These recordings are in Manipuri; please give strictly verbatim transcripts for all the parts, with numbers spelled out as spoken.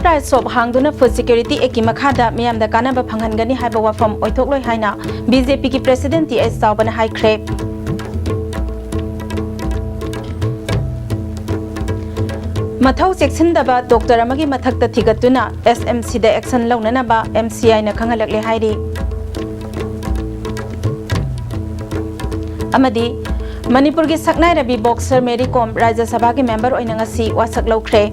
Price shop ꯍꯥꯡꯗꯨꯅ Food Security Act ꯀꯤ ꯃꯈꯥꯗ ꯃꯤꯌꯥꯝꯗ ꯀꯥꯟꯅꯕ ꯐꯪꯍꯟꯒꯅꯤ ꯍꯥꯏꯕ ꯋꯥꯐꯝ ꯑꯣꯏꯊꯣꯛꯂꯣꯏ ꯍꯥꯏꯅ B J P ꯒꯤ President T S ꯆꯥꯎꯕꯅ ꯍꯥꯏꯈ꯭ꯔꯦ꯫ ꯃꯊꯧ ꯆꯦꯛꯁꯤꯟꯗꯕ doctor ꯑꯃꯒꯤ ꯃꯊꯛꯇ ꯊꯤꯒꯠꯇꯨꯅ S M C the action ꯂꯧꯅꯅꯕ M C I ꯅ ꯈꯪꯍꯜꯂꯛꯂꯦ ꯍꯥꯏꯔꯤ꯫ ꯑꯃꯗꯤ ꯃꯅꯤꯄꯨꯔꯒꯤ ꯁꯛꯅꯥꯏꯔꯕꯤ boxer Mary Kom ꯔꯥꯖ꯭ꯌ ꯁꯚꯥꯒꯤ member ꯑꯣꯏꯅ ꯉꯁꯤ ꯋꯥꯁꯛ ꯂꯧꯈ꯭ꯔꯦ꯫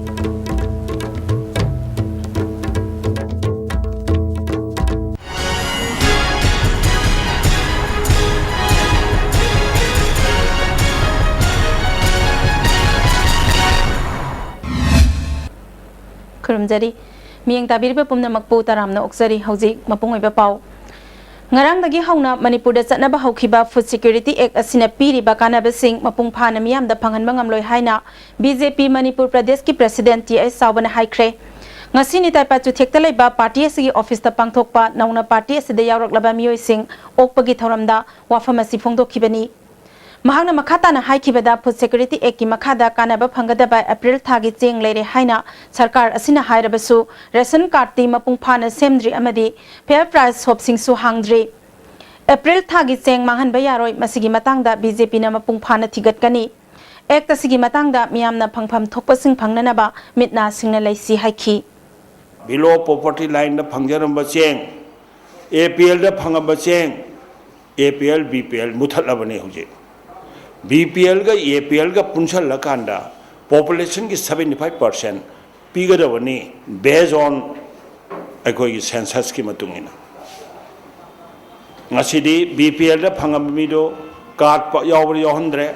ꯈꯨꯔꯨꯝꯖꯔꯤ꯫ ꯃꯤꯠꯌꯦꯡ ꯇꯥꯕꯤꯔꯤꯕ ꯄꯨꯝꯅꯃꯛꯄꯨ ꯇꯔꯥꯝꯅ ꯑꯣꯛꯆꯔꯤ꯫ ꯍꯧꯖꯤꯛ ꯃꯄꯨꯡ ꯑꯣꯏꯕ ꯄꯥꯎ꯫ ꯉꯔꯥꯡꯗꯒꯤ ꯍꯧꯅ ꯃꯅꯤꯄꯨꯔꯗ ꯆꯠꯅꯕ ꯍꯧꯈꯤꯕ Food Security Act ꯑꯁꯤꯅ ꯄꯤꯔꯤꯕ ꯀꯥꯟꯅꯕꯁꯤꯡ ꯃꯄꯨꯡ ꯐꯥꯅ ꯃꯤꯌꯥꯝꯗ ꯐꯪꯍꯟꯕ ꯉꯝꯂꯣꯏ ꯍꯥꯏꯅ B J P ꯃꯅꯤꯄꯨꯔ ꯄ꯭ꯔꯗꯦꯁꯀꯤ President T S ꯆꯥꯎꯕꯅ ꯍꯥꯏꯈ꯭ꯔꯦ꯫ ꯉꯁꯤ ꯅꯤꯇꯥꯏ ꯄꯥꯆꯨꯊꯦꯛꯇ ꯂꯩꯕ party ꯑꯁꯤꯒꯤ office ꯇ ꯄꯥꯡꯊꯣꯛꯄ ꯅꯧꯅ party ꯑꯁꯤꯗ ꯌꯥꯎꯔꯛꯂꯕ ꯃꯤꯑꯣꯏꯁꯤꯡ ꯑꯣꯛꯄꯒꯤ ꯊꯧꯔꯝꯗ ꯋꯥꯐꯝ ꯑꯁꯤ ꯐꯣꯡꯗꯣꯛꯈꯤꯕꯅꯤ꯫ ꯃꯍꯥꯛꯅ ꯃꯈꯥ ꯇꯥꯅ ꯍꯥꯏꯈꯤꯕꯗ, Food Security Act ꯀꯤ ꯃꯈꯥꯗ ꯀꯥꯟꯅꯕ ꯐꯪꯒꯗꯕ April ꯊꯥꯒꯤ ꯆꯦꯡ ꯂꯩꯔꯦ ꯍꯥꯏꯅ ꯁꯔꯀꯥꯔ ꯑꯁꯤꯅ ꯍꯥꯏꯔꯕꯁꯨ, ration card ꯇꯤ ꯃꯄꯨꯡ ꯐꯥꯅ ꯁꯦꯝꯗ꯭ꯔꯤ ꯑꯃꯗꯤ fair price shop ꯁꯤꯡꯁꯨ ꯍꯥꯡꯗ꯭ꯔꯤ꯫ April ꯊꯥꯒꯤ ꯆꯦꯡ ꯃꯥꯡꯍꯟꯕ ꯌꯥꯔꯣꯏ, ꯃꯁꯤꯒꯤ ꯃꯇꯥꯡꯗ B J P ꯅ ꯃꯄꯨꯡ ꯐꯥꯅ ꯊꯤꯒꯠꯀꯅꯤ꯫ Act ꯑꯁꯤꯒꯤ ꯃꯇꯥꯡꯗ ꯃꯤꯌꯥꯝꯅ ꯐꯪꯐꯝ ꯊꯣꯛꯄꯁꯤꯡ ꯐꯪꯅꯅꯕ ꯃꯤꯠ ꯅꯥ ꯁꯤꯡꯅ ꯂꯩꯁꯤ ꯍꯥꯏꯈꯤ꯫ Below poverty line ꯗ ꯐꯪꯖꯔꯝꯕ ꯆꯦꯡ, A P L ꯗ ꯐꯪꯉꯝꯕ ꯆꯦꯡ, A P L, B P L ꯃꯨꯊꯠꯂꯕꯅꯤ ꯍꯧꯖꯤꯛ꯫ B P L ꯒ A P L ꯒ ꯄꯨꯟꯁꯜꯂꯀꯥꯟꯗ population ꯒꯤ seventy five percent ꯄꯤꯒꯗꯕꯅꯤ, based on ꯑꯩꯈꯣꯏꯒꯤ census ꯀꯤ ꯃꯇꯨꯡ ꯏꯟꯅ꯫ ꯉꯁꯤꯗꯤ B P L ꯗ ꯐꯪꯉꯝꯕ ꯃꯤꯗꯣ card ꯄ-, ꯌꯥꯎꯕ꯭ꯔꯥ ꯌꯥꯎꯍꯟꯗ꯭ꯔꯦ꯫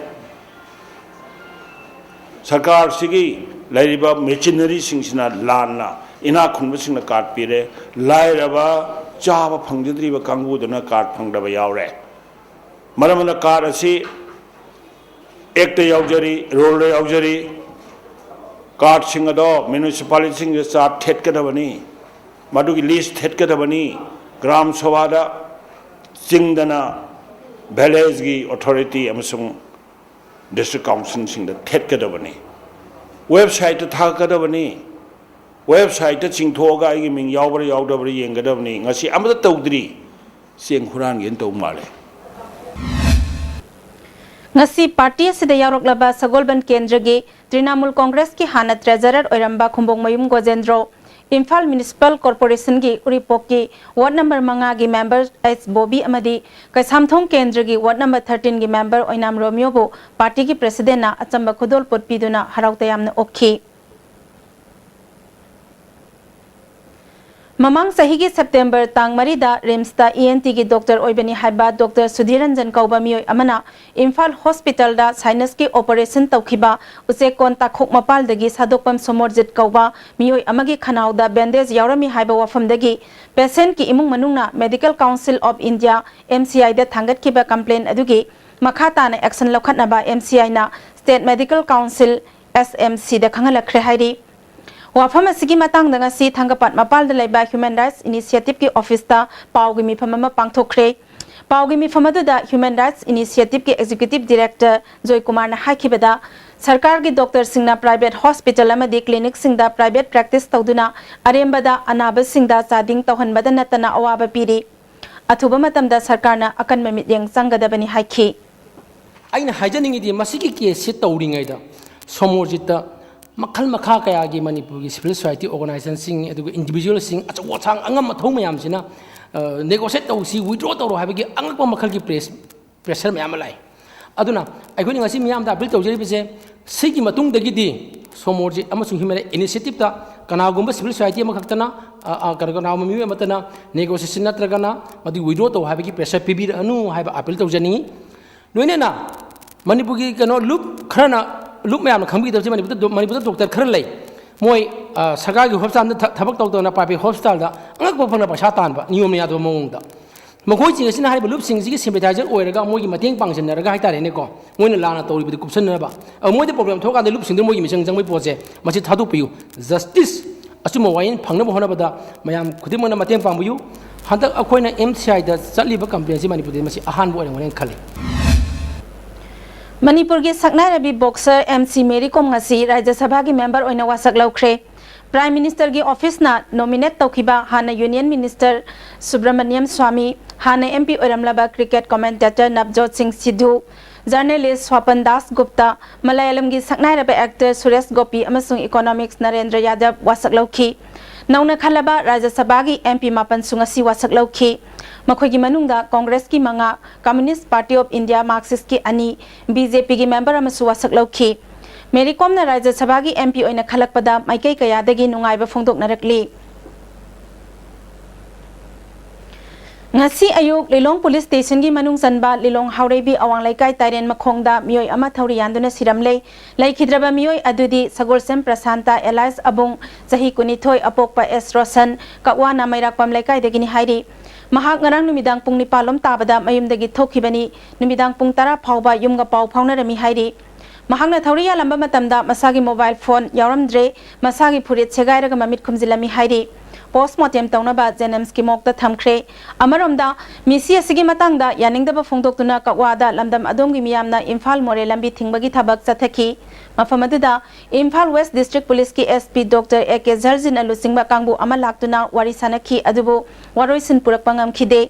ꯁꯔꯀꯥꯔꯁꯤꯒꯤ ꯂꯩꯔꯤꯕ machinery ꯁꯤꯡꯁꯤꯅ ꯂꯥꯟꯅ ꯏꯅꯥꯛ ꯈꯨꯟꯕꯁꯤꯡꯅ card ꯄꯤꯔꯦ, ꯂꯥꯏꯔꯕ ꯆꯥꯕ ꯐꯪꯖꯗ꯭ꯔꯤꯕ ꯀꯥꯡꯕꯨꯗꯨꯅ card ꯐꯪꯗꯕ ꯌꯥꯎꯔꯦ꯫ ꯃꯔꯝ ꯑꯗꯨꯅ card ꯑꯁꯤ Act ꯇ ꯌꯥꯎꯖꯔꯤ, rule ꯗ ꯌꯥꯎꯖꯔꯤ, card ꯁꯤꯡ ꯑꯗꯣ municipality ꯁꯤꯡꯗ chart ꯊꯦꯠꯀꯗꯕꯅꯤ, ꯃꯗꯨꯒꯤ list ꯊꯦꯠꯀꯗꯕꯅꯤ꯫ ꯒ꯭ꯔꯥꯝ ꯁꯚꯥꯗ ꯆꯤꯡꯗꯅ village ꯀꯤ authority ꯑꯃꯁꯨꯡ district council ꯁꯤꯡꯗ ꯊꯦꯠꯀꯗꯕꯅꯤ, website ꯇ ꯊꯥꯒꯠꯀꯗꯕꯅꯤ꯫ ꯋꯦꯕꯁꯥꯏꯠꯇ ꯆꯤꯡꯊꯣꯛꯑꯒ ꯑꯩꯒꯤ ꯃꯤꯡ ꯌꯥꯎꯕ꯭ꯔꯥ ꯌꯥꯎꯗꯕ꯭ꯔꯥ ꯌꯦꯡꯒꯗꯕꯅꯤ꯫ ꯉꯁꯤ ꯑꯃꯇ ꯇꯧꯗ꯭ꯔꯤ꯫ ꯆꯦꯡ ꯍꯨꯔꯥꯟꯒꯦꯅ ꯇꯧꯕ ꯃꯥꯜꯂꯦ꯫ ꯉꯁꯤ ꯄꯥꯔꯇꯤ ꯑꯁꯤꯗ ꯌꯥꯎꯔꯛꯂꯕ ꯁꯒꯣꯜꯕꯟ ꯀꯦꯟꯗ꯭ꯔꯒꯤ ꯇ꯭ꯔꯤꯅꯥꯃꯨꯜ ꯀꯣꯡꯒ꯭ꯔꯦꯁꯀꯤ ꯍꯥꯟꯅ ꯇ꯭ꯔꯦꯖꯔꯔ ꯑꯣꯏꯔꯝꯕ ꯈꯨꯝꯕꯣꯡꯃꯌꯨꯝ ꯒꯣꯖꯦꯟꯗ꯭ꯔꯣ, ꯏꯝꯐꯥꯜ ꯃ꯭ꯌꯨꯅꯤꯁꯤꯄꯥꯜ ꯀꯣꯔꯄꯣꯔꯦꯁꯟꯒꯤ ꯎꯔꯤꯄꯣꯛꯀꯤ ꯋꯥꯔꯗ ꯅꯝꯕꯔ ꯃꯉꯥꯒꯤ ꯃꯦꯝꯕꯔ ꯑꯩꯆ ꯕꯣꯕꯤ ꯑꯃꯗꯤ ꯀꯩꯁꯥꯝꯊꯣꯡ ꯀꯦꯟꯗ꯭ꯔꯒꯤ ꯋꯥꯔꯗ ꯅꯝꯕꯔ ꯊꯥꯔꯇꯤꯟꯒꯤ ꯃꯦꯝꯕꯔ ꯑꯣꯏꯅꯥꯝ ꯔꯣꯃꯤꯌꯣꯕꯨ ꯄꯥꯔꯇꯤꯒꯤ ꯄ꯭ꯔꯦꯁꯤꯗꯦꯟꯠꯅ ꯑꯆꯝꯕ ꯈꯨꯗꯣꯜꯄꯣꯠ ꯄꯤꯗꯨꯅ ꯍꯔꯥꯎ ꯇꯌꯥꯝꯅ ꯑꯣꯛꯈꯤ꯫ ꯃꯃꯥꯡ ꯆꯍꯤꯒꯤ ꯁꯦꯞꯇꯦꯝꯕꯔ ꯇꯥꯡ ꯃꯔꯤꯗ ꯔꯤꯝꯁꯇ ꯏ ꯑꯦꯟ ꯇꯤꯒꯤ ꯗꯣꯛꯇꯔ ꯑꯣꯏꯕꯅꯤ ꯍꯥꯏꯕ ꯗꯣꯛꯇꯔ ꯁꯨꯙꯤꯔ ꯔꯟꯖꯟ ꯀꯧꯕ ꯃꯤꯑꯣꯏ ꯑꯃꯅ ꯏꯝꯐꯥꯜ ꯍꯣꯁꯄꯤꯇꯥꯜꯗ ꯁꯥꯏꯅꯁꯀꯤ ꯑꯣꯄꯔꯦꯁꯟ ꯇꯧꯈꯤꯕ ꯎꯆꯦꯛꯀꯣꯟ ꯇꯥꯈꯣꯛ ꯃꯄꯥꯜꯗꯒꯤ ꯁꯥꯗꯣꯛꯄꯝ ꯁꯣꯃꯣꯔꯖꯤꯠ ꯀꯧꯕ ꯃꯤꯑꯣꯏ ꯑꯃꯒꯤ ꯈꯅꯥꯎꯗ ꯕꯦꯟꯗꯦꯖ ꯌꯥꯎꯔꯝꯃꯤ ꯍꯥꯏꯕ ꯋꯥꯐꯝꯗꯒꯤ ꯄꯦꯁꯦꯟꯠꯀꯤ ꯏꯃꯨꯡ ꯃꯅꯨꯡꯅ medical council of India, M C ꯑꯥꯏꯗ ꯊꯥꯡꯒꯠꯈꯤꯕ ꯀꯝꯄ꯭ꯂꯦꯟ ꯑꯗꯨꯒꯤ ꯃꯈꯥ ꯇꯥꯅ ꯑꯦꯛꯁꯟ ꯂꯧꯈꯠꯅꯕ ꯑꯦꯝ ꯁꯤ ꯑꯥꯏꯅ state medical council, S M ꯁꯤꯗ ꯈꯪꯍꯜꯂꯛꯈ꯭ꯔꯦ ꯍꯥꯏꯔꯤ꯫ ꯋꯥꯐꯝ ꯑꯁꯤꯒꯤ ꯃꯇꯥꯡꯗ ꯉꯁꯤ ꯊꯥꯡꯒꯄꯥꯠ ꯃꯄꯥꯜꯗ ꯂꯩꯕ ꯍ꯭ꯌꯨꯃꯦꯟ ꯔꯥꯏꯠꯁ ꯏꯅꯤꯁꯤꯌꯦꯇꯤꯚꯀꯤ ꯑꯣꯐꯤꯁꯇ ꯄꯥꯎꯒꯤ ꯃꯤꯐꯝ ꯑꯃ ꯄꯥꯡꯊꯣꯛꯈ꯭ꯔꯦ꯫ ꯄꯥꯎꯒꯤ ꯃꯤꯐꯝ ꯑꯗꯨꯗ ꯍ꯭ꯌꯨꯃꯦꯟ ꯔꯥꯏꯠꯁ ꯏꯅꯤꯁꯤꯌꯦꯇꯤꯚꯀꯤ ꯑꯦꯛꯖꯤꯀ꯭ꯌꯨꯇꯤꯚ ꯗꯤꯔꯦꯛꯇꯔ ꯖꯣꯏꯀꯨꯃꯥꯔꯅ ꯍꯥꯏꯈꯤꯕꯗ, ꯁꯔꯀꯥꯔꯒꯤ ꯗꯣꯛꯇꯔꯁꯤꯡꯅ ꯄ꯭ꯔꯥꯏꯚꯦꯠ ꯍꯣꯁꯄꯤꯇꯥꯜ ꯑꯃꯗꯤ ꯀ꯭ꯂꯤꯅꯤꯛꯁꯤꯡꯗ ꯄ꯭ꯔꯥꯏꯚꯦꯠ ꯄ꯭ꯔꯦꯛꯇꯤꯁ ꯇꯧꯗꯨꯅ ꯑꯔꯦꯝꯕꯗ ꯑꯅꯥꯕꯁꯤꯡꯗ ꯆꯥꯗꯤꯡ ꯇꯧꯍꯟꯕꯗ ꯅꯠꯇꯅ ꯑꯋꯥꯕ ꯄꯤꯔꯤ꯫ ꯑꯊꯨꯕ ꯃꯇꯝꯗ ꯁꯔꯀꯥꯔꯅ ꯑꯀꯟꯕ ꯃꯤꯠꯌꯦꯡ ꯆꯪꯒꯗꯕꯅꯤ ꯍꯥꯏꯈꯤ꯫ ꯑꯩꯅ ꯍꯥꯏꯖꯅꯤꯡꯉꯤꯗꯤ, ꯃꯁꯤꯒꯤ ꯀꯦꯁꯁꯤ ꯇꯧꯔꯤꯉꯩꯗ ꯁꯣꯃꯣꯔꯖꯤꯠꯇ ꯃꯈꯜ ꯃꯈꯥ ꯀꯌꯥꯒꯤ ꯃꯅꯤꯄꯨꯔꯒꯤ ꯁꯤꯚꯤꯜ ꯁꯣꯁꯥꯏꯇꯤ ꯑꯣꯔꯒꯅꯥꯏꯖꯦꯁꯟꯁꯤꯡ, ꯑꯗꯨꯒ ꯏꯟꯗꯤꯚꯤꯖꯨꯋꯦꯜꯁꯤꯡ, ꯑꯆꯧ ꯑꯁꯥꯡ ꯑꯉꯝ ꯑꯊꯧ ꯃꯌꯥꯝꯁꯤꯅ ꯅꯦꯒꯣꯁꯤꯌꯦꯠ ꯇꯧꯁꯤ, ꯋꯤꯗ꯭ꯔꯣ ꯇꯧꯔꯣ ꯍꯥꯏꯕꯒꯤ ꯑꯉꯛꯄ ꯃꯈꯜꯒꯤ ꯄ꯭ꯔꯦꯁ ꯄ꯭ꯔꯦꯁꯔ ꯃꯌꯥꯝ ꯑꯃ ꯂꯥꯛꯏ꯫ ꯑꯗꯨꯅ ꯑꯩꯈꯣꯏꯅ ꯉꯁꯤ ꯃꯤꯌꯥꯝꯗ ꯑꯄꯤꯜ ꯇꯧꯖꯔꯤꯕꯁꯦ, ꯁꯤꯒꯤ ꯃꯇꯨꯡꯗꯒꯤꯗꯤ ꯁꯣꯃꯣꯔꯖꯤꯠ ꯑꯃꯁꯨꯡ ꯍ꯭ꯌꯨꯃꯦꯟ ꯔꯥꯏꯠ ꯏꯅꯤꯁꯤꯌꯦꯇꯤꯞꯇ ꯀꯅꯥꯒꯨꯝꯕ ꯁꯤꯚꯤꯜ ꯁꯣꯁꯥꯏꯇꯤ ꯑꯃꯈꯛꯇꯅ, ꯑ, ꯑ, ꯀꯅꯥ-, ꯀꯅꯥꯒꯨꯝꯕ ꯃꯤꯑꯣꯏ ꯑꯃꯠꯇꯅ ꯅꯦꯒꯣꯁꯤꯌꯦꯁꯟ ꯅꯠꯇ꯭ꯔꯒꯅ ꯃꯗꯨ ꯋꯤꯗ꯭ꯔꯣ ꯇꯧ ꯍꯥꯏꯕꯒꯤ ꯄ꯭ꯔꯦꯁꯔ ꯄꯤꯕꯤꯔꯛꯑꯅꯨ ꯍꯥꯏꯕ ꯑꯄꯤꯜ ꯇꯧꯖꯅꯤꯡꯏ꯫ ꯂꯣꯏꯅꯅ ꯃꯅꯤꯄꯨꯔꯒꯤ ꯀꯩꯅꯣ ꯂꯨꯞ ꯈꯔꯅ, ꯂꯨꯞ ꯃꯌꯥꯝꯅ ꯈꯪꯕꯤꯒꯗꯕꯁꯦ, ꯃꯅꯤꯄꯨꯔꯗ ꯗꯣ-, ꯃꯅꯤꯄꯨꯔꯗ ꯗꯣꯛꯇꯔ ꯈꯔ ꯂꯩ꯫ ꯃꯣꯏ, ꯑ, ꯁꯔꯀꯥꯔꯒꯤ ꯍꯣꯁꯄꯤꯇꯥꯜꯗ ꯊ-, ꯊꯕꯛ ꯇꯧꯗꯅ ꯄ꯭ꯔꯥꯏꯚꯦꯠ ꯍꯣꯁꯄꯤꯇꯥꯜꯗ ꯑꯉꯛꯄ ꯐꯪꯅ ꯄꯩꯁꯥ ꯇꯥꯟꯕ, ꯅꯤꯌꯣꯝꯅ ꯌꯥꯗꯕ ꯃꯑꯣꯡꯗ꯫ ꯃꯈꯣꯏꯁꯤꯡ ꯑꯁꯤꯅ ꯍꯥꯏꯔꯤꯕ ꯂꯨꯞꯁꯤꯡꯁꯤꯒꯤ ꯁꯤꯝꯄꯦꯊꯥꯏꯖꯔ ꯑꯣꯏꯔꯒ, ꯃꯣꯏꯒꯤ ꯃꯇꯦꯡ ꯄꯥꯡꯁꯤꯟꯅꯔꯒ ꯍꯥꯏꯇꯥꯔꯦꯅꯦꯀꯣ, ꯃꯣꯏꯅ ꯂꯥꯟꯅ ꯇꯧꯔꯤꯕꯗꯨ ꯀꯨꯞꯁꯟꯅꯅꯕ, ꯑ, ꯃꯣꯏꯗ ꯄ꯭ꯔꯣꯕ꯭ꯂꯦꯝ ꯊꯣꯛꯑꯀꯥꯟꯗ ꯂꯨꯞꯁꯤꯡꯗꯨ ꯃꯣꯏꯒꯤ ꯃꯤꯆꯪ ꯆꯪꯕꯒꯤ ꯄꯣꯠꯁꯦ, ꯃꯁꯤ ꯊꯥꯗꯣꯛꯄꯤꯌꯨ꯫ ꯖꯁꯇꯤꯁ, ꯑꯆꯨꯝꯕ ꯋꯥꯌꯦꯜ ꯐꯪꯅꯕ ꯍꯣꯠꯅꯕꯗ ꯃꯌꯥꯝ ꯈꯨꯗꯤꯡꯃꯛꯅ ꯃꯇꯦꯡ ꯄꯥꯡꯕꯤꯌꯨ꯫ ꯍꯟꯗꯛ ꯑꯩꯈꯣꯏꯅ ꯑꯦꯝ ꯁꯤ ꯑꯥꯏꯗ ꯆꯠꯂꯤꯕ ꯀꯝꯄ꯭ꯂꯦꯟꯁꯤ ꯃꯅꯤꯄꯨꯔꯗ ꯃꯁꯤ ꯑꯍꯥꯟꯕ ꯑꯣꯏꯔꯝꯒꯅꯤ ꯈꯜꯂꯤ꯫ ꯃꯅꯤꯄꯨꯔꯒꯤ ꯁꯛꯅꯥꯏꯔꯕꯤ ꯕꯣꯛꯁꯔ ꯑꯦꯝ ꯁꯤ ꯃꯦꯔꯤ ꯀꯣꯝ ꯉꯁꯤ ꯔꯥꯖ꯭ꯌ ꯁꯚꯥꯒꯤ ꯃꯦꯝꯕꯔ ꯑꯣꯏꯅ ꯋꯥꯁꯛ ꯂꯧꯈ꯭ꯔꯦ꯫ Prime Ministerꯒꯤ officeꯅ nominate ꯇꯧꯈꯤꯕ ꯍꯥꯟꯅ Union Minister ꯁꯨꯕ꯭ꯔꯃꯅꯤꯌꯝ ꯁ꯭ꯋꯥꯃꯤ, ꯍꯥꯟꯅ M P ꯑꯣꯏꯔꯝꯂꯕ cricket commentator Navjot ꯁꯤꯡ ꯁꯤꯙꯨ, journalist ꯁ꯭ꯋꯥꯄꯟ ꯗꯥꯁ ꯒꯨꯞꯇ, ꯃꯂꯌꯥꯂꯝꯒꯤ ꯁꯛꯅꯥꯏꯔꯕ actor ꯁꯨꯔꯦꯁ ꯒꯣꯄꯤ ꯑꯃꯁꯨꯡ economics ꯅꯔꯦꯟꯗ꯭ꯔ ꯌꯥꯗꯕ ꯋꯥꯁꯛ ꯂꯧꯈꯤ꯫ ꯅꯧꯅ ꯈꯜꯂꯕ ꯔꯥꯖ꯭ꯌ ꯁꯚꯥꯒꯤ M P ꯃꯥꯄꯟꯁꯨ ꯉꯁꯤ ꯋꯥꯁꯛ ꯂꯧꯈꯤ꯫ ꯃꯈꯣꯏꯒꯤ ꯃꯅꯨꯡꯗ Congressꯀꯤ ꯃꯉꯥ, Communist Party of India Marxistꯀꯤ ꯑꯅꯤ, B J Pꯒꯤ member ꯑꯃꯁꯨ ꯋꯥꯁꯛ ꯂꯧꯈꯤ꯫ ꯃꯦꯔꯤ ꯀꯣꯝꯅ ꯔꯥꯖ꯭ꯌ ꯁꯚꯥꯒꯤ M P ꯑꯣꯏꯅ ꯈꯜꯂꯛꯄꯗ ꯃꯥꯏꯀꯩ ꯀꯌꯥꯗꯒꯤ ꯅꯨꯡꯉꯥꯏꯕ ꯐꯣꯡꯗꯣꯛꯅꯔꯛꯂꯤ꯫ ꯉꯁꯤ ꯑꯌꯨꯛ ꯂꯤꯂꯣꯡ police stationꯒꯤ ꯃꯅꯨꯡ ꯆꯟꯕ ꯂꯤꯂꯣꯡ ꯍꯥꯎꯔꯩꯕꯤ ꯑꯋꯥꯡ ꯂꯩꯀꯥꯏ ꯇꯥꯏꯔꯦꯟ ꯃꯈꯣꯡꯗ ꯃꯤꯑꯣꯏ ꯑꯃ ꯊꯧꯔꯤ ꯌꯥꯟꯗꯨꯅ ꯁꯤꯔꯝꯂꯦ꯫ ꯂꯩꯈꯤꯗ꯭ꯔꯕ ꯃꯤꯑꯣꯏ ꯑꯗꯨꯗꯤ ꯁꯒꯣꯜꯁꯦꯝ ꯄ꯭ꯔꯁꯥꯟꯇ alias ꯑꯕꯨꯡ, ꯆꯍꯤ ꯀꯨꯟꯅꯤꯊꯣꯏ, ꯑꯄꯣꯛꯄ ꯑꯦꯁ ꯔꯣꯁꯟ, ꯀꯛꯋꯥꯅ ꯃꯩꯔꯥꯛꯄꯝ ꯂꯩꯀꯥꯏꯗꯒꯤꯅꯤ ꯍꯥꯏꯔꯤ꯫ ꯃꯍꯥꯛ ꯉꯔꯥꯡ ꯅꯨꯃꯤꯗꯥꯡ ꯄꯨꯡ ꯅꯤꯄꯥꯜ ꯂꯣꯝ ꯇꯥꯕꯗ ꯃꯌꯨꯝꯗꯒꯤ ꯊꯣꯛꯈꯤꯕꯅꯤ꯫ ꯅꯨꯃꯤꯗꯥꯡ ꯄꯨꯡ ꯇꯔꯥ ꯐꯥꯎꯕ ꯌꯨꯝꯒ ꯄꯥꯎ ꯐꯥꯎꯅꯔꯝꯃꯤ ꯍꯥꯏꯔꯤ꯫ ꯃꯍꯥꯛꯅ ꯊꯧꯔꯤ ꯌꯥꯜꯂꯝꯕ ꯃꯇꯝꯗ ꯃꯁꯥꯒꯤ mobile phone ꯌꯥꯎꯔꯝꯗ꯭ꯔꯦ, ꯃꯁꯥꯒꯤ ꯐꯨꯔꯤꯠ ꯁꯦꯒꯥꯏꯔꯒ ꯃꯃꯤꯠ ꯈꯨꯝꯖꯤꯜꯂꯝꯃꯤ ꯍꯥꯏꯔꯤ꯫ Post mortem ꯇꯧꯅꯕ JNIMSꯀꯤ morgueꯗ ꯊꯝꯈ꯭ꯔꯦ꯫ ꯑꯃꯔꯣꯝꯗ, ꯃꯤꯁꯤ ꯑꯁꯤꯒꯤ ꯃꯇꯥꯡꯗ ꯌꯥꯅꯤꯡꯗꯕ ꯐꯣꯡꯗꯣꯛꯇꯨꯅ ꯀꯛꯋꯥꯗ ꯂꯝꯗꯝ ꯑꯗꯣꯝꯒꯤ ꯃꯤꯌꯥꯝꯅ ꯏꯝꯐꯥꯜ ꯃꯣꯔꯦ ꯂꯝꯕꯤ ꯊꯤꯡꯕꯒꯤ ꯊꯕꯛ ꯆꯠꯊꯈꯤ꯫ ꯃꯐꯝ ꯑꯗꯨꯗ Imphal West District Policeꯀꯤ S P Doctor A K ꯖꯔꯖꯤꯟꯅ ꯂꯨꯆꯤꯡꯕ ꯀꯥꯡꯕꯨ ꯑꯃ ꯂꯥꯛꯇꯨꯅ ꯋꯥꯔꯤ ꯁꯥꯅꯈꯤ, ꯑꯗꯨꯕꯨ ꯋꯥꯔꯣꯏꯁꯤꯟ ꯄꯨꯔꯛꯄ ꯉꯝꯈꯤꯗꯦ꯫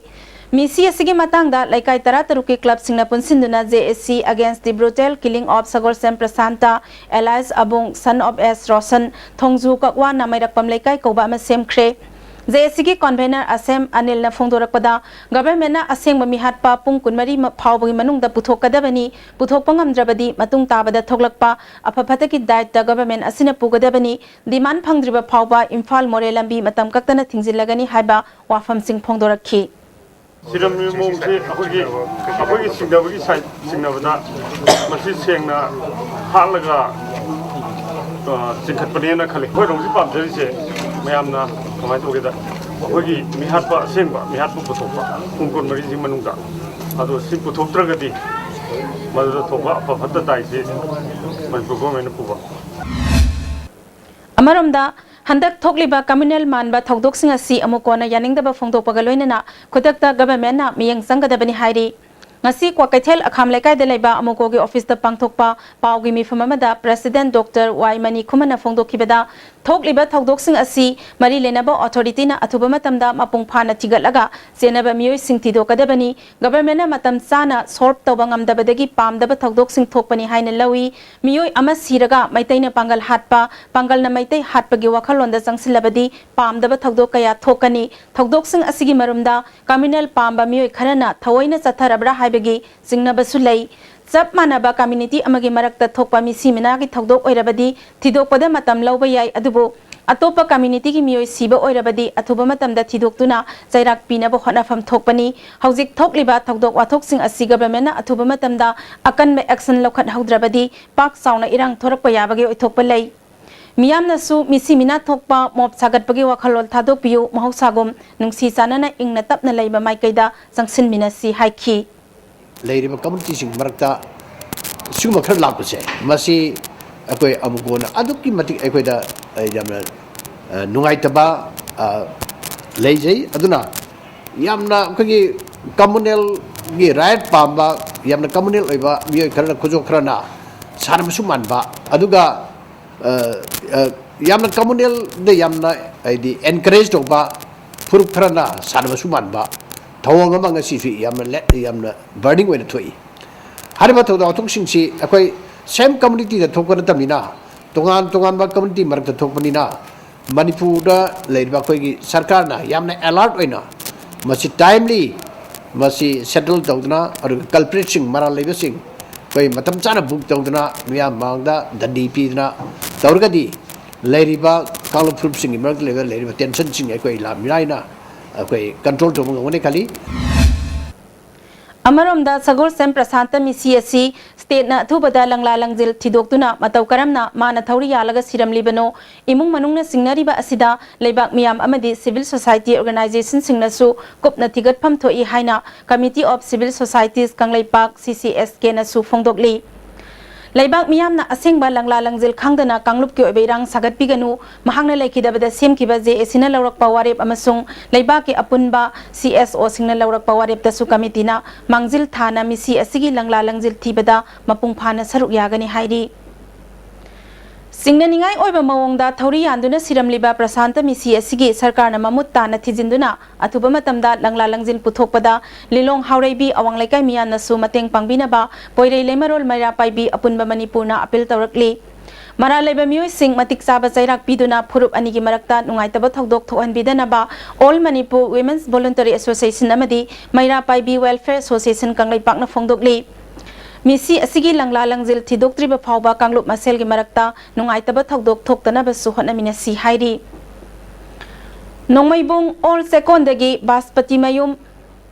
ꯃꯤꯁꯤ ꯑꯁꯤꯒꯤ ꯃꯇꯥꯡꯗ ꯂꯩꯀꯥꯏ ꯇꯔꯥꯇꯔꯨꯛꯀꯤ clubꯁꯤꯡꯅ ꯄꯨꯟꯁꯤꯟꯗꯨꯅ J A C against the brutal killing of Sagolsem Prasanta alias ꯑꯕꯨꯡ, son of S Roshan, ꯊꯣꯡꯖꯨ, ꯀꯛꯋꯥꯅ ꯃꯩꯔꯛꯄꯝ ꯂꯩꯀꯥꯏ ꯀꯧꯕ ꯑꯃ ꯁꯦꯝꯈ꯭ꯔꯦ꯫ J A Cꯒꯤ convener ꯑꯁꯦꯝ ꯑꯅꯤꯜꯅ ꯐꯣꯡꯗꯣꯔꯛꯄꯗ, governmentꯅ ꯑꯁꯦꯡꯕ ꯃꯤꯍꯥꯠꯄ ꯄꯨꯡ ꯀꯨꯟꯃꯔꯤ ꯐꯥꯎꯕꯒꯤ ꯃꯅꯨꯡꯗ ꯄꯨꯊꯣꯛꯀꯗꯕꯅꯤ, ꯄꯨꯊꯣꯛꯄ ꯉꯝꯗ꯭ꯔꯕꯗꯤ ꯃꯇꯨꯡ ꯇꯥꯕꯗ ꯊꯣꯛꯂꯛꯄ ꯑꯐ ꯐꯠꯇꯒꯤ ꯗꯥꯏꯇ government ꯑꯁꯤꯅ ꯄꯨꯒꯗꯕꯅꯤ, demand ꯐꯪꯗ꯭ꯔꯤꯕ ꯐꯥꯎꯕ ꯏꯝꯐꯥꯜ ꯃꯣꯔꯦ ꯂꯝꯕꯤ ꯃꯇꯝ ꯀꯛꯇꯅ ꯊꯤꯡꯖꯤꯜꯂꯒꯅꯤ ꯍꯥꯏꯕ ꯋꯥꯐꯝꯁꯤꯡ ꯐꯣꯡꯗꯣꯔꯛꯈꯤ꯫ ꯁꯤꯔꯝꯃꯤꯕ ꯃꯑꯣꯡꯁꯤ ꯑꯩꯈꯣꯏꯒꯤ, ꯑꯩꯈꯣꯏꯒꯤ ꯆꯤꯡꯅꯕꯒꯤ side ꯆꯤꯡꯅꯕꯗ ꯃꯁꯤ ꯁꯦꯡꯅ ꯍꯥꯠꯂꯒ, ꯑ, ꯆꯤꯡꯈꯠꯄꯅꯦꯅ ꯈꯜꯂꯤ꯫ ꯑꯩꯈꯣꯏꯔꯣꯝꯒꯤ ꯄꯥꯝꯖꯔꯤꯁꯦ ꯃꯌꯥꯝꯅ ꯀꯃꯥꯏꯅ ꯇꯧꯒꯦꯗ, ꯑꯩꯈꯣꯏꯒꯤ ꯃꯤꯍꯥꯠꯄ, ꯑꯁꯦꯡꯕ ꯃꯤꯍꯥꯠꯄ ꯄꯨꯊꯣꯛꯄ ꯄꯨꯡ ꯀꯨꯟꯃꯔꯤꯁꯤ ꯃꯅꯨꯡꯗ, ꯑꯗꯣ ꯁꯤ ꯄꯨꯊꯣꯛꯇ꯭ꯔꯒꯗꯤ ꯃꯗꯨꯗ ꯊꯣꯛꯄ ꯑꯐ ꯐꯠꯇ ꯇꯥꯏꯁꯤ ꯃꯅꯤꯄꯨꯔ governmentꯅ ꯄꯨꯕ꯫ ꯑꯃꯔꯣꯝꯗ, ꯍꯟꯗꯛ ꯊꯣꯛꯂꯤꯕ communal ꯃꯥꯟꯕ ꯊꯧꯗꯣꯛꯁꯤꯡ ꯑꯁꯤ ꯑꯃꯨꯛ ꯀꯣꯟꯅ ꯌꯥꯅꯤꯡꯗꯕ ꯐꯣꯡꯗꯣꯛꯄꯒ ꯂꯣꯏꯅꯅ ꯈꯨꯗꯛꯇ governmentꯅ ꯃꯤꯠꯌꯦꯡ ꯆꯪꯒꯗꯕꯅꯤ ꯍꯥꯏꯔꯤ꯫ ꯉꯁꯤ ꯀ꯭ꯋꯥꯀꯩꯊꯦꯜ ꯑꯈꯥꯝ ꯂꯩꯀꯥꯏꯗ ꯂꯩꯕ ꯑꯃꯨꯀꯣꯒꯤ ꯑꯣꯐꯤꯁꯇ ꯄꯥꯡꯊꯣꯛꯄ ꯄꯥꯎꯒꯤ ꯃꯤꯐꯝ ꯑꯃꯗ ꯄ꯭ꯔꯦꯁꯤꯗꯦꯟꯠ ꯗꯣꯛꯇꯔ ꯋꯥꯏ ꯃꯅꯤꯈꯨꯃꯟꯅ ꯐꯣꯡꯗꯣꯛꯈꯤꯕꯗ, ꯊꯣꯛꯂꯤꯕ ꯊꯧꯗꯣꯛꯁꯤꯡ ꯑꯁꯤ ꯃꯔꯤ ꯂꯩꯅꯕ ꯑꯣꯊꯣꯔꯤꯇꯤꯅ ꯑꯊꯨꯕ ꯃꯇꯝꯗ ꯃꯄꯨꯡ ꯐꯥꯅ ꯊꯤꯒꯠꯂꯒ ꯆꯦꯟꯅꯕ ꯃꯤꯑꯣꯏꯁꯤꯡ ꯊꯤꯗꯣꯛꯀꯗꯕꯅꯤ꯫ ꯒꯚꯔꯟꯃꯦꯟꯠꯅ ꯃꯇꯝ ꯆꯥꯅ ꯁꯣꯜꯚ ꯇꯧꯕ ꯉꯝꯗꯕꯗꯒꯤ ꯄꯥꯝꯗꯕ ꯊꯧꯗꯣꯛꯁꯤꯡ ꯊꯣꯛꯄꯅꯤ ꯍꯥꯏꯅ ꯂꯧꯏ꯫ ꯃꯤꯑꯣꯏ ꯑꯃ ꯁꯤꯔꯒ ꯃꯩꯇꯩꯅ ꯄꯥꯡꯒꯜ ꯍꯥꯠꯄ, ꯄꯥꯡꯒꯜꯅ ꯃꯩꯇꯩ ꯍꯥꯠꯄꯒꯤ ꯋꯥꯈꯜꯂꯣꯟꯗ ꯆꯪꯁꯤꯜꯂꯕꯗꯤ ꯄꯥꯝꯗꯕ ꯊꯧꯗꯣꯛ ꯀꯌꯥ ꯊꯣꯛꯀꯅꯤ꯫ ꯊꯧꯗꯣꯛꯁꯤꯡ ꯑꯁꯤꯒꯤ ꯃꯔꯨꯝꯗ ꯀꯝꯃ꯭ꯌꯨꯅꯦꯜ ꯄꯥꯝꯕ ꯃꯤꯑꯣꯏ ꯈꯔꯅ ꯊꯑꯣꯏꯅ ꯆꯠꯊꯔꯕ꯭ꯔꯥ ꯍꯥꯏꯕꯒꯤ ꯆꯤꯡꯅꯕꯁꯨ ꯂꯩ꯫ ꯆꯞ ꯃꯥꯟꯅꯕ ꯀꯝꯃ꯭ꯌꯨꯅꯤꯇꯤ ꯑꯃꯒꯤ ꯃꯔꯛꯇ ꯊꯣꯛꯄ ꯃꯤꯁꯤ ꯃꯤꯅꯥꯒꯤ ꯊꯧꯗꯣꯛ ꯑꯣꯏꯔꯕꯗꯤ ꯊꯤꯗꯣꯛꯄꯗ ꯃꯇꯝ ꯂꯧꯕ ꯌꯥꯏ, ꯑꯗꯨꯕꯨ ꯑꯇꯣꯞꯄ ꯀꯝꯃ꯭ꯌꯨꯅꯤꯇꯤꯒꯤ ꯃꯤꯑꯣꯏ ꯁꯤꯕ ꯑꯣꯏꯔꯕꯗꯤ ꯑꯊꯨꯕ ꯃꯇꯝꯗ ꯊꯤꯗꯣꯛꯇꯨꯅ ꯆꯩꯔꯥꯛ ꯄꯤꯅꯕ ꯍꯣꯠꯅꯐꯝ ꯊꯣꯛꯄꯅꯤ꯫ ꯍꯧꯖꯤꯛ ꯊꯣꯛꯂꯤꯕ ꯊꯧꯗꯣꯛ ꯋꯥꯊꯣꯛꯁꯤꯡ ꯑꯁꯤ ꯒꯚꯔꯟꯃꯦꯟꯠꯅ ꯑꯊꯨꯕ ꯃꯇꯝꯗ ꯑꯀꯟꯕ ꯑꯦꯛꯁꯟ ꯂꯧꯈꯠꯍꯧꯗ꯭ꯔꯕꯗꯤ ꯄꯥꯛ ꯆꯥꯎꯅ ꯏꯔꯥꯡ ꯊꯣꯔꯛꯄ ꯌꯥꯕꯒꯤ ꯑꯣꯏꯊꯣꯛꯄ ꯂꯩ꯫ ꯃꯤꯌꯥꯝꯅꯁꯨ ꯃꯤꯁꯤ ꯃꯤꯅꯥ ꯊꯣꯛꯄ, ꯃꯣꯞ ꯁꯥꯒꯠꯄꯒꯤ ꯋꯥꯈꯜꯂꯣꯟ ꯊꯥꯗꯣꯛꯄꯤꯌꯨ, ꯃꯍꯧꯁꯥꯒꯨꯝ ꯅꯨꯡꯁꯤ ꯆꯥꯟꯅꯅ ꯏꯪꯅ ꯇꯞꯅ ꯂꯩꯕ ꯃꯥꯏꯀꯩꯗ ꯆꯪꯁꯤꯟꯃꯤꯟꯅꯁꯤ ꯍꯥꯏꯈꯤ꯫ ꯂꯩꯔꯤꯕ ꯀꯝꯃ꯭ꯌꯨꯅꯤꯇꯤꯁꯤꯡ ꯃꯔꯛꯇ ꯁꯤꯒꯨꯝꯕ ꯈꯔ ꯂꯥꯛꯄꯁꯦ, ꯃꯁꯤ ꯑꯩꯈꯣꯏ ꯑꯃꯨꯀꯣꯅ ꯑꯗꯨꯛꯀꯤ ꯃꯇꯤꯛ ꯑꯩꯈꯣꯏꯗ, ꯑ, ꯌꯥꯝꯅ, ꯑ, ꯅꯨꯡꯉꯥꯏꯇꯕ, ꯑ, ꯂꯩꯖꯩ꯫ ꯑꯗꯨꯅ ꯌꯥꯝꯅ ꯑꯩꯈꯣꯏꯒꯤ ꯀꯝꯃ꯭ꯌꯨꯅꯦꯜꯒꯤ ꯔꯥꯏꯠ ꯄꯥꯝꯕ, ꯌꯥꯝꯅ ꯀꯝꯃ꯭ꯌꯨꯅꯦꯜ ꯑꯣꯏꯕ ꯃꯤꯑꯣꯏ ꯈꯔꯅ, ꯈꯨꯖꯣꯞ ꯈꯔꯅ ꯁꯥꯟꯅꯕꯁꯨ ꯃꯥꯟꯕ, ꯑꯗꯨꯒ ꯑ, ꯑ, ꯌꯥꯝꯅ ꯀꯝꯃ꯭ꯌꯨꯅꯦꯜꯗ ꯌꯥꯝꯅ, ꯍꯥꯏꯗꯤ, ꯑꯦꯟꯀꯔꯦꯖ ꯇꯧꯕ ꯐꯨꯔꯨꯞ ꯈꯔꯅ ꯁꯥꯟꯅꯕꯁꯨ ꯃꯥꯟꯕ ꯊꯧꯑꯣꯡ ꯑꯃ ꯉꯁꯤꯁꯨ ꯌꯥꯝꯅ ꯂꯦ-, ꯌꯥꯝꯅ ꯕꯔꯅꯤꯡ ꯑꯣꯏꯅ ꯊꯣꯛꯏ꯫ ꯍꯥꯏꯔꯤꯕ ꯊꯧꯗꯣꯛ ꯋꯥꯊꯣꯛꯁꯤꯡꯁꯤ ꯑꯩꯈꯣꯏ ꯁꯦꯝ ꯀꯝꯃ꯭ꯌꯨꯅꯤꯇꯤꯗ ꯊꯣꯛꯄ ꯅꯠꯇꯕꯅꯤꯅ, ꯇꯣꯉꯥꯟ ꯇꯣꯉꯥꯟꯕ ꯀꯝꯃ꯭ꯌꯨꯅꯤꯇꯤ ꯃꯔꯛꯇ ꯊꯣꯛꯄꯅꯤꯅ, ꯃꯅꯤꯄꯨꯔꯗ ꯂꯩꯔꯤꯕ ꯑꯩꯈꯣꯏꯒꯤ ꯁꯔꯀꯥꯔꯅ ꯌꯥꯝꯅ ꯑꯦꯂꯔꯠ ꯑꯣꯏꯅ ꯃꯁꯤ ꯇꯥꯏꯝꯂꯤ ꯃꯁꯤ ꯁꯦꯇꯜ ꯇꯧꯗꯨꯅ, ꯑꯗꯨꯒ ꯀꯜꯄ꯭ꯔꯤꯠꯁꯤꯡ, ꯃꯔꯥꯜ ꯂꯩꯕꯁꯤꯡ ꯑꯩꯈꯣꯏ ꯃꯇꯝ ꯆꯥꯅ ꯕꯨꯛ ꯇꯧꯗꯨꯅ, ꯃꯤꯌꯥꯝ ꯃꯥꯡꯗ ꯗꯟꯗꯤ ꯄꯤꯗꯨꯅ ꯇꯧꯔꯒꯗꯤ ꯂꯩꯔꯤꯕ ꯀꯥꯡꯂꯨꯞ ꯐꯨꯔꯨꯞꯁꯤꯡꯒꯤ ꯃꯔꯛꯇ ꯂꯩꯕ, ꯂꯩꯔꯤꯕ ꯇꯦꯟꯁꯟꯁꯤꯡ ꯑꯩꯈꯣꯏ ꯂꯥ-, ꯃꯤꯔꯥꯏꯅ ꯑꯩꯈꯣꯏ ꯀꯟꯇ꯭ꯔꯣꯜ ꯇꯧꯕ ꯉꯝꯒꯅꯤ ꯈꯜꯂꯤ꯫ ꯑꯃꯔꯣꯝꯗ ꯁꯒꯣꯜꯁꯦꯝ ꯄ꯭ꯔꯁꯥꯟꯇ ꯃꯤꯁꯤ ꯑꯁꯤ ꯁ꯭ꯇꯦꯠꯅ ꯑꯊꯨꯕꯗ ꯂꯪꯂꯥ ꯂꯪꯖꯤꯜ ꯊꯤꯗꯣꯛꯇꯨꯅ ꯃꯇꯧ ꯀꯔꯝꯅ ꯃꯥꯅ ꯊꯧꯔꯤ ꯌꯥꯜꯂꯒ ꯁꯤꯔꯝꯂꯤꯕꯅꯣ, ꯏꯃꯨꯡ ꯃꯅꯨꯡꯅ ꯆꯤꯡꯅꯔꯤꯕ ꯑꯁꯤꯗ ꯂꯩꯕꯥꯛ ꯃꯤꯌꯥꯝ ꯑꯃꯗꯤ ꯁꯤꯚꯤꯜ ꯁꯣꯁꯥꯏꯇꯤ ꯑꯣꯔꯒꯅꯥꯏꯖꯦꯁꯟꯁꯤꯡꯅꯁꯨ ꯀꯨꯞꯅ ꯊꯤꯒꯠꯐꯝ ꯊꯣꯛꯏ ꯍꯥꯏꯅ Committee of Civil Societies Kangleipak, ꯁꯤ ꯁꯤ ꯑꯦꯁ ꯀꯦꯅꯁꯨ ꯐꯣꯡꯗꯣꯛꯂꯤ꯫ ꯂꯩꯕꯥꯛ ꯃꯤꯌꯥꯝꯅ ꯑꯁꯦꯡꯕ ꯂꯪꯂꯥ ꯂꯪꯖꯤꯜ ꯈꯪꯗꯅ ꯀꯥꯡꯂꯨꯞꯀꯤ ꯑꯣꯏꯕ ꯏꯔꯥꯡ ꯁꯥꯒꯠꯄꯤꯒꯅꯨ꯫ ꯃꯍꯥꯛꯅ ꯂꯩꯈꯤꯗꯕꯗ ꯁꯦꯝꯈꯤꯕ ꯖꯦ ꯑꯦ ꯁꯤꯅ ꯂꯧꯔꯛꯄ ꯋꯥꯔꯦꯞ ꯑꯃꯁꯨꯡ ꯂꯩꯕꯥꯛꯀꯤ ꯑꯄꯨꯟꯕ ꯁꯤ ꯑꯦꯁ ꯑꯣꯁꯤꯡꯅ ꯂꯧꯔꯛꯄ ꯋꯥꯔꯦꯞꯇꯁꯨ ꯀꯃꯤꯇꯤꯅ ꯃꯥꯡꯖꯤꯜ ꯊꯥꯅ ꯃꯤꯁꯤ ꯑꯁꯤꯒꯤ ꯂꯪꯂꯥ ꯂꯪꯖꯤꯜ ꯊꯤꯕꯗ ꯃꯄꯨꯡ ꯐꯥꯅ ꯁꯔꯨꯛ ꯌꯥꯒꯅꯤ ꯍꯥꯏꯔꯤ꯫ ꯆꯤꯡꯅꯅꯤꯡꯉꯥꯏ ꯑꯣꯏꯕ ꯃꯑꯣꯡꯗ ꯊꯧꯔꯤ ꯌꯥꯟꯗꯨꯅ ꯁꯤꯔꯝꯂꯤꯕ ꯄ꯭ꯔꯁꯥꯟꯇ ꯃꯤꯁꯤ ꯑꯁꯤꯒꯤ ꯁꯔꯀꯥꯔꯅ ꯃꯃꯨꯠ ꯇꯥꯅ ꯊꯤꯖꯤꯟꯗꯨꯅ ꯑꯊꯨꯕ ꯃꯇꯝꯗ ꯂꯪꯂꯥ ꯂꯪꯖꯤꯟ ꯄꯨꯊꯣꯛꯄꯗ ꯂꯤꯂꯣꯡ ꯍꯥꯎꯔꯩꯕꯤ ꯑꯋꯥꯡ ꯂꯩꯀꯥꯏ ꯃꯤꯌꯥꯝꯅꯁꯨ ꯃꯇꯦꯡ ꯄꯥꯡꯕꯤꯅꯕ ꯄꯣꯏꯔꯩ ꯂꯩꯃꯔꯣꯜ ꯃꯩꯔꯥ ꯄꯥꯏꯕꯤ ꯑꯄꯨꯟꯕ ꯃꯅꯤꯄꯨꯔꯅ ꯑꯄꯤꯜ ꯇꯧꯔꯛꯂꯤ꯫ ꯃꯔꯥꯜ ꯂꯩꯕ ꯃꯤꯑꯣꯏꯁꯤꯡ ꯃꯇꯤꯛ ꯆꯥꯕ ꯆꯩꯔꯥꯛ ꯄꯤꯗꯨꯅ ꯐꯨꯔꯨꯞ ꯑꯅꯤꯒꯤ ꯃꯔꯛꯇ ꯅꯨꯡꯉꯥꯏꯇꯕ ꯊꯧꯗꯣꯛ ꯊꯣꯛꯍꯟꯕꯤꯗꯅꯕ All Manipur Women's Voluntary Association ꯑꯃꯗꯤ ꯃꯩꯔꯥ ꯄꯥꯏꯕꯤ Welfare Association ꯀꯪꯂꯩꯄꯥꯛꯅ ꯐꯣꯡꯗꯣꯛꯂꯤ꯫ ꯃꯤꯁꯤ ꯑꯁꯤꯒꯤ ꯂꯪꯂꯥ ꯂꯪꯖꯤꯜ ꯊꯤꯗꯣꯛꯇ꯭ꯔꯤꯕ ꯐꯥꯎꯕ ꯀꯥꯡꯂꯨꯞ ꯃꯁꯦꯜꯒꯤ ꯃꯔꯛꯇ ꯅꯨꯡꯉꯥꯏꯇꯕ ꯊꯧꯗꯣꯛ ꯊꯣꯛꯇꯅꯕꯁꯨ ꯍꯣꯠꯅꯃꯤꯟꯅꯁꯤ ꯍꯥꯏꯔꯤ꯫ ꯅꯣꯡꯃꯩꯕꯨꯡ ꯑꯣꯜ ꯆꯦꯀꯣꯟꯗꯒꯤ ꯕꯥꯁꯄꯇꯤ ꯃꯌꯨꯝ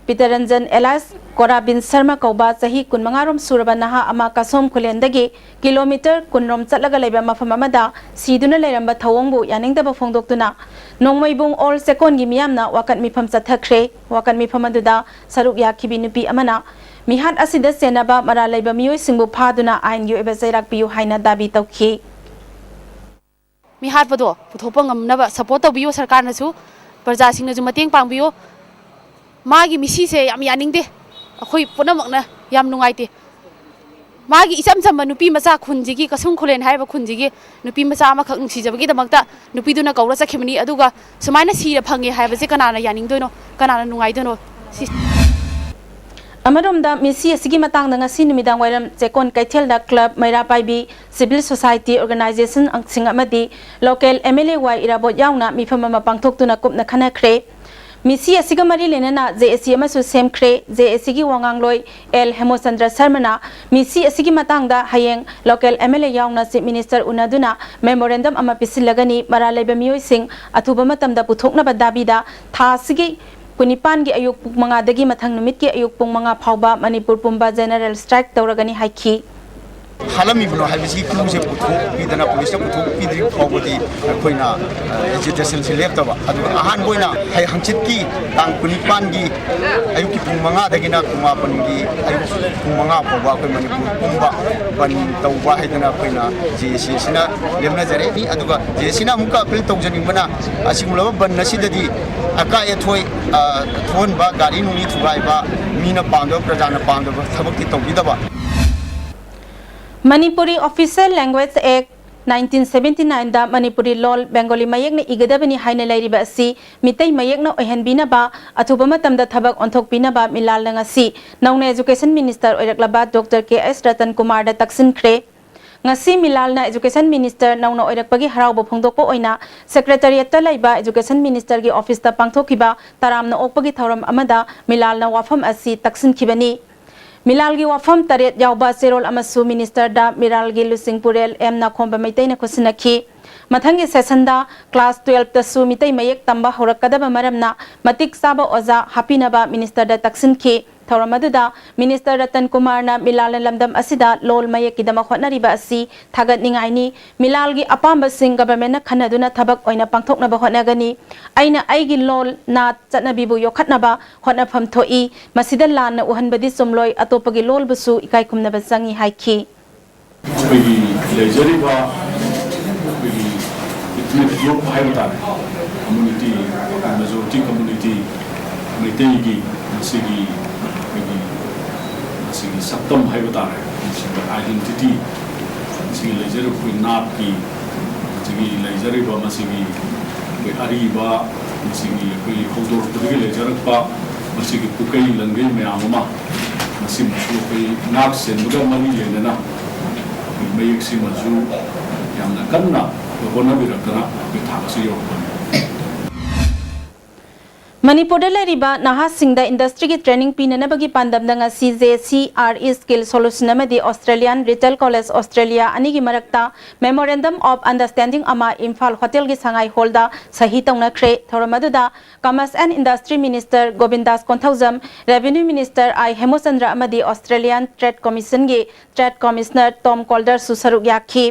ꯄꯤꯇꯔꯟꯖꯟ alias ꯀꯣꯔꯥꯕꯤꯟ ꯁꯔꯃ ꯀꯧꯕ ꯆꯍꯤ ꯀꯨꯟꯃꯉꯥ ꯔꯣꯝ ꯁꯨꯔꯕ ꯅꯍꯥ ꯑꯃ ꯀꯁꯣꯝ ꯈꯨꯂꯦꯟꯗꯒꯤ ꯀꯤꯂꯣꯃꯤꯇꯔ ꯀꯨꯟ ꯔꯣꯝ ꯆꯠꯂꯒ ꯂꯩꯕ ꯃꯐꯝ ꯑꯃꯗ ꯁꯤꯗꯨꯅ ꯂꯩꯔꯝꯕ ꯊꯧꯑꯣꯡꯕꯨ ꯌꯥꯅꯤꯡꯗꯕ ꯐꯣꯡꯗꯣꯛꯇꯨꯅ ꯅꯣꯡꯃꯩꯕꯨꯡ ꯑꯣꯜ ꯆꯦꯀꯣꯟꯒꯤ ꯃꯤꯌꯥꯝꯅ ꯋꯥꯀꯠ ꯃꯤꯐꯝ ꯆꯠꯊꯈ꯭ꯔꯦ꯫ ꯋꯥꯀꯠ ꯃꯤꯐꯝ ꯑꯗꯨꯗ ꯁꯔꯨꯛ ꯌꯥꯈꯤꯕꯤ ꯅꯨꯄꯤ ꯑꯃꯅ ꯃꯤꯍꯥꯠ ꯑꯁꯤꯗ ꯆꯦꯟꯅꯕ ꯃꯔꯥꯜ ꯂꯩꯕ ꯃꯤꯑꯣꯏꯁꯤꯡꯕꯨ ꯐꯥꯗꯨꯅ ꯑꯥꯏꯟꯒꯤ ꯑꯣꯏꯕ ꯆꯩꯔꯥꯛ ꯄꯤꯌꯨ ꯍꯥꯏꯅ ꯗꯥꯕꯤ ꯇꯧꯈꯤ꯫ ꯃꯤꯍꯥꯠꯄꯗꯣ ꯄꯨꯊꯣꯛꯄ ꯉꯝꯅꯕ support ꯇꯧꯕꯤꯌꯨ, ꯁꯔꯀꯥꯔꯅꯁꯨ, ꯄ꯭ꯔꯖꯥꯁꯤꯡꯅꯁꯨ ꯃꯇꯦꯡ ꯄꯥꯡꯕꯤꯌꯨ꯫ ꯃꯥꯒꯤ ꯃꯤꯁꯤꯁꯦ ꯌꯥꯝ ꯌꯥꯅꯤꯡꯗꯦ, ꯑꯩꯈꯣꯏ ꯄꯨꯝꯅꯃꯛꯅ ꯌꯥꯝ ꯅꯨꯡꯉꯥꯏꯇꯦ꯫ ꯃꯥꯒꯤ ꯏꯆꯝ ꯆꯝꯕ ꯅꯨꯄꯤ ꯃꯆꯥ ꯈꯨꯟꯁꯤꯒꯤ, ꯀꯁꯨꯝ ꯈꯨꯂꯦꯟ ꯍꯥꯏꯔꯤꯕ ꯈꯨꯟꯁꯤꯒꯤ ꯅꯨꯄꯤ ꯃꯆꯥ ꯑꯃꯈꯛ ꯅꯨꯡꯁꯤꯖꯕꯒꯤꯗꯃꯛꯇ ꯅꯨꯄꯤꯗꯨꯅ ꯀꯧꯔ ꯆꯠꯈꯤꯕꯅꯤ, ꯑꯗꯨꯒ ꯁꯨꯃꯥꯏꯅ ꯁꯤꯔ ꯐꯪꯉꯦ ꯍꯥꯏꯕꯁꯦ ꯀꯅꯥꯅ ꯌꯥꯅꯤꯡꯗꯣꯏꯅꯣ, ꯀꯅꯥꯅ ꯅꯨꯡꯉꯥꯏꯗꯣꯏꯅꯣ? ꯁꯤ ꯑꯃꯔꯣꯝꯗ ꯃꯤꯁꯤ ꯑꯁꯤꯒꯤ ꯃꯇꯥꯡꯗ ꯉꯁꯤ ꯅꯨꯃꯤꯗꯥꯡ ꯋꯥꯏꯔꯝ ꯆꯦꯛꯀꯣꯟ ꯀꯩꯊꯦꯜꯗ club, ꯃꯩꯔꯥ ꯄꯥꯏꯕꯤ, civil society organization ꯁꯤꯡ ꯑꯃꯗꯤ local M L A ꯋꯥꯏ ꯏꯔꯥꯕꯣꯠ ꯌꯥꯎꯅ ꯃꯤꯐꯝ ꯑꯃ ꯄꯥꯡꯊꯣꯛꯇꯨꯅ ꯀꯨꯞꯅ ꯈꯟꯅꯈ꯭ꯔꯦ꯫ ꯃꯤꯁꯤ ꯑꯁꯤꯒ ꯃꯔꯤ ꯂꯩꯅꯅ J A C ꯑꯃꯁꯨ ꯁꯦꯝꯈ꯭ꯔꯦ꯫ J A C ꯒꯤ ꯋꯥꯉꯥꯡꯂꯣꯏ ꯑꯦꯜ ꯍꯦꯃꯣꯆꯟꯗ꯭ꯔ ꯁꯔꯃꯅ ꯃꯤꯁꯤ ꯑꯁꯤꯒꯤ ꯃꯇꯥꯡꯗ ꯍꯌꯦꯡ local M L A ꯌꯥꯎꯅ Chief Minister ꯎꯅꯗꯨꯅ memorandum ꯑꯃ ꯄꯤꯁꯤꯜꯂꯒꯅꯤ, ꯃꯔꯥꯜ ꯂꯩꯕ ꯃꯤꯑꯣꯏꯁꯤꯡ ꯑꯊꯨꯕ ꯃꯇꯝꯗ ꯄꯨꯊꯣꯛꯅꯕ ꯗꯥꯕꯤꯗ ꯊꯥ ꯑꯁꯤꯒꯤ ꯀꯨꯟꯅꯤꯄꯥꯟꯒꯤ ꯑꯌꯨꯛ ꯄꯨꯡ ꯃꯉꯥꯗꯒꯤ ꯃꯊꯪ ꯅꯨꯃꯤꯠꯀꯤ ꯑꯌꯨꯛ ꯄꯨꯡ ꯃꯉꯥ ꯐꯥꯎꯕ ꯃꯅꯤꯄꯨꯔ ꯄꯨꯝꯕ general strike ꯇꯧꯔꯒꯅꯤ ꯍꯥꯏꯈꯤ꯫ ꯍꯥꯠꯂꯝꯃꯤꯕꯅꯣ ꯍꯥꯏꯕꯁꯤ clue ꯁꯦ ꯄꯨꯊꯣꯛꯄꯤꯗꯅ, ꯄꯨꯂꯤꯁꯇ ꯄꯨꯊꯣꯛꯄꯤꯗ꯭ꯔꯤꯕ ꯐꯥꯎꯕꯗꯤ ꯑꯩꯈꯣꯏꯅ, ꯑ, agitation ꯁꯦ ꯂꯦꯞꯇꯕ꯫ ꯑꯗꯨꯒ ꯑꯍꯥꯟꯕ ꯑꯣꯏꯅ ꯍꯌꯦꯡ ꯍꯪꯆꯤꯠꯀꯤ ꯇꯥꯡ ꯀꯨꯟꯅꯤꯄꯥꯟꯒꯤ ꯑꯌꯨꯛꯀꯤ ꯄꯨꯡ ꯃꯉꯥꯗꯒꯤꯅ ꯄꯨꯡ ꯃꯥꯄꯟꯒꯤ ꯑꯌꯨꯛ ꯄꯨꯡ ꯃꯉꯥ ꯐꯥꯎꯕ ꯑꯩꯈꯣꯏ ꯃꯅꯤꯄꯨꯔ ꯄꯨꯝꯕ ꯕꯟ ꯇꯧꯕ ꯍꯥꯏꯗꯅ ꯑꯩꯈꯣꯏꯅ J A C ꯑꯁꯤꯅ ꯂꯦꯞꯅꯖꯔꯦ꯫ ꯑꯗꯨꯒ J A C ꯅ ꯑꯃꯨꯛꯀ appeal ꯇꯧꯖꯅꯤꯡꯕꯅ, ꯑꯁꯤꯒꯨꯝꯂꯕ ꯕꯟ ꯑꯁꯤꯗꯗꯤ ꯑꯀꯥꯏ ꯑꯊꯣꯏ, ꯑ, ꯊꯣꯛꯍꯟꯕ, ꯒꯥꯔꯤ ꯅꯨꯡꯂꯤ ꯊꯨꯒꯥꯏꯕ, ꯃꯤꯅ ꯄꯥꯝꯗꯕ, ꯄ꯭ꯔꯖꯥꯅ ꯄꯥꯝꯗꯕ ꯊꯕꯛꯇꯤ ꯇꯧꯕꯤꯗꯕ꯫ Manipuri Official Language Act nineteen seventy nine ꯗ ꯃꯅꯤꯄꯨꯔꯤ ꯂꯣꯜ ꯕꯦꯡꯒꯣꯂꯤ ꯃꯌꯦꯛꯅ ꯏꯒꯗꯕꯅꯤ ꯍꯥꯏꯅ ꯂꯩꯔꯤꯕ ꯑꯁꯤ ꯃꯤꯇꯩ ꯃꯌꯦꯛꯅ ꯑꯣꯏꯍꯟꯕꯤꯅꯕ ꯑꯊꯨꯕ ꯃꯇꯝꯗ ꯊꯕꯛ ꯑꯣꯟꯊꯣꯛꯄꯤꯅꯕ ꯃꯤꯂꯥꯜꯅ ꯉꯁꯤ ꯅꯧꯅ Education Minister ꯑꯣꯏꯔꯛꯂꯕ Doctor K S Ratan ꯀꯨꯃꯥꯔꯗ ꯇꯛꯁꯤꯟꯈ꯭ꯔꯦ꯫ ꯉꯁꯤ ꯃꯤꯂꯥꯜꯅ Education Minister ꯅꯧꯅ ꯑꯣꯏꯔꯛꯄꯒꯤ ꯍꯔꯥꯎꯕ ꯐꯣꯡꯗꯣꯛꯄ ꯑꯣꯏꯅ Secretariat ꯇ ꯂꯩꯕ Education Minister ꯒꯤ office ꯇ ꯄꯥꯡꯊꯣꯛꯈꯤꯕ ꯇꯔꯥꯝꯅ ꯑꯣꯛꯄꯒꯤ ꯊꯧꯔꯝ ꯑꯃꯗ ꯃꯤꯂꯥꯜꯅ ꯋꯥꯐꯝ ꯑꯁꯤ ꯇꯛꯁꯤꯟꯈꯤꯕꯅꯤ꯫ ꯃꯤꯂꯥꯜꯒꯤ ꯋꯥꯐꯝ ꯇꯔꯦꯠ ꯌꯥꯎꯕ ꯆꯦꯔꯣꯜ ꯑꯃꯁꯨ Minister ꯗ ꯃꯤꯂꯥꯜꯒꯤ ꯂꯨꯆꯤꯡ ꯄꯨꯔꯦꯜ ꯑꯦꯝ ꯅꯥꯈꯣꯝꯕ ꯃꯩꯇꯩꯅ ꯈꯨꯠꯁꯤꯟꯅꯈꯤ꯫ ꯃꯊꯪꯒꯤ session ꯗ class twelve ꯇꯁꯨ ꯃꯤꯇꯩ ꯃꯌꯦꯛ ꯇꯝꯕ ꯍꯧꯔꯛꯀꯗꯕ ꯃꯔꯝꯅ ꯃꯇꯤꯛ ꯆꯥꯕ ꯑꯣꯖꯥ ꯍꯥꯞꯄꯤꯅꯕ Minister ꯗ ꯇꯛꯁꯤꯟꯈꯤ꯫ ꯊꯧꯔꯝ ꯑꯗꯨꯗ Minister ꯔꯇꯟ ꯀꯨꯃꯥꯔꯅ ꯃꯤꯂꯥꯜꯅ ꯂꯝꯗꯝ ꯑꯁꯤꯗ ꯂꯣꯜ ꯃꯌꯦꯛꯀꯤꯗꯃꯛ ꯍꯣꯠꯅꯔꯤꯕ ꯑꯁꯤ ꯊꯥꯒꯠꯅꯤꯡꯉꯥꯏꯅꯤ꯫ ꯃꯤꯂꯥꯜꯒꯤ ꯑꯄꯥꯝꯕꯁꯤꯡ government ꯅ ꯈꯟꯅꯗꯨꯅ ꯊꯕꯛ ꯑꯣꯏꯅ ꯄꯥꯡꯊꯣꯛꯅꯕ ꯍꯣꯠꯅꯒꯅꯤ꯫ ꯑꯩꯅ ꯑꯩꯒꯤ ꯂꯣꯜ, ꯅꯥꯠ, ꯆꯠꯅꯕꯤꯕꯨ ꯌꯣꯛꯈꯠꯅꯕ ꯍꯣꯠꯅꯐꯝ ꯊꯣꯛꯏ꯫ ꯃꯁꯤꯗ ꯂꯥꯟꯅ ꯎꯍꯟꯕꯗꯤ ꯆꯨꯝꯂꯣꯏ, ꯑꯇꯣꯞꯄꯒꯤ ꯂꯣꯜꯕꯨꯁꯨ ꯏꯀꯥꯏ ꯈꯨꯝꯅꯕ ꯆꯪꯏ ꯍꯥꯏꯈꯤ꯫ ꯑꯩꯈꯣꯏꯒꯤ ꯂꯩꯖꯔꯤꯕ ꯑꯩꯈꯣꯏꯒꯤ ethnic group ꯍꯥꯏꯕ ꯇꯥꯔꯦ, community, majority community ꯃꯩꯇꯩꯒꯤ ꯃꯁꯤꯒꯤ ꯑꯩꯈꯣꯏꯒꯤ ꯃꯁꯤꯒꯤ ꯁꯛꯇꯝ ꯍꯥꯏꯕ ꯇꯥꯔꯦ, ꯃꯁꯤꯒꯤ identity, ꯃꯁꯤꯒꯤ ꯂꯩꯖꯔꯤꯕ ꯑꯩꯈꯣꯏ ꯅꯥꯠꯀꯤ ꯃꯁꯤꯒꯤ ꯂꯩꯖꯔꯤꯕ ꯃꯁꯤꯒꯤ ꯑꯩꯈꯣꯏ ꯑꯔꯤꯕ, ꯃꯁꯤꯒꯤ ꯑꯩꯈꯣꯏ ꯍꯧꯗꯣꯔꯛꯄꯗꯒꯤ ꯂꯩꯖꯔꯛꯄ ꯃꯁꯤꯒꯤ ꯄꯨꯀꯩ ꯂꯪꯒꯩ ꯃꯌꯥꯝ ꯑꯃ, ꯃꯁꯤꯃꯁꯨ ꯑꯩꯈꯣꯏ ꯉꯥꯛ ꯁꯦꯟꯕꯒ ꯃꯔꯤ ꯂꯩꯅꯅ ꯑꯩꯈꯣꯏ ꯃꯌꯦꯛꯁꯤꯃꯁꯨ ꯌꯥꯝꯅ ꯀꯟꯅ ꯑꯩꯈꯣꯏ ꯍꯣꯠꯅꯕꯤꯔꯛꯇꯅ ꯑꯩꯈꯣꯏ ꯊꯥꯛ ꯑꯁꯤ ꯌꯧꯔꯛꯄꯅꯤ꯫ ꯃꯅꯤꯄꯨꯔꯗ ꯂꯩꯔꯤꯕ ꯅꯍꯥꯁꯤꯡꯗ ꯏꯟꯗꯁꯇ꯭ꯔꯤꯒꯤ ꯇ꯭ꯔꯦꯅꯤꯡ ꯄꯤꯅꯅꯕꯒꯤ ꯄꯥꯟꯗꯝꯗ ꯉꯁꯤ J C R E skill solution ꯑꯃꯗꯤ ꯑꯣꯁꯇ꯭ꯔꯦꯂꯤꯌꯥꯟ ꯔꯤꯇꯦꯜ ꯀꯣꯂꯦꯖ ꯑꯣꯁꯇ꯭ꯔꯦꯂꯤꯌꯥ ꯑꯅꯤꯒꯤ ꯃꯔꯛꯇ ꯃꯦꯃꯣꯔꯦꯟꯗꯝ ꯑꯣꯐ ꯑꯟꯗꯔꯁ꯭ꯇꯦꯟꯗꯤꯡ ꯑꯃ ꯏꯝꯐꯥꯜ ꯍꯣꯇꯦꯜꯒꯤ ꯁꯉꯥꯏ ꯍꯣꯜꯗ ꯁꯍꯤ ꯇꯧꯅꯈ꯭ꯔꯦ꯫ ꯊꯧꯔꯝ ꯑꯗꯨꯗ commerce and industry minister Govindas Konthoujam, revenue minister I Hemochandra ꯑꯃꯗꯤ ꯑꯣꯁꯇ꯭ꯔꯦꯂꯤꯌꯥꯟ ꯇ꯭ꯔꯦꯗ ꯀꯣꯃꯤꯁꯟꯒꯤ ꯇ꯭ꯔꯦꯗ ꯀꯣꯃꯤꯁꯅꯔ ꯇꯣꯝ ꯀꯣꯜꯗꯔꯁꯨ ꯁꯔꯨꯛ ꯌꯥꯈꯤ꯫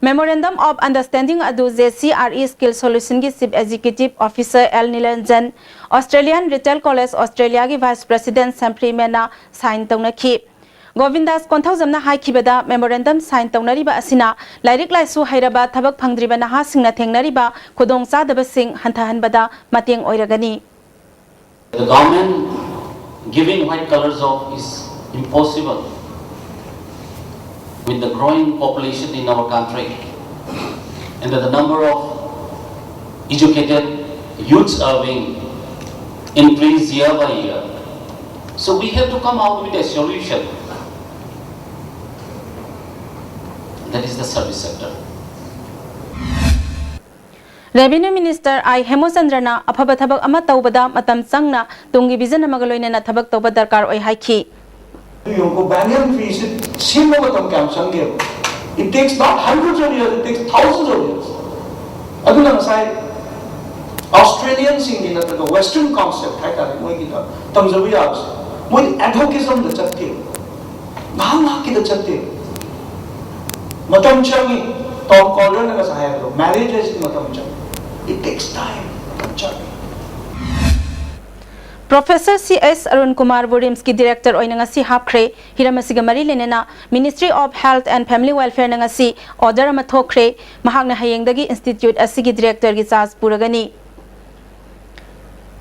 ꯃꯦꯃꯣꯔꯦꯟꯗꯝ ꯑꯣꯐ ꯑꯟꯗꯔꯁ꯭ꯇꯦꯟꯗꯤꯡ ꯑꯗꯨ J C R E skill ꯁꯣꯂꯨꯁꯟꯒꯤ chief executive officer L Nilanjan, Australian retail college ꯑꯣꯁꯇ꯭ꯔꯦꯂꯤꯌꯥꯒꯤ ꯚꯥꯏꯁ ꯄ꯭ꯔꯦꯁꯤꯗꯦꯟꯠ ꯁꯦꯝꯐ꯭ꯔꯤ ꯃꯦꯅꯥ ꯁꯥꯏꯟ ꯇꯧꯅꯈꯤ꯫ ꯒꯣꯕꯤꯟꯗꯥꯁ ꯀꯣꯟꯊꯧꯖꯝꯅ ꯍꯥꯏꯈꯤꯕꯗ, ꯃꯦꯃꯣꯔꯦꯟꯗꯝ ꯁꯥꯏꯟ ꯇꯧꯅꯔꯤꯕ ꯑꯁꯤꯅ ꯂꯥꯏꯔꯤꯛ ꯂꯥꯏꯁꯨ ꯍꯩꯔꯕ ꯊꯕꯛ ꯐꯪꯗ꯭ꯔꯤꯕ ꯅꯍꯥꯁꯤꯡꯅ ꯊꯦꯡꯅꯔꯤꯕ ꯈꯨꯗꯣꯡꯆꯥꯗꯕꯁꯤꯡ ꯍꯟꯊꯍꯟꯕꯗ ꯃꯇꯦꯡ ꯑꯣꯏꯔꯒꯅꯤ꯫ The government giving white collar job is impossible with the growing population in our country and the number of educated youths are being increased year by year. So we have to come out with a solution. That is the service sector. Revenue minister I ꯍꯦꯃꯣꯆꯟꯗ꯭ꯔꯅ ꯑꯐꯕ ꯊꯕꯛ ꯑꯃ ꯇꯧꯕꯗ ꯃꯇꯝ ꯆꯪꯅ ꯇꯨꯡꯒꯤ ꯚꯤꯖꯟ ꯑꯃꯒ ꯂꯣꯏꯅꯅ ꯊꯕꯛ ꯇꯧꯕ ꯗꯔꯀꯥꯔ ꯑꯣꯏ ꯍꯥꯏꯈꯤ꯫ ꯌꯦꯡꯉꯨꯀꯣ, banyan tree ꯁꯤ ꯁꯦꯝꯕ ꯃꯇꯝ ꯀꯌꯥꯝ ꯆꯪꯒꯦꯕ? It takes not hundreds of years, it takes thousands of years. ꯑꯗꯨꯅ ꯉꯁꯥꯏ ꯑꯣꯁꯇ꯭ꯔꯦꯂꯤꯌꯟꯁꯤꯡꯒꯤ ꯅꯠꯇ꯭ꯔꯒ western concept ꯍꯥꯏꯇꯥꯔꯦ, ꯃꯣꯏꯒꯤꯗ ꯇꯝꯖꯕ ꯌꯥꯕꯁꯦ, ꯃꯣꯏꯗꯤ adhocismꯗ ꯆꯠꯇꯦꯕ, ꯉꯥꯏꯍꯥꯛ ꯉꯥꯏꯍꯥꯛꯀꯤꯗ ꯆꯠꯇꯦꯕ꯫ ꯃꯇꯝ ꯆꯪꯉꯤ꯫ ꯇꯣꯝ ꯀꯣꯜꯗꯔꯅ ꯉꯁꯥꯏ ꯍꯥꯏꯕꯗꯣ, marriage ꯍꯥꯏꯁꯤꯗꯤ ꯃꯇꯝ ꯆꯪꯉꯤ꯫ It takes time. ꯃꯇꯝ ꯆꯪꯉꯤ꯫ Professor C S Arun ꯀꯨꯃꯥꯔꯕꯨ ꯔꯤꯝꯁꯀꯤ director ꯑꯣꯏꯅ ꯉꯁꯤ ꯍꯥꯞꯈ꯭ꯔꯦ꯫ ꯍꯤꯔꯝ ꯑꯁꯤꯒ ꯃꯔꯤ ꯂꯩꯅꯅ Ministry of Health and Family Welfareꯅ ꯉꯁꯤ ꯑꯣꯔꯗꯔ ꯑꯃ ꯊꯣꯛꯈ꯭ꯔꯦ꯫ ꯃꯍꯥꯛꯅ ꯍꯌꯦꯡꯗꯒꯤ ꯏꯟꯁꯇꯤꯇ꯭ꯌꯨꯠ ꯑꯁꯤꯒꯤ ꯗꯤꯔꯦꯛꯇꯔꯒꯤ ꯆꯥꯔꯖ ꯄꯨꯔꯒꯅꯤ꯫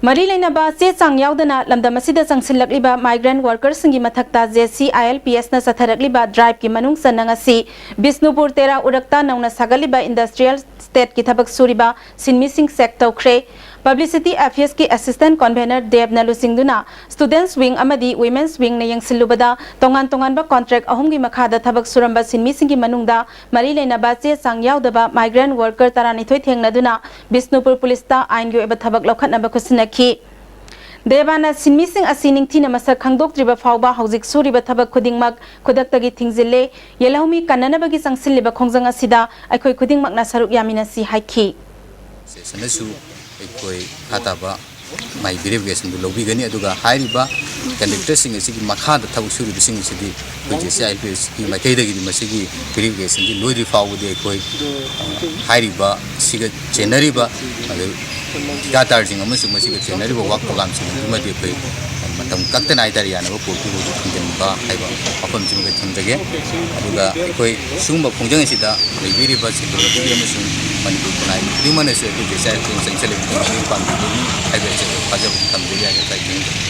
ꯃꯔꯤ ꯂꯩꯅꯕ ꯆꯦ ꯆꯥꯡ ꯌꯥꯎꯗꯅ ꯂꯝꯗꯝ ꯑꯁꯤꯗ ꯆꯪꯁꯤꯜꯂꯛꯂꯤꯕ migrant workerꯁꯤꯡꯒꯤ ꯃꯊꯛꯇ J C I L P ꯑꯦꯁꯅ ꯆꯠꯊꯔꯛꯂꯤꯕ ꯗ꯭ꯔꯥꯏꯚꯀꯤ ꯃꯅꯨꯡ ꯆꯟꯅ ꯉꯁꯤ ꯕꯤꯁꯅꯨꯄꯨꯔ ꯇꯦꯔꯥ ꯎꯔꯛꯇ ꯅꯧꯅ ꯁꯥꯒꯠꯂꯤꯕ ꯏꯟꯗꯁꯇ꯭ꯔꯤꯌꯦꯜ ꯁ꯭ꯇꯦꯠꯀꯤ ꯊꯕꯛ ꯁꯨꯔꯤꯕ ꯁꯤꯟꯃꯤꯁꯤꯡ ꯆꯦꯛ ꯇꯧꯈ꯭ꯔꯦ꯫ Publicity Affairs ꯀꯤ Assistant Convener ꯗꯦꯕꯅ ꯂꯨꯆꯤꯡꯗꯨꯅ Students Wing ꯑꯃꯗꯤ Women's Wing ꯅ ꯌꯦꯡꯁꯤꯜꯂꯨꯕꯗ, ꯇꯣꯉꯥꯟ ꯇꯣꯉꯥꯟꯕ contract ꯑꯍꯨꯝꯒꯤ ꯃꯈꯥꯗ ꯊꯕꯛ ꯁꯨꯔꯝꯕ ꯁꯤꯟꯃꯤꯁꯤꯡꯒꯤ ꯃꯅꯨꯡꯗ ꯃꯔꯤ ꯂꯩꯅꯕ ꯆꯦ ꯆꯥꯡ ꯌꯥꯎꯗꯕ migrant worker ꯇꯔꯥꯅꯤꯊꯣꯏ ꯊꯦꯡꯅꯗꯨꯅ ꯕꯤꯁꯅꯨꯄꯨꯔ ꯄꯨꯂꯤꯁꯇ ꯑꯥꯏꯟꯒꯤ ꯑꯣꯏꯕ ꯊꯕꯛ ꯂꯧꯈꯠꯅꯕ ꯈꯨꯠꯁꯤꯟꯅꯈꯤ꯫ ꯗꯦꯕꯥꯅ ꯁꯤꯟꯃꯤꯁꯤꯡ ꯑꯁꯤ ꯅꯤꯡꯊꯤꯅ ꯃꯁꯛ ꯈꯪꯗꯣꯛꯇ꯭ꯔꯤꯕ ꯐꯥꯎꯕ ꯍꯧꯖꯤꯛ ꯁꯨꯔꯤꯕ ꯊꯕꯛ ꯈꯨꯗꯤꯡꯃꯛ ꯈꯨꯗꯛꯇꯒꯤ ꯊꯤꯡꯖꯤꯜꯂꯦ, ꯌꯦꯜꯍꯧꯃꯤ ꯀꯟꯅꯅꯕꯒꯤ ꯆꯪꯁꯤꯜꯂꯤꯕ ꯈꯣꯡꯖꯪ ꯑꯁꯤꯗ ꯑꯩꯈꯣꯏ ꯈꯨꯗꯤꯡꯃꯛꯅ ꯁꯔꯨꯛ ꯌꯥꯃꯤꯟꯅꯁꯤ ꯍꯥꯏꯈꯤ꯫ ꯁꯦꯁꯟꯅꯁꯨ ꯑꯩꯈꯣꯏ ꯃꯈꯥ ꯇꯥꯕ ꯃꯥꯒꯤ verification ꯗꯨ ꯂꯧꯕꯤꯒꯅꯤ꯫ ꯑꯗꯨꯒ ꯍꯥꯏꯔꯤꯕ contractor ꯁꯤꯡ ꯑꯁꯤꯒꯤ ꯃꯈꯥꯗ ꯊꯕꯛ ꯁꯨꯔꯤꯕꯁꯤꯡ ꯑꯁꯤꯗꯤ ꯑꯩꯈꯣꯏ J C I L P S ꯀꯤ ꯃꯥꯏꯀꯩꯗꯒꯤꯗꯤ ꯃꯁꯤꯒꯤ verification ꯗꯤ ꯂꯣꯏꯗ꯭ꯔꯤ ꯐꯥꯎꯕꯗꯤ ꯑꯩꯈꯣꯏ, ꯑ, ꯍꯥꯏꯔꯤꯕ ꯁꯤꯒ ꯆꯦꯟꯅꯔꯤꯕ, ꯑꯗꯨ ꯊꯤꯀꯥꯗꯥꯔꯁꯤꯡ ꯑꯃꯁꯨꯡ ꯃꯁꯤꯒ ꯆꯦꯟꯅꯔꯤꯕ work program ꯁꯤꯡ ꯑꯗꯨꯃꯗꯤ ꯑꯩꯈꯣꯏ ꯃꯇꯝ ꯀꯛꯇꯅ ꯍꯥꯏꯇꯥꯔꯦ, ꯌꯥꯅꯕ ꯄꯣꯠꯇꯨ ꯍꯧꯖꯤꯛ ꯊꯤꯡꯖꯤꯟꯕ ꯍꯥꯏꯕ ꯋꯥꯐꯝꯁꯤꯃꯒ ꯊꯝꯖꯒꯦ꯫ ꯑꯗꯨꯒ ꯑꯩꯈꯣꯏ ꯁꯤꯒꯨꯝꯕ ꯈꯣꯡꯖꯪ ꯑꯁꯤꯗ ꯂꯩꯕꯤꯔꯤꯕ security ꯑꯃꯁꯨꯡ ꯃꯅꯤꯄꯨꯔ ꯈꯨꯟꯅꯥꯏ ꯈꯨꯗꯤꯡꯃꯛꯅꯁꯨ ꯑꯩꯈꯣꯏ J C I L P S ꯆꯪꯁꯤꯜꯂꯤꯕ ꯃꯇꯦꯡ ꯄꯥꯡꯕꯤꯒꯅꯤ ꯍꯥꯏꯕ ꯑꯁꯤ ꯊꯥꯖꯕ ꯊꯝꯖꯔꯤ ꯍꯥꯏꯅ ꯉꯁꯥꯏ ꯊꯦꯡꯅꯖꯩ꯫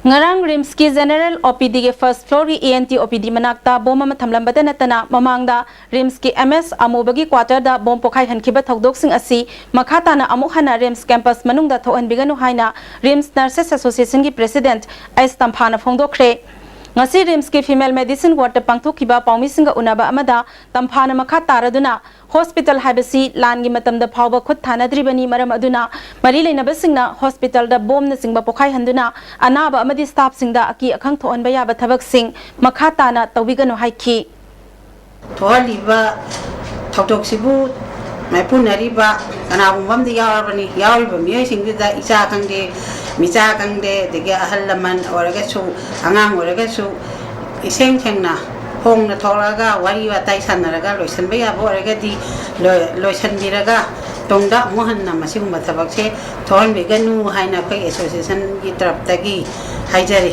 ꯉꯔꯥꯡ RIMS ꯀꯤ General O P D ꯒꯤ first floor ꯒꯤ E N T O P D ꯃꯅꯥꯛꯇ ꯕꯣꯝ ꯑꯃ ꯊꯝꯂꯝꯕꯇ ꯅꯠꯇꯅ, ꯃꯃꯥꯡꯗ RIMS ꯀꯤ M S ꯑꯃꯨꯕꯒꯤ quarter ꯗ ꯕꯣꯝ ꯄꯣꯈꯥꯏꯍꯟꯈꯤꯕ ꯊꯧꯗꯣꯛꯁꯤꯡ ꯑꯁꯤ ꯃꯈꯥ ꯇꯥꯅ ꯑꯃꯨꯛ ꯍꯟꯅ RIMS campus ꯃꯅꯨꯡꯗ ꯊꯣꯛꯍꯟꯕꯤꯒꯅꯨ ꯍꯥꯏꯅ RIMS Nurses Association ꯒꯤ President S ꯇꯝꯐꯥꯅ ꯐꯣꯡꯗꯣꯛꯈ꯭ꯔꯦ꯫ ꯉꯁꯤ RIMS ꯀꯤ Female Medicine ward ꯇ ꯄꯥꯡꯊꯣꯛꯈꯤꯕ ꯄꯥꯎꯃꯤꯁꯤꯡꯒ ꯎꯅꯕ ꯑꯃꯗ ꯇꯝꯐꯥꯅ ꯃꯈꯥ ꯇꯥꯔꯗꯨꯅ, hospital ꯍꯥꯏꯕꯁꯤ ꯂꯥꯟꯒꯤ ꯃꯇꯝꯗ ꯐꯥꯎꯕ ꯈꯨꯠ ꯊꯥꯅꯗ꯭ꯔꯤꯕꯅꯤ, ꯃꯔꯝ ꯑꯗꯨꯅ ꯃꯔꯤ ꯂꯩꯅꯕꯁꯤꯡꯅ hospital ꯗ ꯕꯣꯝꯅꯆꯤꯡꯕ ꯄꯣꯈꯥꯏꯍꯟꯗꯨꯅ ꯑꯅꯥꯕ ꯑꯃꯗꯤ staff ꯁꯤꯡꯗ ꯑꯀꯤ ꯑꯈꯪ ꯊꯣꯛꯍꯟꯕ ꯌꯥꯕ ꯊꯕꯛꯁꯤꯡ ꯃꯈꯥ ꯇꯥꯅ ꯇꯧꯕꯤꯒꯅꯨ ꯍꯥꯏꯈꯤ꯫ ꯊꯣꯛꯍꯜꯂꯤꯕ ꯊꯧꯗꯣꯛꯁꯤꯕꯨ ꯃꯥꯏꯄꯨꯅꯔꯤꯕ ꯀꯅꯥꯒꯨꯝꯕ ꯑꯃꯗꯤ ꯌꯥꯎꯔꯕꯅꯤ꯫ ꯌꯥꯎꯔꯤꯕ ꯃꯤꯑꯣꯏꯁꯤꯡꯗꯨꯗ ꯏꯆꯥ ꯈꯪꯗꯦ, ꯃꯤꯆꯥ ꯈꯪꯗꯦ, ꯑꯗꯒꯤ ꯑꯍꯜ ꯂꯃꯟ ꯑꯣꯏꯔꯒꯁꯨ, ꯑꯉꯥꯡ ꯑꯣꯏꯔꯒꯁꯨ, ꯏꯁꯦꯡ ꯁꯦꯡꯅ ꯐꯣꯡꯅ ꯊꯣꯛꯂꯛꯑꯒ ꯋꯥꯔꯤ ꯋꯥꯇꯥꯏ ꯁꯥꯟꯅꯔꯒ ꯂꯣꯏꯁꯤꯟꯕ ꯌꯥꯕ ꯑꯣꯏꯔꯒꯗꯤ ꯂꯣꯏ-, ꯂꯣꯏꯁꯤꯟꯕꯤꯔꯒ ꯇꯨꯡꯗ ꯑꯃꯨꯛ ꯍꯟꯅ ꯃꯁꯤꯒꯨꯝꯕ ꯊꯕꯛꯁꯦ ꯊꯣꯛꯍꯟꯕꯤꯒꯅꯨ ꯍꯥꯏꯅ ꯑꯩꯈꯣꯏ association ꯒꯤ ꯇꯔꯞꯇꯒꯤ ꯍꯥꯏꯖꯔꯤ꯫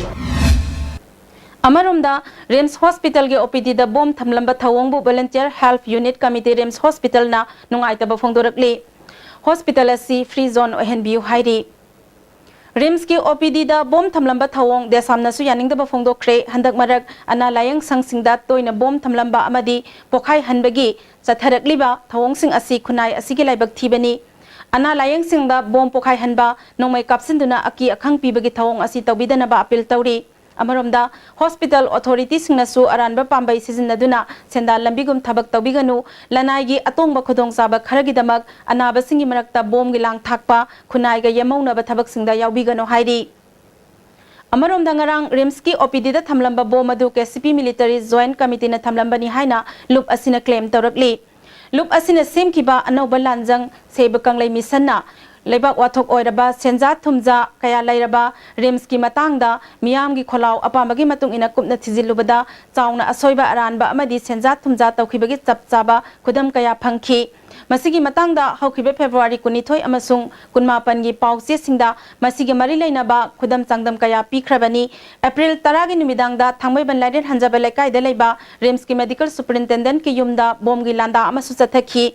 ꯑꯃꯔꯣꯝꯗ, RIMS hospital ꯒꯤ O P D ꯗ bomb ꯊꯝꯂꯝꯕ ꯊꯧꯑꯣꯡꯕꯨ Volunteer Health Unit Committee RIMS hospital ꯅ ꯅꯨꯡꯉꯥꯏꯇꯕ ꯐꯣꯡꯗꯣꯔꯛꯂꯤ꯫ Hospital ꯑꯁꯤ free zone ꯑꯣꯏꯍꯟꯕꯤꯌꯨ ꯍꯥꯏꯔꯤ꯫ RIMS ꯀꯤ O P D ꯗ ꯕꯣꯝ ꯊꯝꯂꯝꯕ ꯊꯧꯑꯣꯡ ꯗꯦꯁꯥꯝꯅꯁꯨ ꯌꯥꯅꯤꯡꯗꯕ ꯐꯣꯡꯗꯣꯛꯈ꯭ꯔꯦ꯫ ꯍꯟꯗꯛ ꯃꯔꯛ ꯑꯅꯥ ꯂꯥꯌꯦꯡ ꯁꯪꯁꯤꯡꯗ ꯇꯣꯏꯅ ꯕꯣꯝ ꯊꯝꯂꯝꯕ ꯑꯃꯗꯤ ꯄꯣꯈꯥꯏꯍꯟꯕꯒꯤ ꯆꯠꯊꯔꯛꯂꯤꯕ ꯊꯧꯑꯣꯡꯁꯤꯡ ꯑꯁꯤ ꯈꯨꯟꯅꯥꯏ ꯑꯁꯤꯒꯤ ꯂꯥꯏꯕꯛ ꯊꯤꯕꯅꯤ꯫ ꯑꯅꯥ ꯂꯥꯌꯦꯡꯁꯪꯗ ꯕꯣꯝ ꯄꯣꯈꯥꯏꯍꯟꯕ, ꯅꯣꯡꯃꯩ ꯀꯥꯞꯁꯤꯟꯗꯨꯅ ꯑꯀꯤ ꯑꯈꯪ ꯄꯤꯕꯒꯤ ꯊꯧꯑꯣꯡ ꯑꯁꯤ ꯇꯧꯕꯤꯗꯅꯕ ꯑꯄꯤꯜ ꯇꯧꯔꯤ꯫ ꯑꯃꯔꯣꯝꯗ, ꯍꯣꯁꯄꯤꯇꯥꯜ ꯑꯣꯊꯣꯔꯤꯇꯤꯁꯤꯡꯅꯁꯨ ꯑꯔꯥꯟꯕ ꯄꯥꯝꯕꯩ ꯁꯤꯖꯤꯟꯅꯗꯨꯅ ꯁꯦꯟꯗꯥꯟ ꯂꯝꯕꯤꯒꯨꯝ ꯊꯕꯛ ꯇꯧꯕꯤꯒꯅꯨ, ꯂꯅꯥꯏꯒꯤ ꯑꯇꯣꯡꯕ ꯈꯨꯗꯣꯡꯆꯥꯕ ꯈꯔꯒꯤꯗꯃꯛ ꯑꯅꯥꯕꯁꯤꯡꯒꯤ ꯃꯔꯛꯇ ꯕꯣꯝꯒꯤ ꯂꯥꯡ ꯊꯥꯛꯄ, ꯈꯨꯟꯅꯥꯏꯒ ꯌꯦꯝꯃꯧꯅꯕ ꯊꯕꯛꯁꯤꯡꯗ ꯌꯥꯎꯕꯤꯒꯅꯨ ꯍꯥꯏꯔꯤ꯫ ꯑꯃꯔꯣꯝꯗ, ꯉꯔꯥꯡ ꯔꯤꯝꯁꯀꯤ ꯑꯣ ꯄꯤ ꯗꯤꯗ ꯊꯝꯂꯝꯕ ꯕꯣꯝ ꯑꯗꯨ ꯀꯦ ꯁꯤ ꯄꯤ ꯃꯤꯂꯤꯇꯔꯤ ꯖꯣꯏꯟꯠ ꯀꯃꯤꯇꯤꯅ ꯊꯝꯂꯝꯕꯅꯤ ꯍꯥꯏꯅ ꯂꯨꯞ ꯑꯁꯤꯅ ꯀ꯭ꯂꯦꯝ ꯇꯧꯔꯛꯂꯤ꯫ ꯂꯨꯞ ꯑꯁꯤꯅ ꯁꯦꯝꯈꯤꯕ ꯑꯅꯧꯕ ꯂꯥꯟꯖꯪ ꯁꯦꯕ ꯀꯪꯂꯩ ꯃꯤꯁꯟꯅ ꯂꯩꯕꯥꯛ ꯋꯥꯊꯣꯛ ꯑꯣꯏꯔꯕ ꯁꯦꯟꯖꯥ ꯊꯨꯝꯖꯥ ꯀꯌꯥ ꯂꯩꯔꯕ ꯔꯤꯝꯁꯀꯤ ꯃꯇꯥꯡꯗ ꯃꯤꯌꯥꯝꯒꯤ ꯈꯣꯜꯂꯥꯎ ꯑꯄꯥꯝꯕꯒꯤ ꯃꯇꯨꯡ ꯏꯟꯅ ꯀꯨꯞꯅ ꯊꯤꯖꯤꯜꯂꯨꯕꯗ ꯆꯥꯎꯅ ꯑꯁꯣꯏꯕ ꯑꯔꯥꯟꯕ ꯑꯃꯗꯤ ꯁꯦꯟꯖꯥ ꯊꯨꯝꯖꯥ ꯇꯧꯈꯤꯕꯒꯤ ꯆꯞ ꯆꯥꯕ ꯈꯨꯗꯝ ꯀꯌꯥ ꯐꯪꯈꯤ꯫ ꯃꯁꯤꯒꯤ ꯃꯇꯥꯡꯗ ꯍꯧꯈꯤꯕ ꯐꯦꯕ꯭ꯔꯨꯋꯥꯔꯤ ꯀꯨꯟꯅꯤꯊꯣꯏ ꯑꯃꯁꯨꯡ ꯀꯨꯟꯃꯥꯄꯟꯒꯤ ꯄꯥꯎꯆꯦꯁꯤꯡꯗ ꯃꯁꯤꯒ ꯃꯔꯤ ꯂꯩꯅꯕ ꯈꯨꯗꯝ ꯆꯥꯡꯗꯝ ꯀꯌꯥ ꯄꯤꯈ꯭ꯔꯕꯅꯤ꯫ ꯑꯦꯄ꯭ꯔꯤꯜ ꯇꯔꯥꯒꯤ ꯅꯨꯃꯤꯗꯥꯡꯗ ꯊꯥꯡꯃꯩꯕꯟ ꯂꯥꯏꯔꯦꯟ ꯍꯟꯖꯕ ꯂꯩꯀꯥꯏꯗ ꯂꯩꯕ ꯔꯤꯝꯁꯀꯤ ꯃꯦꯗꯤꯀꯦꯜ ꯁꯨꯄꯔꯤꯟꯇꯦꯟꯗꯦꯟꯠꯀꯤ ꯌꯨꯝꯗ ꯕꯣꯝꯒꯤ ꯂꯥꯟꯗꯥ ꯑꯃꯁꯨ ꯆꯠꯊꯈꯤ꯫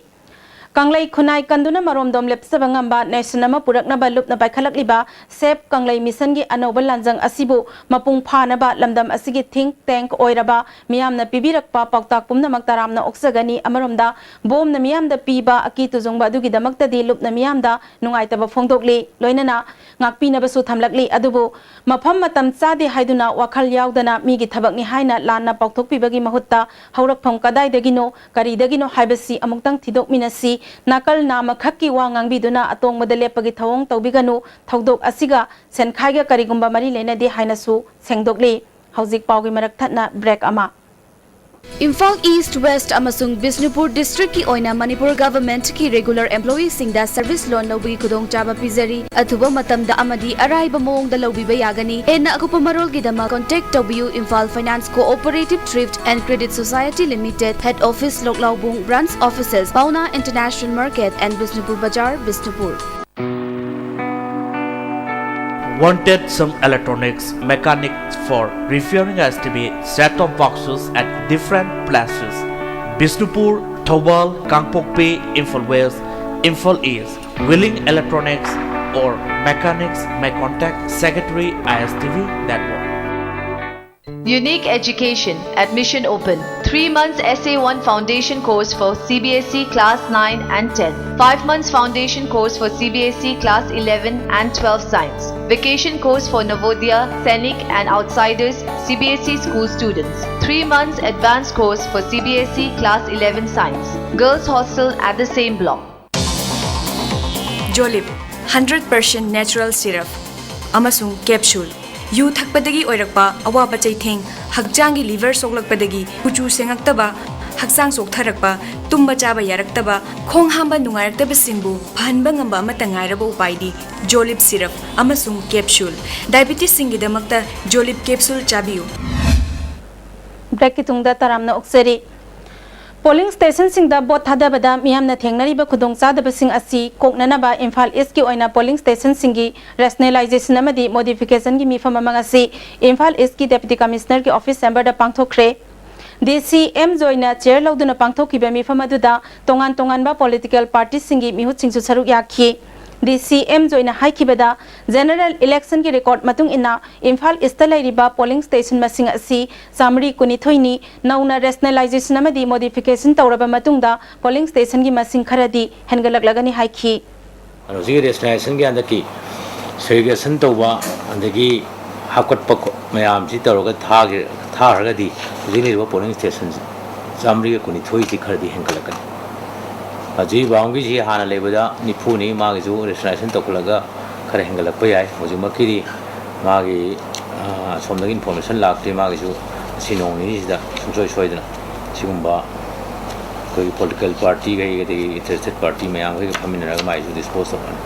ꯀꯪꯂꯩ ꯈꯨꯟꯅꯥꯏ ꯀꯟꯗꯨꯅ ꯃꯔꯣꯝꯗꯣꯝ ꯂꯦꯞꯆꯕ ꯉꯝꯕ ꯅꯦꯁꯟ ꯑꯃ ꯄꯨꯔꯛꯅꯕ ꯂꯨꯞꯅ ꯄꯥꯏꯈꯠꯂꯛꯂꯤꯕ ꯁꯦꯕ ꯀꯪꯂꯩ ꯃꯤꯁꯟꯒꯤ ꯑꯅꯧꯕ ꯂꯥꯟꯖꯪ ꯑꯁꯤꯕꯨ ꯃꯄꯨꯡ ꯐꯥꯅꯕ ꯂꯝꯗꯝ ꯑꯁꯤꯒꯤ ꯊꯤꯡꯛ ꯇꯦꯡꯛ ꯑꯣꯏꯔꯕ ꯃꯤꯌꯥꯝꯅ ꯄꯤꯕꯤꯔꯛꯄ ꯄꯥꯎꯇꯥꯛ ꯄꯨꯝꯅꯃꯛ ꯇꯔꯥꯝꯅ ꯑꯣꯛꯆꯒꯅꯤ꯫ ꯑꯃꯔꯣꯝꯗ, ꯕꯣꯝꯅ ꯃꯤꯌꯥꯝꯗ ꯄꯤꯕ ꯑꯀꯤ ꯇꯨꯖꯨꯡꯕ ꯑꯗꯨꯒꯤꯗꯃꯛꯇꯗꯤ ꯂꯨꯞꯅ ꯃꯤꯌꯥꯝꯗ ꯅꯨꯡꯉꯥꯏꯇꯕ ꯐꯣꯡꯗꯣꯛꯂꯤ, ꯂꯣꯏꯅꯅ ꯉꯥꯛꯄꯤꯅꯕꯁꯨ ꯊꯝꯂꯛꯂꯤ꯫ ꯑꯗꯨꯕꯨ ꯃꯐꯝ ꯃꯇꯝ ꯆꯥꯗꯦ ꯍꯥꯏꯗꯨꯅ ꯋꯥꯈꯜ ꯌꯥꯎꯗꯅ ꯃꯤꯒꯤ ꯊꯕꯛꯅꯤ ꯍꯥꯏꯅ ꯂꯥꯟꯅ ꯄꯥꯎꯊꯣꯛꯄꯤꯕꯒꯤ ꯃꯍꯨꯠꯇ ꯍꯧꯔꯛꯐꯝ ꯀꯗꯥꯏꯗꯒꯤꯅꯣ, ꯀꯔꯤꯗꯒꯤꯅꯣ ꯍꯥꯏꯕꯁꯤ ꯑꯃꯨꯛꯇꯪ ꯊꯤꯗꯣꯛꯃꯤꯟꯅꯁꯤ꯫ ꯅꯥꯀꯜ ꯅꯥꯝꯃꯈꯛꯀꯤ ꯋꯥ ꯉꯥꯡꯕꯤꯗꯨꯅ ꯑꯇꯣꯡꯕꯗ ꯂꯦꯞꯄꯒꯤ ꯊꯧꯑꯣꯡ ꯇꯧꯕꯤꯒꯅꯨ꯫ ꯊꯧꯗꯣꯛ ꯑꯁꯤꯒ ꯁꯦꯟꯈꯥꯏꯒ ꯀꯔꯤꯒꯨꯝꯕ ꯃꯔꯤ ꯂꯩꯅꯗꯦ ꯍꯥꯏꯅꯁꯨ ꯁꯦꯡꯗꯣꯛꯂꯤ꯫ ꯍꯧꯖꯤꯛ ꯄꯥꯎꯒꯤ ꯃꯔꯛ ꯊꯠꯅ ꯕ꯭ꯔꯦꯛ ꯑꯃ꯫ ꯏꯝꯐꯥꯜ ꯏꯁ꯭ꯠ, ꯋꯦꯁ꯭ꯠ ꯑꯃꯁꯨꯡ ꯕꯤꯁꯅꯨꯄꯨꯔ ꯗꯤꯁꯇ꯭ꯔꯤꯛꯀꯤ ꯑꯣꯏꯅ ꯃꯅꯤꯄꯨꯔ ꯒꯚꯔꯟꯃꯦꯟꯠꯀꯤ ꯔꯤꯒꯨꯂꯔ ꯑꯦꯝꯄ꯭ꯂꯣꯌꯤꯁꯤꯡꯗ ꯁꯔꯚꯤꯁ ꯂꯣꯟ ꯂꯧꯕꯒꯤ ꯈꯨꯗꯣꯡꯆꯥꯕ ꯄꯤꯖꯔꯤ꯫ ꯑꯊꯨꯕ ꯃꯇꯝꯗ ꯑꯃꯗꯤ ꯑꯔꯥꯏꯕ ꯃꯑꯣꯡꯗ ꯂꯧꯕꯤꯕ ꯌꯥꯒꯅꯤ꯫ ꯍꯦꯟꯅ ꯑꯀꯨꯞꯄ ꯃꯔꯣꯜꯒꯤꯗꯃꯛ contact ꯇꯧꯕꯤꯌꯨ, Imphal Finance Cooperative Thrift and Credit Society Limited, Head Office, ꯂꯣꯛꯂꯥꯎꯕꯨꯡ, Branch Offices, Pawna International Market and Bishnupur Bazar, Bishnupur. Wanted some electronics mechanics for repairing S T V set-top boxes at different places: Bishnupur, Thoubal, Kangpokpi, Imphal West, Imphal East. Willing electronics or mechanics may contact Secretary I S T V Network. Unique Education, admission open. Three months S A one foundation course for C B S E class nine and ten. Five months foundation course for C B S E class eleven and twelve science. Vacation course for Navodaya, Sainik and outsiders C B S E school students. Three months advanced course for C B S E class eleven science. Girls hostel at the same block. ꯖꯣꯂꯤꯞ ꯍꯟꯗ꯭ꯔꯦꯠ ꯄꯔꯁꯦꯟ ꯅꯦꯆꯔꯦꯜ ꯁꯤꯔꯞ ꯑꯃꯁꯨꯡ ꯀꯦꯞꯁꯨꯜ꯫ ꯌꯨ ꯊꯛꯄꯗꯒꯤ ꯑꯣꯏꯔꯛꯄ ꯑꯋꯥꯕ ꯆꯩꯊꯦꯡ, ꯍꯛꯆꯥꯡꯒꯤ ꯂꯤꯚꯔ ꯁꯣꯛꯂꯛꯄꯗꯒꯤ ꯀꯨꯆꯨ ꯁꯦꯡꯉꯛꯇꯕ, ꯍꯛꯆꯥꯡ ꯆꯣꯛꯊꯔꯛꯄ, ꯇꯨꯝꯕ ꯆꯥꯕ ꯌꯥꯔꯛꯇꯕ, ꯈꯣꯡ ꯍꯥꯝꯕ ꯅꯨꯡꯉꯥꯏꯔꯛꯇꯕꯁꯤꯡꯕꯨ ꯐꯍꯟꯕ ꯉꯝꯕ ꯑꯃꯠꯇ ꯉꯥꯏꯔꯕ ꯎꯄꯥꯏꯗꯤ ꯖꯣꯂꯤꯞ ꯁꯤꯔꯞ ꯑꯃꯁꯨꯡ ꯀꯦꯞꯁꯨꯜ꯫ ꯗꯥꯏꯕꯤꯇꯤꯁꯁꯤꯡꯒꯤꯗꯃꯛꯇ ꯖꯣꯂꯤꯞ ꯀꯦꯞꯁꯨꯜ ꯆꯥꯕꯤꯌꯨ꯫ ꯕ꯭ꯔꯦꯛꯀꯤ ꯇꯨꯡꯗ ꯇꯔꯥꯝꯅ ꯑꯣꯛꯆꯔꯤ꯫ ꯄꯣꯂꯤꯡ ꯁ꯭ꯇꯦꯁꯟꯁꯤꯡꯗ ꯚꯣꯠ ꯊꯥꯗꯕꯗ ꯃꯤꯌꯥꯝꯅ ꯊꯦꯡꯅꯔꯤꯕ ꯈꯨꯗꯣꯡꯆꯥꯗꯕꯁꯤꯡ ꯑꯁꯤ ꯀꯣꯛꯅꯅꯕ ꯏꯝꯐꯥꯜ ꯏꯁꯀꯤ ꯑꯣꯏꯅ ꯄꯣꯂꯤꯡ ꯁ꯭ꯇꯦꯁꯟꯁꯤꯡꯒꯤ ꯔꯦꯁꯅꯦꯂꯥꯏꯖꯦꯁꯟ ꯑꯃꯗꯤ ꯃꯣꯗꯤꯐꯤꯀꯦꯁꯟꯒꯤ ꯃꯤꯐꯝ ꯑꯃ ꯉꯁꯤ ꯏꯝꯐꯥꯜ ꯏꯁꯀꯤ ꯗꯦꯄꯨꯇꯤ ꯀꯃꯤꯁꯅꯔꯒꯤ ꯑꯣꯐꯤꯁ ꯆꯦꯝꯕꯔꯗ ꯄꯥꯡꯊꯣꯛꯈ꯭ꯔꯦ꯫ ꯗꯤ ꯁꯤ ꯑꯦꯝ ꯖꯣꯏꯅ ꯆꯦꯌꯔ ꯂꯧꯗꯨꯅ ꯄꯥꯡꯊꯣꯛꯈꯤꯕ ꯃꯤꯐꯝ ꯑꯗꯨꯗ ꯇꯣꯉꯥꯟ ꯇꯣꯉꯥꯟꯕ ꯄꯣꯂꯤꯇꯤꯀꯦꯜ ꯄꯥꯔꯇꯤꯁꯤꯡꯒꯤ ꯃꯤꯍꯨꯠꯁꯤꯡꯁꯨ ꯁꯔꯨꯛ ꯌꯥꯈꯤ꯫ ꯗꯤ ꯁꯤ ꯑꯦꯝ ꯖꯣꯏꯅ ꯍꯥꯏꯈꯤꯕꯗ, ꯖꯦꯅꯔꯦꯜ ꯏꯂꯦꯛꯁꯟꯒꯤ ꯔꯦꯀꯣꯔꯗ ꯃꯇꯨꯡ ꯏꯟꯅ ꯏꯝꯐꯥꯜ ꯏꯁꯇ ꯂꯩꯔꯤꯕ ꯄꯣꯂꯤꯡ ꯁ꯭ꯇꯦꯁꯟ ꯃꯁꯤꯡ ꯑꯁꯤ ꯆꯥꯃꯔꯤ ꯀꯨꯟꯅꯤꯊꯣꯏꯅꯤ꯫ ꯅꯧꯅ ꯔꯦꯁꯅꯦꯂꯥꯏꯖꯦꯁꯟ ꯑꯃꯗꯤ ꯃꯣꯗꯤꯐꯤꯀꯦꯁꯟ ꯇꯧꯔꯕ ꯃꯇꯨꯡꯗ ꯄꯣꯂꯤꯡ ꯁ꯭ꯇꯦꯁꯟꯒꯤ ꯃꯁꯤꯡ ꯈꯔꯗꯤ ꯍꯦꯟꯒꯠꯂꯛꯂꯒꯅꯤ ꯍꯥꯏꯈꯤ꯫ ꯑꯗꯣ ꯍꯧꯖꯤꯛꯀꯤ ꯔꯦꯁꯅꯦꯂꯥꯏꯖꯦꯁꯟꯒꯤ ꯍꯟꯗꯛꯀꯤ ꯁꯦꯒ꯭ꯔꯤꯒꯦꯁꯟ ꯇꯧꯕ, ꯑꯗꯒꯤ ꯍꯥꯞꯀꯠꯄ ꯈꯣ- ꯃꯌꯥꯝꯁꯤ ꯇꯧꯔꯒ ꯊꯥꯒꯤ- ꯊꯥꯈ꯭ꯔꯒꯗꯤ ꯍꯧꯖꯤꯛ ꯂꯩꯔꯤꯕ ꯄꯣꯂꯤꯡ ꯁ꯭ꯇꯦꯁꯟ ꯆꯥꯃꯔꯤꯒ ꯀꯨꯟꯅꯤꯊꯣꯏꯁꯤ ꯈꯔꯗꯤ ꯍꯦꯟꯒꯠꯂꯛꯀꯅꯤ꯫ ꯍꯧꯖꯤꯛ ꯕꯥꯎꯟꯒꯤꯁꯤ ꯍꯥꯟꯅ ꯂꯩꯕꯗ ꯅꯤꯐꯨꯅꯤ, ꯃꯥꯒꯤꯁꯨ ꯔꯦꯁꯅꯦꯂꯥꯏꯖꯦꯁꯟ ꯇꯧꯈꯠꯂꯒ ꯈꯔ ꯍꯦꯟꯒꯠꯂꯛꯄ ꯌꯥꯏ꯫ ꯍꯧꯖꯤꯛꯃꯛꯀꯤꯗꯤ ꯃꯥꯒꯤ ꯑ, ꯑꯁꯣꯝꯗꯒꯤ ꯏꯟꯐꯣꯔꯃꯦꯁꯟ ꯂꯥꯛꯇ꯭ꯔꯤ꯫ ꯃꯥꯒꯤꯁꯨ ꯉꯁꯤ ꯅꯣꯡ ꯅꯤꯅꯤꯁꯤꯗ ꯁꯨꯡꯁꯣꯏ ꯁꯣꯏꯗꯅ ꯁꯤꯒꯨꯝꯕ ꯑꯩꯈꯣꯏꯒꯤ ꯄꯣꯂꯤꯇꯤꯀꯦꯜ ꯄꯥꯔꯇꯤꯈꯩ ꯑꯗꯒꯤ ꯏꯟꯇꯔꯦꯁꯇꯦꯠ ꯄꯥꯔꯇꯤ ꯃꯌꯥꯝꯈꯩꯒ ꯐꯝꯃꯤꯟꯅꯔꯒ ꯃꯥꯒꯤꯁꯨ ꯗꯤꯁꯄꯣꯖ ꯇꯧꯔꯛꯑꯅꯤ꯫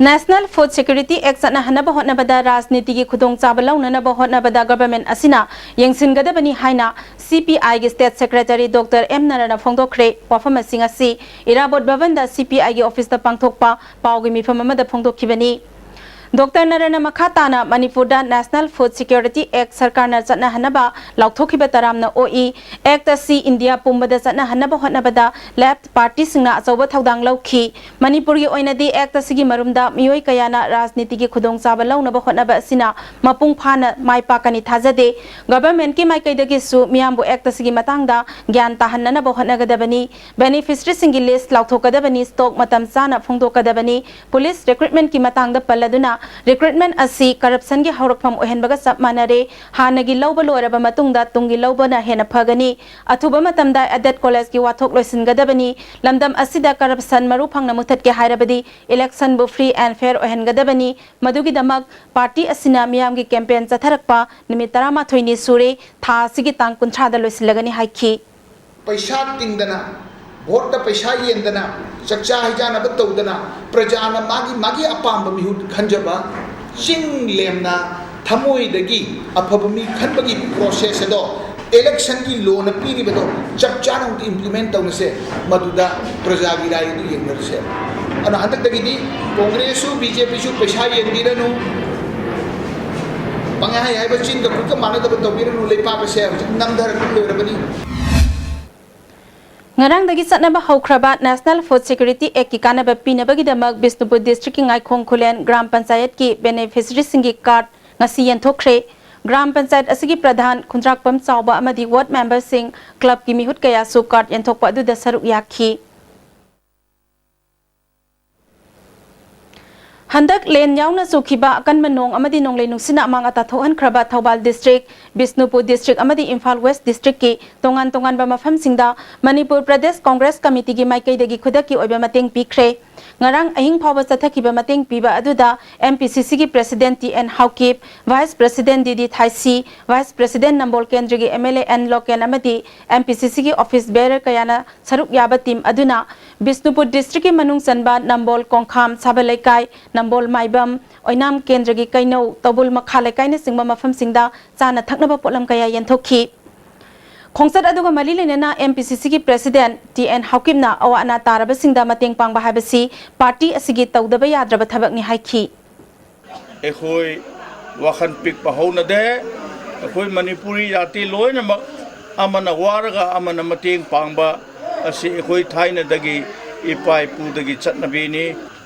ꯅꯦꯁꯅꯦꯜ ꯐꯨꯗ ꯁꯦꯀ꯭ꯌꯨꯔꯤꯇꯤ ꯑꯦꯛ ꯆꯠꯅꯍꯟꯅꯕ ꯍꯣꯠꯅꯕꯗ ꯔꯥꯖꯅꯤꯇꯤꯒꯤ ꯈꯨꯗꯣꯡꯆꯥꯕ ꯂꯧꯅꯅꯕ ꯍꯣꯠꯅꯕꯗ ꯒꯚꯔꯟꯃꯦꯟꯠ ꯑꯁꯤꯅ ꯌꯦꯡꯁꯤꯟꯒꯗꯕꯅꯤ ꯍꯥꯏꯅ ꯁꯤ ꯄꯤ ꯑꯥꯏꯒꯤ ꯁ꯭ꯇꯦꯠ ꯁꯦꯀ꯭ꯔꯦꯇꯔꯤ ꯗꯣꯛꯇꯔ ꯑꯦꯝ ꯅꯔꯅ ꯐꯣꯡꯗꯣꯛꯈ꯭ꯔꯦ꯫ ꯋꯥꯐꯝ ꯑꯁꯤꯡ ꯑꯁꯤ ꯏꯔꯥꯕꯣꯠ ꯚꯕꯟꯗ ꯁꯤ ꯄꯤ ꯑꯥꯏꯒꯤ ꯑꯣꯐꯤꯁꯇ ꯄꯥꯡꯊꯣꯛꯄ ꯄꯥꯎꯒꯤ ꯃꯤꯐꯝ ꯑꯃꯗ ꯐꯣꯡꯗꯣꯛꯈꯤꯕꯅꯤ꯫ ꯗꯣꯛꯇꯔ ꯅꯔꯦꯟꯅ ꯃꯈꯥ ꯇꯥꯅ ꯃꯅꯤꯄꯨꯔꯗ National Food Security Act ꯁꯔꯀꯥꯔꯅ ꯆꯠꯅꯍꯟꯅꯕ ꯂꯥꯎꯊꯣꯛꯈꯤꯕ ꯇꯔꯥꯝꯅ ꯑꯣꯛꯏ꯫ Act ꯑꯁꯤ ꯏꯟꯗꯤꯌꯥ ꯄꯨꯝꯕꯗ ꯆꯠꯅꯍꯟꯅꯕ ꯍꯣꯠꯅꯕꯗ left partyꯁꯤꯡꯅ ꯑꯆꯧꯕ ꯊꯧꯗꯥꯡ ꯂꯧꯈꯤ꯫ ꯃꯅꯤꯄꯨꯔꯒꯤ ꯑꯣꯏꯅꯗꯤ Act ꯑꯁꯤꯒꯤ ꯃꯔꯨꯝꯗ ꯃꯤꯑꯣꯏ ꯀꯌꯥꯅ ꯔꯥꯖꯅꯤꯇꯤꯒꯤ ꯈꯨꯗꯣꯡꯆꯥꯕ ꯂꯧꯅꯕ ꯍꯣꯠꯅꯕ ꯑꯁꯤꯅ ꯃꯄꯨꯡ ꯐꯥꯅ ꯃꯥꯏ ꯄꯥꯛꯀꯅꯤ ꯊꯥꯖꯗꯦ꯫ Governmentꯀꯤ ꯃꯥꯏꯀꯩꯗꯒꯤꯁꯨ ꯃꯤꯌꯥꯝꯕꯨ Act ꯑꯁꯤꯒꯤ ꯃꯇꯥꯡꯗ ꯒ꯭ꯌꯥꯟ ꯇꯥꯍꯟꯅꯅꯕ ꯍꯣꯠꯅꯒꯗꯕꯅꯤ꯫ Beneficiaryꯁꯤꯡꯒꯤ list ꯂꯥꯎꯊꯣꯛꯀꯗꯕꯅꯤ, stock ꯃꯇꯝ ꯆꯥꯅ ꯐꯣꯡꯗꯣꯛꯀꯗꯕꯅꯤ꯫ Police recruitmentꯀꯤ ꯃꯇꯥꯡꯗ ꯄꯜꯂꯗꯨꯅ, recruitment ꯑꯁꯤ corruptionꯒꯤ ꯍꯧꯔꯛꯐꯝ ꯑꯣꯏꯍꯟꯕꯒ ꯆꯞ ꯃꯥꯟꯅꯔꯦ꯫ ꯍꯥꯟꯅꯒꯤ ꯂꯧꯕ ꯂꯣꯏꯔꯕ ꯃꯇꯨꯡꯗ ꯇꯨꯡꯒꯤ ꯂꯧꯕꯅ ꯍꯦꯟꯅ ꯐꯒꯅꯤ꯫ ꯑꯊꯨꯕ ꯃꯇꯝꯗ Aided Collegeꯀꯤ ꯋꯥꯊꯣꯛ ꯂꯣꯏꯁꯤꯟꯒꯗꯕꯅꯤ꯫ ꯂꯝꯗꯝ ꯑꯁꯤꯗ corruption ꯃꯔꯨ ꯐꯪꯅ ꯃꯨꯊꯠꯀꯦ ꯍꯥꯏꯔꯕꯗꯤ electionꯕꯨ free and fair ꯑꯣꯏꯍꯟꯒꯗꯕꯅꯤ꯫ ꯃꯗꯨꯒꯤꯗꯃꯛ party ꯑꯁꯤꯅ ꯃꯤꯌꯥꯝꯒꯤ campaign ꯆꯠꯊꯔꯛꯄ ꯅꯨꯃꯤꯠ ꯇꯔꯥꯃꯥꯊꯣꯏꯅꯤ ꯁꯨꯔꯦ꯫ ꯊꯥ ꯑꯁꯤꯒꯤ ꯇꯥꯡ ꯀꯨꯟꯊ꯭ꯔꯥꯗ ꯂꯣꯏꯁꯤꯜꯂꯒꯅꯤ ꯍꯥꯏꯈꯤ꯫ ꯄꯩꯁꯥ ꯇꯤꯡꯗꯅ, voteꯇ ꯄꯩꯁꯥ ꯌꯦꯟꯗꯅ, ꯆꯥꯛꯆꯥ ꯍꯩꯖꯥꯟꯅꯕ ꯇꯧꯗꯅ, ꯄ꯭ꯔꯖꯥꯅ ꯃꯥꯒꯤ, ꯃꯥꯒꯤ ꯑꯄꯥꯝꯕ ꯃꯤꯍꯨꯠ ꯈꯟꯖꯕ, ꯆꯤꯡ ꯂꯦꯝꯅ ꯊꯃꯣꯏꯗꯒꯤ ꯑꯐꯕ ꯃꯤ ꯈꯟꯕꯒꯤ process ꯑꯗꯣ electionꯒꯤ lawꯅ ꯄꯤꯔꯤꯕꯗꯣ ꯆꯞ ꯆꯥꯅ ꯑꯃꯨꯛꯇ implement ꯇꯧꯅꯁꯦ, ꯃꯗꯨꯗ ꯄ꯭ꯔꯖꯥꯒꯤ ꯔꯥꯏ ꯑꯗꯨ ꯌꯦꯡꯅꯔꯁꯦ꯫ ꯑꯗꯨꯅ ꯍꯟꯗꯛꯇꯒꯤꯗꯤ ꯀꯣꯡꯒ꯭ꯔꯦꯁꯁꯨ, BJPꯁꯨ ꯄꯩꯁꯥ ꯌꯦꯟꯕꯤꯔꯅꯨ, ꯄꯪꯍꯥꯏ ꯍꯥꯏꯕ ꯆꯤꯟꯒ ꯈꯨꯠꯀ ꯃꯥꯟꯅꯗꯕ ꯇꯧꯕꯤꯔꯅꯨ, ꯂꯩꯕꯥꯛ ꯑꯁꯦ ꯍꯧꯖꯤꯛ ꯅꯝꯊꯔꯛꯄ ꯂꯣꯏꯔꯕꯅꯤ꯫ ꯉꯔꯥꯡꯗꯒꯤ ꯆꯠꯅꯕ ꯍꯧꯈ꯭ꯔꯕ National Food Security Actꯀꯤ ꯀꯥꯟꯅꯕ ꯄꯤꯅꯕꯒꯤꯗꯃꯛ ꯕꯤꯁꯅꯨꯄꯨꯔ districtꯀꯤ ꯉꯥꯏꯈꯣꯡ ꯈꯨꯂꯦꯟ ꯒ꯭ꯔꯥꯝ ꯄꯟꯆꯥꯌꯠꯀꯤ beneficiaryꯁꯤꯡꯒꯤ card ꯉꯁꯤ ꯌꯦꯟꯊꯣꯛꯈ꯭ꯔꯦ꯫ ꯒ꯭ꯔꯥꯝ ꯄꯟꯆꯥꯌꯠ ꯑꯁꯤꯒꯤ ꯄ꯭ꯔꯙꯥꯟ, ꯈꯨꯟꯗ꯭ꯔꯥꯛꯄꯝ ꯆꯥꯎꯕ ꯑꯃꯗꯤ ward memberꯁꯤꯡ, clubꯀꯤ ꯃꯤꯍꯨꯠ ꯀꯌꯥꯁꯨ card ꯌꯦꯟꯊꯣꯛꯄ ꯑꯗꯨꯗ ꯁꯔꯨꯛ ꯌꯥꯈꯤ꯫ ꯍꯟꯗꯛ ꯂꯦꯟ ꯌꯥꯎꯅ ꯆꯨꯈꯤꯕ ꯑꯀꯟꯕ ꯅꯣꯡ ꯑꯃꯗꯤ ꯅꯣꯡꯂꯩ ꯅꯨꯡꯁꯤꯠꯅ ꯑꯃꯥꯡ ꯑꯇꯥ ꯊꯣꯛꯍꯟꯈ꯭ꯔꯕ ꯊꯧꯕꯥꯜ district, ꯕꯤꯁꯅꯨꯄꯨꯔ district ꯑꯃꯗꯤ ꯏꯝꯐꯥꯜ West districtꯀꯤ ꯇꯣꯉꯥꯟ ꯇꯣꯉꯥꯟꯕ ꯃꯐꯝꯁꯤꯡꯗ ꯃꯅꯤꯄꯨꯔ ꯄ꯭ꯔꯗꯦꯁ ꯀꯣꯡꯒ꯭ꯔꯦꯁ ꯀꯃꯤꯇꯤꯒꯤ ꯃꯥꯏꯀꯩꯗꯒꯤ ꯈꯨꯗꯛꯀꯤ ꯑꯣꯏꯕ ꯃꯇꯦꯡ ꯄꯤꯈ꯭ꯔꯦ꯫ ꯉꯔꯥꯡ ꯑꯍꯤꯡ ꯐꯥꯎꯕ ꯆꯠꯊꯈꯤꯕ ꯃꯇꯦꯡ ꯄꯤꯕ ꯑꯗꯨꯗ MPCCꯒꯤ president T N Haokip, vice president D D Thaisii, vice president ꯅꯝꯕꯣꯜ ꯀꯦꯟꯗ꯭ꯔꯒꯤ MLA ꯑꯦꯟ ꯂꯣꯀꯦꯟ ꯑꯃꯗꯤ MPCCꯒꯤ office bearer ꯀꯌꯥꯅ ꯁꯔꯨꯛ ꯌꯥꯕ team ꯑꯗꯨꯅ ꯕꯤꯁꯅꯨꯄꯨꯔ districtꯀꯤ ꯃꯅꯨꯡ ꯆꯟꯕ ꯅꯝꯕꯣꯜ ꯀꯣꯡꯈꯥꯝ, ꯁꯥꯕ ꯂꯩꯀꯥꯏ, ꯅꯝꯕꯣꯜ ꯃꯥꯏꯕꯝ, ꯑꯣꯏꯅꯥꯝ ꯀꯦꯟꯗ꯭ꯔꯒꯤ ꯀꯩꯅꯧ, ꯇꯧꯕꯨꯜ ꯃꯈꯥ ꯂꯩꯀꯥꯏꯅꯆꯤꯡꯕ ꯃꯐꯝꯁꯤꯡꯗ ꯆꯥꯅ ꯊꯛꯅꯕ ꯄꯣꯠꯂꯝ ꯀꯌꯥ ꯌꯦꯟꯊꯣꯛꯈꯤ꯫ ꯈꯣꯡꯆꯠ ꯑꯗꯨꯒ ꯃꯔꯤ ꯂꯩꯅꯅ MPCCꯒꯤ president ꯇꯤ ꯑꯦꯟ ꯍꯥꯎꯀꯤꯞꯅ ꯑꯋꯥ ꯑꯅꯥ ꯇꯥꯔꯕꯁꯤꯡꯗ ꯃꯇꯦꯡ ꯄꯥꯡꯕ ꯍꯥꯏꯕꯁꯤ party ꯑꯁꯤꯒꯤ ꯇꯧꯗꯕ ꯌꯥꯗ꯭ꯔꯕ ꯊꯕꯛꯅꯤ ꯍꯥꯏꯈꯤ꯫ ꯑꯩꯈꯣꯏ ꯋꯥꯈꯜ ꯄꯤꯛꯄ ꯍꯧꯅꯗꯦ꯫ ꯑꯩꯈꯣꯏ ꯃꯅꯤꯄꯨꯔꯤ ꯖꯥꯇꯤ ꯂꯣꯏꯅꯃꯛ ꯑꯃꯅ ꯋꯥꯔꯒ ꯑꯃꯅ ꯃꯇꯦꯡ ꯄꯥꯡꯕ ꯑꯁꯤ ꯑꯩꯈꯣꯏ ꯊꯥꯏꯅꯗꯒꯤ ꯏꯄꯥ ꯏꯄꯨꯗꯒꯤ ꯆꯠꯅꯕꯤꯅꯤ꯫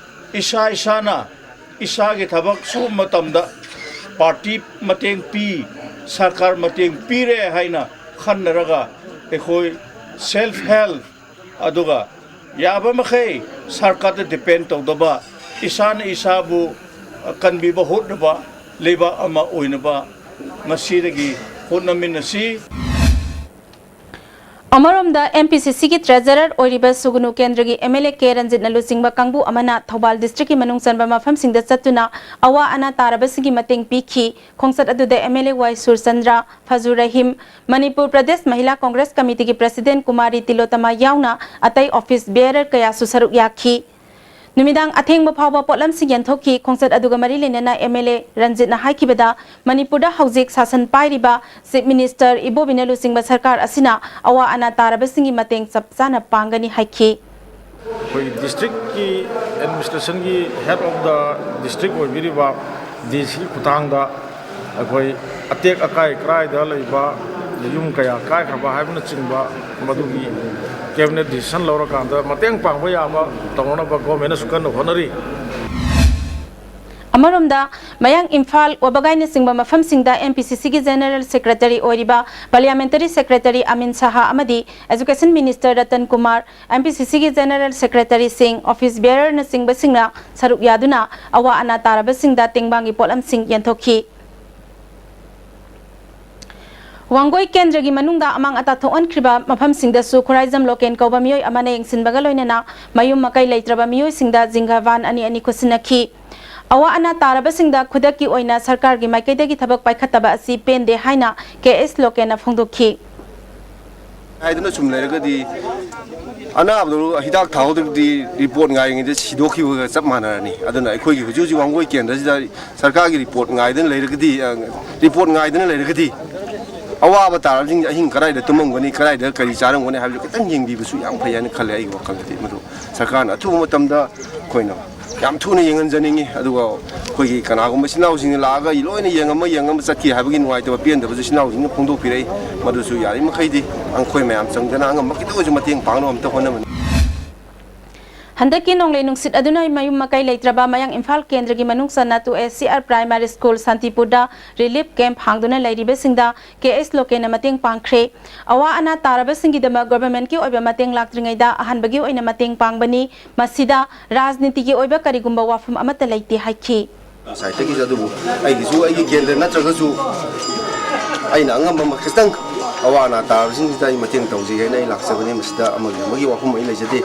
ꯏꯁꯥ ꯏꯁꯥꯅ ꯏꯁꯥꯒꯤ ꯊꯕꯛ ꯁꯨꯕ ꯃꯇꯝꯗ ꯄꯥꯔꯇꯤ ꯃꯇꯦꯡ ꯄꯤ, ꯁꯔꯀꯥꯔ ꯃꯇꯦꯡ ꯄꯤꯔꯦ ꯍꯥꯏꯅ ꯈꯟꯅꯔꯒ ꯑꯩꯈꯣꯏ self help ꯑꯗꯨꯒ ꯌꯥꯕ ꯃꯈꯩ ꯁꯔꯀꯥꯔꯗ depend ꯇꯧꯗꯕ, ꯏꯁꯥꯅ ꯏꯁꯥꯕꯨ ꯀꯟꯕꯤꯕ ꯍꯣꯠꯅꯕ ꯂꯩꯕꯥꯛ ꯑꯃ ꯑꯣꯏꯅꯕ ꯉꯁꯤꯗꯒꯤ ꯍꯣꯠꯅꯃꯤꯟꯅꯁꯤ꯫ ꯑꯃꯔꯣꯝꯗ, ꯑꯦꯝ ꯄꯤ ꯁꯤ ꯁꯤꯒꯤ treasurer ꯑꯣꯏꯔꯤꯕ ꯁꯨꯒꯨꯅꯨ ꯀꯦꯟꯗ꯭ꯔꯒꯤ ꯑꯦꯝ ꯑꯦꯜ ꯑꯦ ꯀꯦ ꯔꯟꯖꯤꯠꯅ ꯂꯨꯆꯤꯡꯕ ꯀꯥꯡꯕꯨ ꯑꯃꯅ ꯊꯧꯕꯥꯜ districtꯀꯤ ꯃꯅꯨꯡ ꯆꯟꯕ ꯃꯐꯝꯁꯤꯡꯗ ꯆꯠꯇꯨꯅ ꯑꯋꯥ ꯑꯅꯥ ꯇꯥꯔꯕꯁꯤꯡꯒꯤ ꯃꯇꯦꯡ ꯄꯤꯈꯤ꯫ ꯈꯣꯡꯆꯠ ꯑꯗꯨꯗ M L A Y Surchandra, Fazur Rahim, Manipur Pradesh Mahila Congress ꯀꯃꯤꯇꯤꯒꯤ president ꯀꯨꯃꯥꯔꯤ ꯇꯤꯂꯣꯇꯃꯥ ꯌꯥꯎꯅ ꯑꯇꯩ office bearer ꯀꯌꯥꯁꯨ ꯁꯔꯨꯛ ꯌꯥꯈꯤ꯫ ꯅꯨꯃꯤꯗꯥꯡ ꯑꯊꯦꯡꯕ ꯐꯥꯎꯕ ꯄꯣꯠꯂꯝꯁꯤꯡ ꯌꯦꯟꯊꯣꯛꯈꯤ꯫ ꯈꯣꯡꯆꯠ ꯑꯗꯨꯒ ꯃꯔꯤ ꯂꯩꯅꯅ ꯑꯦꯝ ꯑꯦꯜ ꯑꯦ ꯔꯟꯖꯤꯠꯅ ꯍꯥꯏꯈꯤꯕꯗ, ꯃꯅꯤꯄꯨꯔꯗ ꯍꯧꯖꯤꯛ ꯁꯥꯁꯟ ꯄꯥꯏꯔꯤꯕ Chief Minister ꯏꯕꯣꯕꯤꯅ ꯂꯨꯆꯤꯡꯕ ꯁꯔꯀꯥꯔ ꯑꯁꯤꯅ ꯑꯋꯥ ꯑꯅꯥ ꯇꯥꯔꯕꯁꯤꯡꯒꯤ ꯃꯇꯦꯡ ꯆꯞ ꯆꯥꯅ ꯄꯥꯡꯒꯅꯤ ꯍꯥꯏꯈꯤ꯫ ꯑꯩꯈꯣꯏ districtꯀꯤ administrationꯒꯤ head of the district ꯑꯣꯏꯕꯤꯔꯤꯕ ꯗꯤ ꯁꯤꯒꯤ ꯈꯨꯠꯊꯥꯡꯗ ꯑꯩꯈꯣꯏ ꯑꯇꯦꯛ ꯑꯀꯥꯏ ꯀꯔꯥꯏꯗ ꯂꯩꯕ, ꯌꯨꯝ ꯀꯌꯥ ꯀꯥꯏꯈ꯭ꯔꯕ ꯍꯥꯏꯕꯅꯆꯤꯡꯕ, ꯃꯗꯨꯒꯤ cabinet decision ꯂꯧꯔꯀꯥꯟꯗ ꯃꯇꯦꯡ ꯄꯥꯡꯕ ꯌꯥꯕ ꯇꯧꯅꯅꯕ governmentꯅꯁꯨ ꯀꯟꯅ ꯍꯣꯠꯅꯔꯤ꯫ ꯑꯃꯔꯣꯝꯗ, ꯃꯌꯥꯡ ꯏꯝꯐꯥꯜ, ꯋꯥꯕꯒꯥꯏꯅꯆꯤꯡꯕ ꯃꯐꯝꯁꯤꯡꯗ ꯑꯦꯝ ꯄꯤ ꯁꯤ ꯁꯤꯒꯤ general secretary ꯑꯣꯏꯔꯤꯕ parliamentary secretary ꯑꯃꯤꯟ ꯁꯍꯥ ꯑꯃꯗꯤ education minister Ratan Kumar, M P ꯁꯤ ꯁꯤꯒꯤ general secretaryꯁꯤꯡ, office bearerꯅꯆꯤꯡꯕꯁꯤꯡꯅ ꯁꯔꯨꯛ ꯌꯥꯗꯨꯅ ꯑꯋꯥ ꯑꯅꯥ ꯇꯥꯔꯕꯁꯤꯡꯗ ꯇꯦꯡꯕꯥꯡꯒꯤ ꯄꯣꯠꯂꯝꯁꯤꯡ ꯌꯦꯟꯊꯣꯛꯈꯤ꯫ ꯋꯥꯡꯒꯣꯏ ꯀꯦꯟꯗ꯭ꯔꯒꯤ ꯃꯅꯨꯡꯗ ꯑꯃꯥꯡ ꯑꯇꯥ ꯊꯣꯛꯍꯟꯈ꯭ꯔꯤꯕ ꯃꯐꯝꯁꯤꯡꯗꯁꯨ ꯈꯨꯔꯥꯏꯖꯝ ꯂꯣꯀꯦꯟ ꯀꯧꯕ ꯃꯤꯑꯣꯏ ꯑꯃꯅ ꯌꯦꯡꯁꯤꯟꯕꯒ ꯂꯣꯏꯅꯅ ꯃꯌꯨꯝ ꯃꯀꯩ ꯂꯩꯇ꯭ꯔꯕ ꯃꯤꯑꯣꯏꯁꯤꯡꯗ ꯖꯤꯡꯒ van ꯑꯅꯤ ꯑꯅꯤ ꯈꯨꯠꯁꯤꯟꯅꯈꯤ꯫ ꯑꯋꯥ ꯑꯅꯥ ꯇꯥꯔꯕꯁꯤꯡꯗ ꯈꯨꯗꯛꯀꯤ ꯑꯣꯏꯅ ꯁꯔꯀꯥꯔꯒꯤ ꯃꯥꯏꯀꯩꯗꯒꯤ ꯊꯕꯛ ꯄꯥꯏꯈꯠꯇꯕ ꯑꯁꯤ ꯄꯦꯟꯗꯦ ꯍꯥꯏꯅ ꯀꯦ ꯑꯦꯁ ꯂꯣꯀꯦꯟꯅ ꯐꯣꯡꯗꯣꯛꯈꯤ꯫ ꯉꯥꯏꯗꯨꯅ ꯁꯨꯝ ꯂꯩꯔꯒꯗꯤ, ꯑꯅꯥꯕꯗꯨ ꯍꯤꯗꯥꯛ ꯊꯥꯍꯧꯗ꯭ꯔꯒꯗꯤ report ꯉꯥꯏꯔꯤꯉꯩꯗ ꯁꯤꯗꯣꯛꯈꯤꯕꯒ ꯆꯞ ꯃꯥꯟꯅꯔꯅꯤ꯫ ꯑꯗꯨꯅ ꯑꯩꯈꯣꯏꯒꯤ ꯍꯧꯖꯤꯛ ꯍꯧꯖꯤꯛ ꯋꯥꯡꯒꯣꯏ ꯀꯦꯟꯗ꯭ꯔꯁꯤꯗ ꯁꯔꯀꯥꯔꯒꯤ report ꯉꯥꯏꯗꯅ ꯂꯩꯔꯒꯗꯤ, ꯑ, report ꯉꯥꯏꯗꯅ ꯂꯩꯔꯒꯗꯤ, ꯑꯋꯥꯕ ꯇꯥꯔꯕꯁꯤꯡꯁꯦ ꯑꯍꯤꯡ ꯀꯗꯥꯏꯗ ꯇꯨꯝꯃꯝꯒꯅꯤ, ꯀꯗꯥꯏꯗ ꯀꯔꯤ ꯆꯥꯔꯝꯒꯅꯤ ꯍꯥꯏꯕꯗꯨ ꯈꯤꯇꯪ ꯌꯦꯡꯕꯤꯕꯁꯨ ꯌꯥꯝ ꯐꯩ ꯍꯥꯏꯅ ꯈꯜꯂꯦ ꯑꯩꯒꯤ ꯋꯥꯈꯜꯗꯗꯤ꯫ ꯃꯗꯨ ꯁꯔꯀꯥꯔꯅ ꯑꯊꯨꯕ ꯃꯇꯝꯗ ꯑꯩꯈꯣꯏꯅ ꯌꯥꯝ ꯊꯨꯅ ꯌꯦꯡꯍꯟꯖꯅꯤꯡꯉꯤ꯫ ꯑꯗꯨꯒ ꯑꯩꯈꯣꯏꯒꯤ ꯀꯅꯥꯒꯨꯝꯕ ꯏꯆꯤꯟ ꯏꯅꯥꯎꯁꯤꯡꯅ ꯂꯥꯛꯑꯒ ꯂꯣꯏꯅ ꯌꯦꯡꯉꯝꯃ ꯌꯦꯡꯉꯝꯃ ꯆꯠꯈꯤ ꯍꯥꯏꯕꯒꯤ ꯅꯨꯡꯉꯥꯏꯇꯕ ꯄꯦꯟꯗꯕꯁꯨ ꯏꯆꯤꯟ ꯏꯅꯥꯎꯁꯤꯡꯅ ꯐꯣꯡꯗꯣꯛꯄꯤꯔꯛꯏ꯫ ꯃꯗꯨꯁꯨ ꯌꯥꯔꯤꯃꯈꯩꯗꯤ ꯑꯩꯈꯣꯏ ꯃꯌꯥꯝ ꯆꯪꯗꯅ ꯑꯉꯝꯕ ꯈꯤꯇꯪ ꯑꯣꯏꯔꯁꯨ ꯃꯇꯦꯡ ꯄꯥꯡꯅꯕ ꯑꯝꯇ ꯍꯣꯠꯅꯕꯅꯤ꯫ ꯍꯟꯗꯛꯀꯤ ꯅꯣꯡꯂꯩ ꯅꯨꯡꯁꯤꯠ ꯑꯗꯨꯅ ꯃꯌꯨꯝ ꯃꯀꯩ ꯂꯩꯇ꯭ꯔꯕ ꯃꯌꯥꯡ ꯏꯝꯐꯥꯜ ꯀꯦꯟꯗ꯭ꯔꯒꯤ ꯃꯅꯨꯡ ꯆꯟꯅ ꯇꯨ S C R primary school ꯁꯥꯟꯇꯤꯄꯨꯔꯗ ꯔꯤꯂꯤꯐ ꯀꯦꯝꯞ ꯍꯥꯡꯗꯨꯅ ꯂꯩꯔꯤꯕꯁꯤꯡꯗ ꯀꯦ ꯑꯦꯁ ꯂꯣꯀꯦꯟꯅ ꯃꯇꯦꯡ ꯄꯥꯡꯈ꯭ꯔꯦ꯫ ꯑꯋꯥ ꯑꯅꯥ ꯇꯥꯔꯕꯁꯤꯡꯒꯤꯗꯃꯛ ꯒꯣꯚꯔꯟꯃꯦꯟꯠꯀꯤ ꯑꯣꯏꯕ ꯃꯇꯦꯡ ꯂꯥꯛꯇ꯭ꯔꯤꯉꯩꯗ ꯑꯍꯥꯟꯕꯒꯤ ꯑꯣꯏꯅ ꯃꯇꯦꯡ ꯄꯥꯡꯕꯅꯤ꯫ ꯃꯁꯤꯗ ꯔꯥꯖꯅꯤꯇꯤꯒꯤ ꯑꯣꯏꯕ ꯀꯔꯤꯒꯨꯝꯕ ꯋꯥꯐꯝ ꯑꯃꯠꯇ ꯂꯩꯇꯦ ꯍꯥꯏꯈꯤ꯫ ꯁꯥꯏꯠꯇꯒꯤꯁꯨ ꯑꯗꯨꯕꯨ ꯑꯩꯒꯤꯁꯨ ꯑꯩꯒꯤ ꯀꯦꯟꯗ꯭ꯔ ꯅꯠꯇ꯭ꯔꯒꯁꯨ ꯑꯩꯅ ꯑꯉꯝꯕ ꯈꯤꯇꯪ ꯑꯋꯥ ꯑꯅꯥ ꯇꯥꯔꯕꯁꯤꯡꯁꯤꯗ ꯑꯩ ꯃꯇꯦꯡ ꯇꯧꯖꯒꯦ ꯍꯥꯏꯅ ꯑꯩ ꯂꯥꯛꯆꯕꯅꯤ꯫ ꯃꯁꯤꯗ ꯑꯃꯒꯤ ꯑꯃꯒꯤ ꯋꯥꯐꯝ ꯑꯩ ꯂꯩꯖꯗꯦ꯫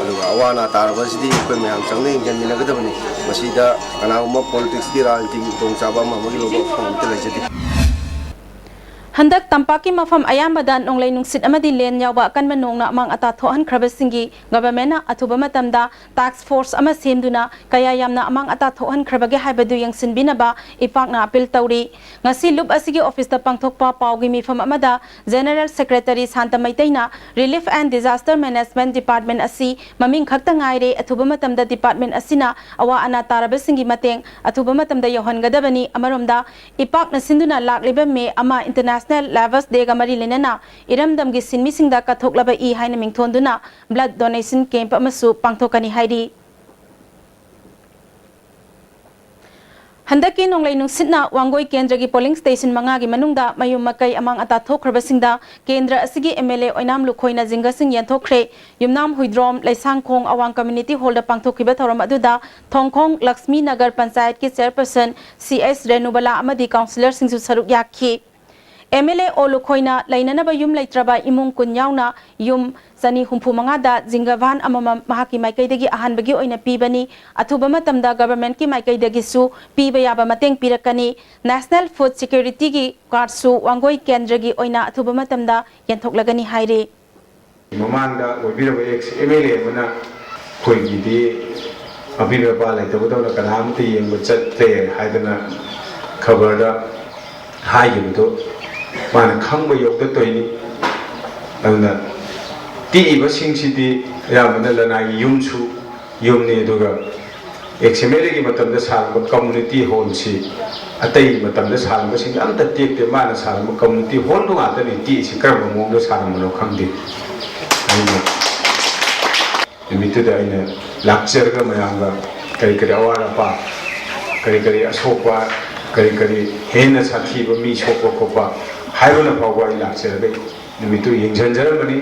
ꯑꯗꯨꯒ ꯑꯋꯥ ꯑꯅꯥ ꯇꯥꯔꯕꯁꯤꯗꯤ ꯑꯩꯈꯣꯏ ꯃꯌꯥꯝ ꯆꯪꯅ ꯌꯦꯡꯁꯤꯟꯃꯤꯟꯅꯒꯗꯕꯅꯤ꯫ ꯃꯁꯤꯗ ꯀꯅꯥꯒꯨꯝꯕ ꯄꯣꯂꯤꯇꯤꯛꯁꯀꯤ ꯔꯥꯖꯅꯤꯇꯤꯒꯤ ꯈꯨꯗꯣꯡꯆꯥꯕ ꯑꯃ ꯑꯃꯒꯤ ꯂꯧꯕ ꯋꯥꯐꯝ ꯑꯃꯠꯇ ꯂꯩꯖꯗꯦ꯫ ꯍꯟꯗꯛ ꯇꯝꯄꯥꯛꯀꯤ ꯃꯐꯝ ꯑꯌꯥꯝꯕꯗ ꯅꯣꯡꯂꯩ ꯅꯨꯡꯁꯤꯠ ꯑꯃꯗꯤ ꯂꯦꯟ ꯌꯥꯎꯕ ꯑꯀꯟꯕ ꯅꯣꯡꯅ ꯑꯃꯥꯡ ꯑꯇꯥ ꯊꯣꯛꯍꯟꯈ꯭ꯔꯕꯁꯤꯡꯒꯤ ꯒꯣꯚꯔꯟꯃꯦꯟꯠꯅ ꯑꯊꯨꯕ ꯃꯇꯝꯗ ꯇꯥꯛꯁ ꯐꯣꯔꯁ ꯑꯃ ꯁꯦꯝꯗꯨꯅ ꯀꯌꯥ ꯌꯥꯝꯅ ꯑꯃꯥꯡ ꯑꯇꯥ ꯊꯣꯛꯍꯟꯈ꯭ꯔꯕꯒꯦ ꯍꯥꯏꯕꯗꯨ ꯌꯦꯡꯁꯤꯟꯕꯤꯅꯕ ꯏꯄꯥꯛꯅ ꯑꯄꯤꯜ ꯇꯧꯔꯤ꯫ ꯉꯁꯤ ꯂꯨꯞ ꯑꯁꯤꯒꯤ ꯑꯣꯐꯤꯁꯇ ꯄꯥꯡꯊꯣꯛꯄ ꯄꯥꯎꯒꯤ ꯃꯤꯐꯝ ꯑꯃꯗ ꯖꯦꯅꯔꯦꯜ ꯁꯦꯀ꯭ꯔꯦꯇꯔꯤ ꯁꯥꯟꯇ ꯃꯩꯇꯩꯅ relief and disaster management department ꯑꯁꯤ ꯃꯃꯤꯡ ꯈꯛꯇ ꯉꯥꯏꯔꯦ꯫ ꯑꯊꯨꯕ ꯃꯇꯝꯗ ꯗꯤꯄꯥꯔꯠꯃꯦꯟꯠ ꯑꯁꯤꯅ ꯑꯋꯥ ꯑꯅꯥ ꯇꯥꯔꯕꯁꯤꯡꯒꯤ ꯃꯇꯦꯡ ꯑꯊꯨꯕ ꯃꯇꯝꯗ ꯌꯧꯍꯟꯒꯗꯕꯅꯤ꯫ ꯑꯃꯔꯣꯝꯗ ꯏꯄꯥꯛꯅ ꯁꯤꯟꯗꯨꯅ ꯂꯥꯛꯂꯤꯕ ꯃꯦ ꯑꯃ ꯏꯟꯇꯔꯅꯦꯁꯅꯦꯜ ꯂꯦꯕꯔꯁ ꯗꯦꯒ ꯃꯔꯤ ꯂꯩꯅꯅ ꯏꯔꯝꯗꯝꯒꯤ ꯁꯤꯟꯃꯤꯁꯤꯡꯗ ꯀꯠꯊꯣꯛꯂꯕ ꯏ ꯍꯥꯏꯅ ꯃꯤꯡꯊꯣꯟꯗꯨꯅ ꯕ꯭ꯂꯗ ꯗꯣꯅꯦꯁꯟ ꯀꯦꯝꯞ ꯑꯃꯁꯨ ꯄꯥꯡꯊꯣꯛꯀꯅꯤ ꯍꯥꯏꯔꯤ꯫ ꯍꯟꯗꯛꯀꯤ ꯅꯣꯡꯂꯩ ꯅꯨꯡꯁꯤꯠꯅ ꯋꯥꯡꯒꯣꯏ ꯀꯦꯟꯗ꯭ꯔꯒꯤ ꯄꯣꯂꯤꯡ ꯁ꯭ꯇꯦꯁꯟ ꯃꯉꯥꯒꯤ ꯃꯅꯨꯡꯗ ꯃꯌꯨꯝ ꯃꯀꯩ ꯑꯃꯥꯡ ꯑꯇꯥ ꯊꯣꯛꯈ꯭ꯔꯕꯁꯤꯡꯗ ꯀꯦꯟꯗ꯭ꯔ ꯑꯁꯤꯒꯤ ꯑꯦꯝ ꯑꯦꯜ ꯑꯦ ꯑꯣꯏꯅꯥꯝ ꯂꯨꯈꯣꯏꯅ ꯖꯤꯡꯒꯁꯤꯡ ꯌꯦꯟꯊꯣꯛꯈ꯭ꯔꯦ꯫ ꯌꯨꯝꯅꯥꯝ ꯍꯨꯏꯗ꯭ꯔꯣꯝ ꯂꯩꯁꯥꯡꯈꯣꯡ ꯑꯋꯥꯡ ꯀꯝꯃ꯭ꯌꯨꯅꯤꯇꯤ ꯍꯣꯜꯗ ꯄꯥꯡꯊꯣꯛꯈꯤꯕ ꯊꯧꯔꯝ ꯑꯗꯨꯗ ꯊꯣꯡꯈꯣꯡ ꯂꯛꯁꯃꯤ ꯅꯒꯔ ꯄꯟꯆꯥꯌꯠꯀꯤ ꯆꯦꯌꯔꯄꯔꯁꯟ ꯁꯤ ꯑꯦꯁ ꯔꯦꯅꯨꯕꯂꯥ ꯑꯃꯗꯤ ꯀꯥꯎꯟꯁꯤꯂꯔꯁꯤꯡꯁꯨ ꯁꯔꯨꯛ ꯌꯥꯈꯤ꯫ ꯑꯦꯝ ꯑꯦꯜ ꯑꯦ ꯑꯣ ꯂꯨꯈꯣꯏꯅ ꯂꯩꯅꯅꯕ ꯌꯨꯝ ꯂꯩꯇ꯭ꯔꯕ ꯏꯃꯨꯡ ꯀꯨꯟ ꯌꯥꯎꯅ ꯌꯨꯝ ꯆꯅꯤ ꯍꯨꯝꯐꯨ ꯃꯉꯥꯗ ꯖꯤꯡꯒ ꯚꯥꯟ ꯑꯃꯃꯝ ꯃꯍꯥꯛꯀꯤ ꯃꯥꯏꯀꯩꯗꯒꯤ ꯑꯍꯥꯟꯕꯒꯤ ꯑꯣꯏꯅ ꯄꯤꯕꯅꯤ꯫ ꯑꯊꯨꯕ ꯃꯇꯝꯗ ꯒꯚꯔꯟꯃꯦꯟꯠꯀꯤ ꯃꯥꯏꯀꯩꯗꯒꯤꯁꯨ ꯄꯤꯕ ꯌꯥꯕ ꯃꯇꯦꯡ ꯄꯤꯔꯛꯀꯅꯤ꯫ ꯅꯦꯁꯅꯦꯜ ꯐꯨꯗ ꯁꯦꯀ꯭ꯌꯨꯔꯤꯇꯤꯒꯤ ꯀꯥꯔꯗꯁꯨ ꯋꯥꯡꯒꯣꯏ ꯀꯦꯟꯗ꯭ꯔꯒꯤ ꯑꯣꯏꯅ ꯑꯊꯨꯕ ꯃꯇꯝꯗ ꯌꯦꯟꯊꯣꯛꯂꯒꯅꯤ ꯍꯥꯏꯔꯤ꯫ ꯃꯃꯥꯡꯗ ꯑꯣꯏꯕꯤꯔꯕ ꯑꯦꯛꯁ ꯑꯦꯝ ꯑꯦꯜ ꯑꯦ ꯑꯃꯅ ꯑꯩꯈꯣꯏꯒꯤꯗꯤ ꯃꯄꯤ ꯃꯄꯥ ꯂꯩꯇꯕꯗꯧꯅ ꯀꯅꯥ ꯑꯃꯠꯇ ꯌꯦꯡꯕ ꯆꯠꯇꯦ ꯍꯥꯏꯗꯅ ꯈꯕꯔꯗ ꯍꯥꯏꯈꯤꯕꯗꯨ ꯃꯥꯅ ꯈꯪꯕ ꯌꯧꯗ ꯇꯧꯔꯤꯅꯤ꯫ ꯑꯗꯨꯅ ꯇꯦꯛꯏꯕꯁꯤꯡꯁꯤꯗꯤ ꯑꯌꯥꯝꯕꯅ ꯂꯅꯥꯏꯒꯤ ꯌꯨꯝꯁꯨ ꯌꯨꯝꯅꯤ, ꯑꯗꯨꯒ ꯑꯦꯛꯁ ꯑꯦꯝ ꯑꯦꯜ ꯑꯦꯒꯤ ꯃꯇꯝꯗ ꯁꯥꯔꯝꯕ ꯀꯝꯃꯨꯅꯤꯇꯤ ꯍꯣꯜꯁꯤ ꯑꯇꯩ ꯃꯇꯝꯗ ꯁꯥꯔꯝꯕꯁꯤꯡꯗ ꯑꯝꯇ ꯇꯦꯛꯇꯦ꯫ ꯃꯥꯅ ꯁꯥꯔꯝꯕ ꯀꯝꯃꯨꯅꯤꯇꯤ ꯍꯣꯜꯗꯨ ꯉꯥꯛꯇꯅꯤ ꯇꯦꯛꯏꯁꯤ꯫ ꯀꯔꯝꯕ ꯃꯑꯣꯡꯗ ꯁꯥꯔꯝꯕꯅꯣ ꯈꯪꯗꯦ꯫ ꯑꯩꯅ ꯅꯨꯃꯤꯠꯇꯨꯗ ꯑꯩꯅ ꯂꯥꯛꯆꯔꯒ ꯃꯌꯥꯝꯒ ꯀꯔꯤ ꯀꯔꯤ ꯑꯋꯥꯠ ꯑꯄꯥ, ꯀꯔꯤ ꯀꯔꯤ ꯑꯁꯣꯛꯄ, ꯀꯔꯤ ꯀꯔꯤ ꯍꯦꯟꯅ ꯁꯥꯊꯤꯕ ꯃꯤ ꯁꯣꯛꯄ ꯈꯣꯠꯄ ꯍꯥꯏꯕꯅ ꯐꯥꯎꯕ ꯑꯩ ꯂꯥꯛꯆꯔꯒ ꯅꯨꯃꯤꯠꯇꯨ ꯌꯦꯡꯁꯤꯟꯖꯔꯝꯕꯅꯤ꯫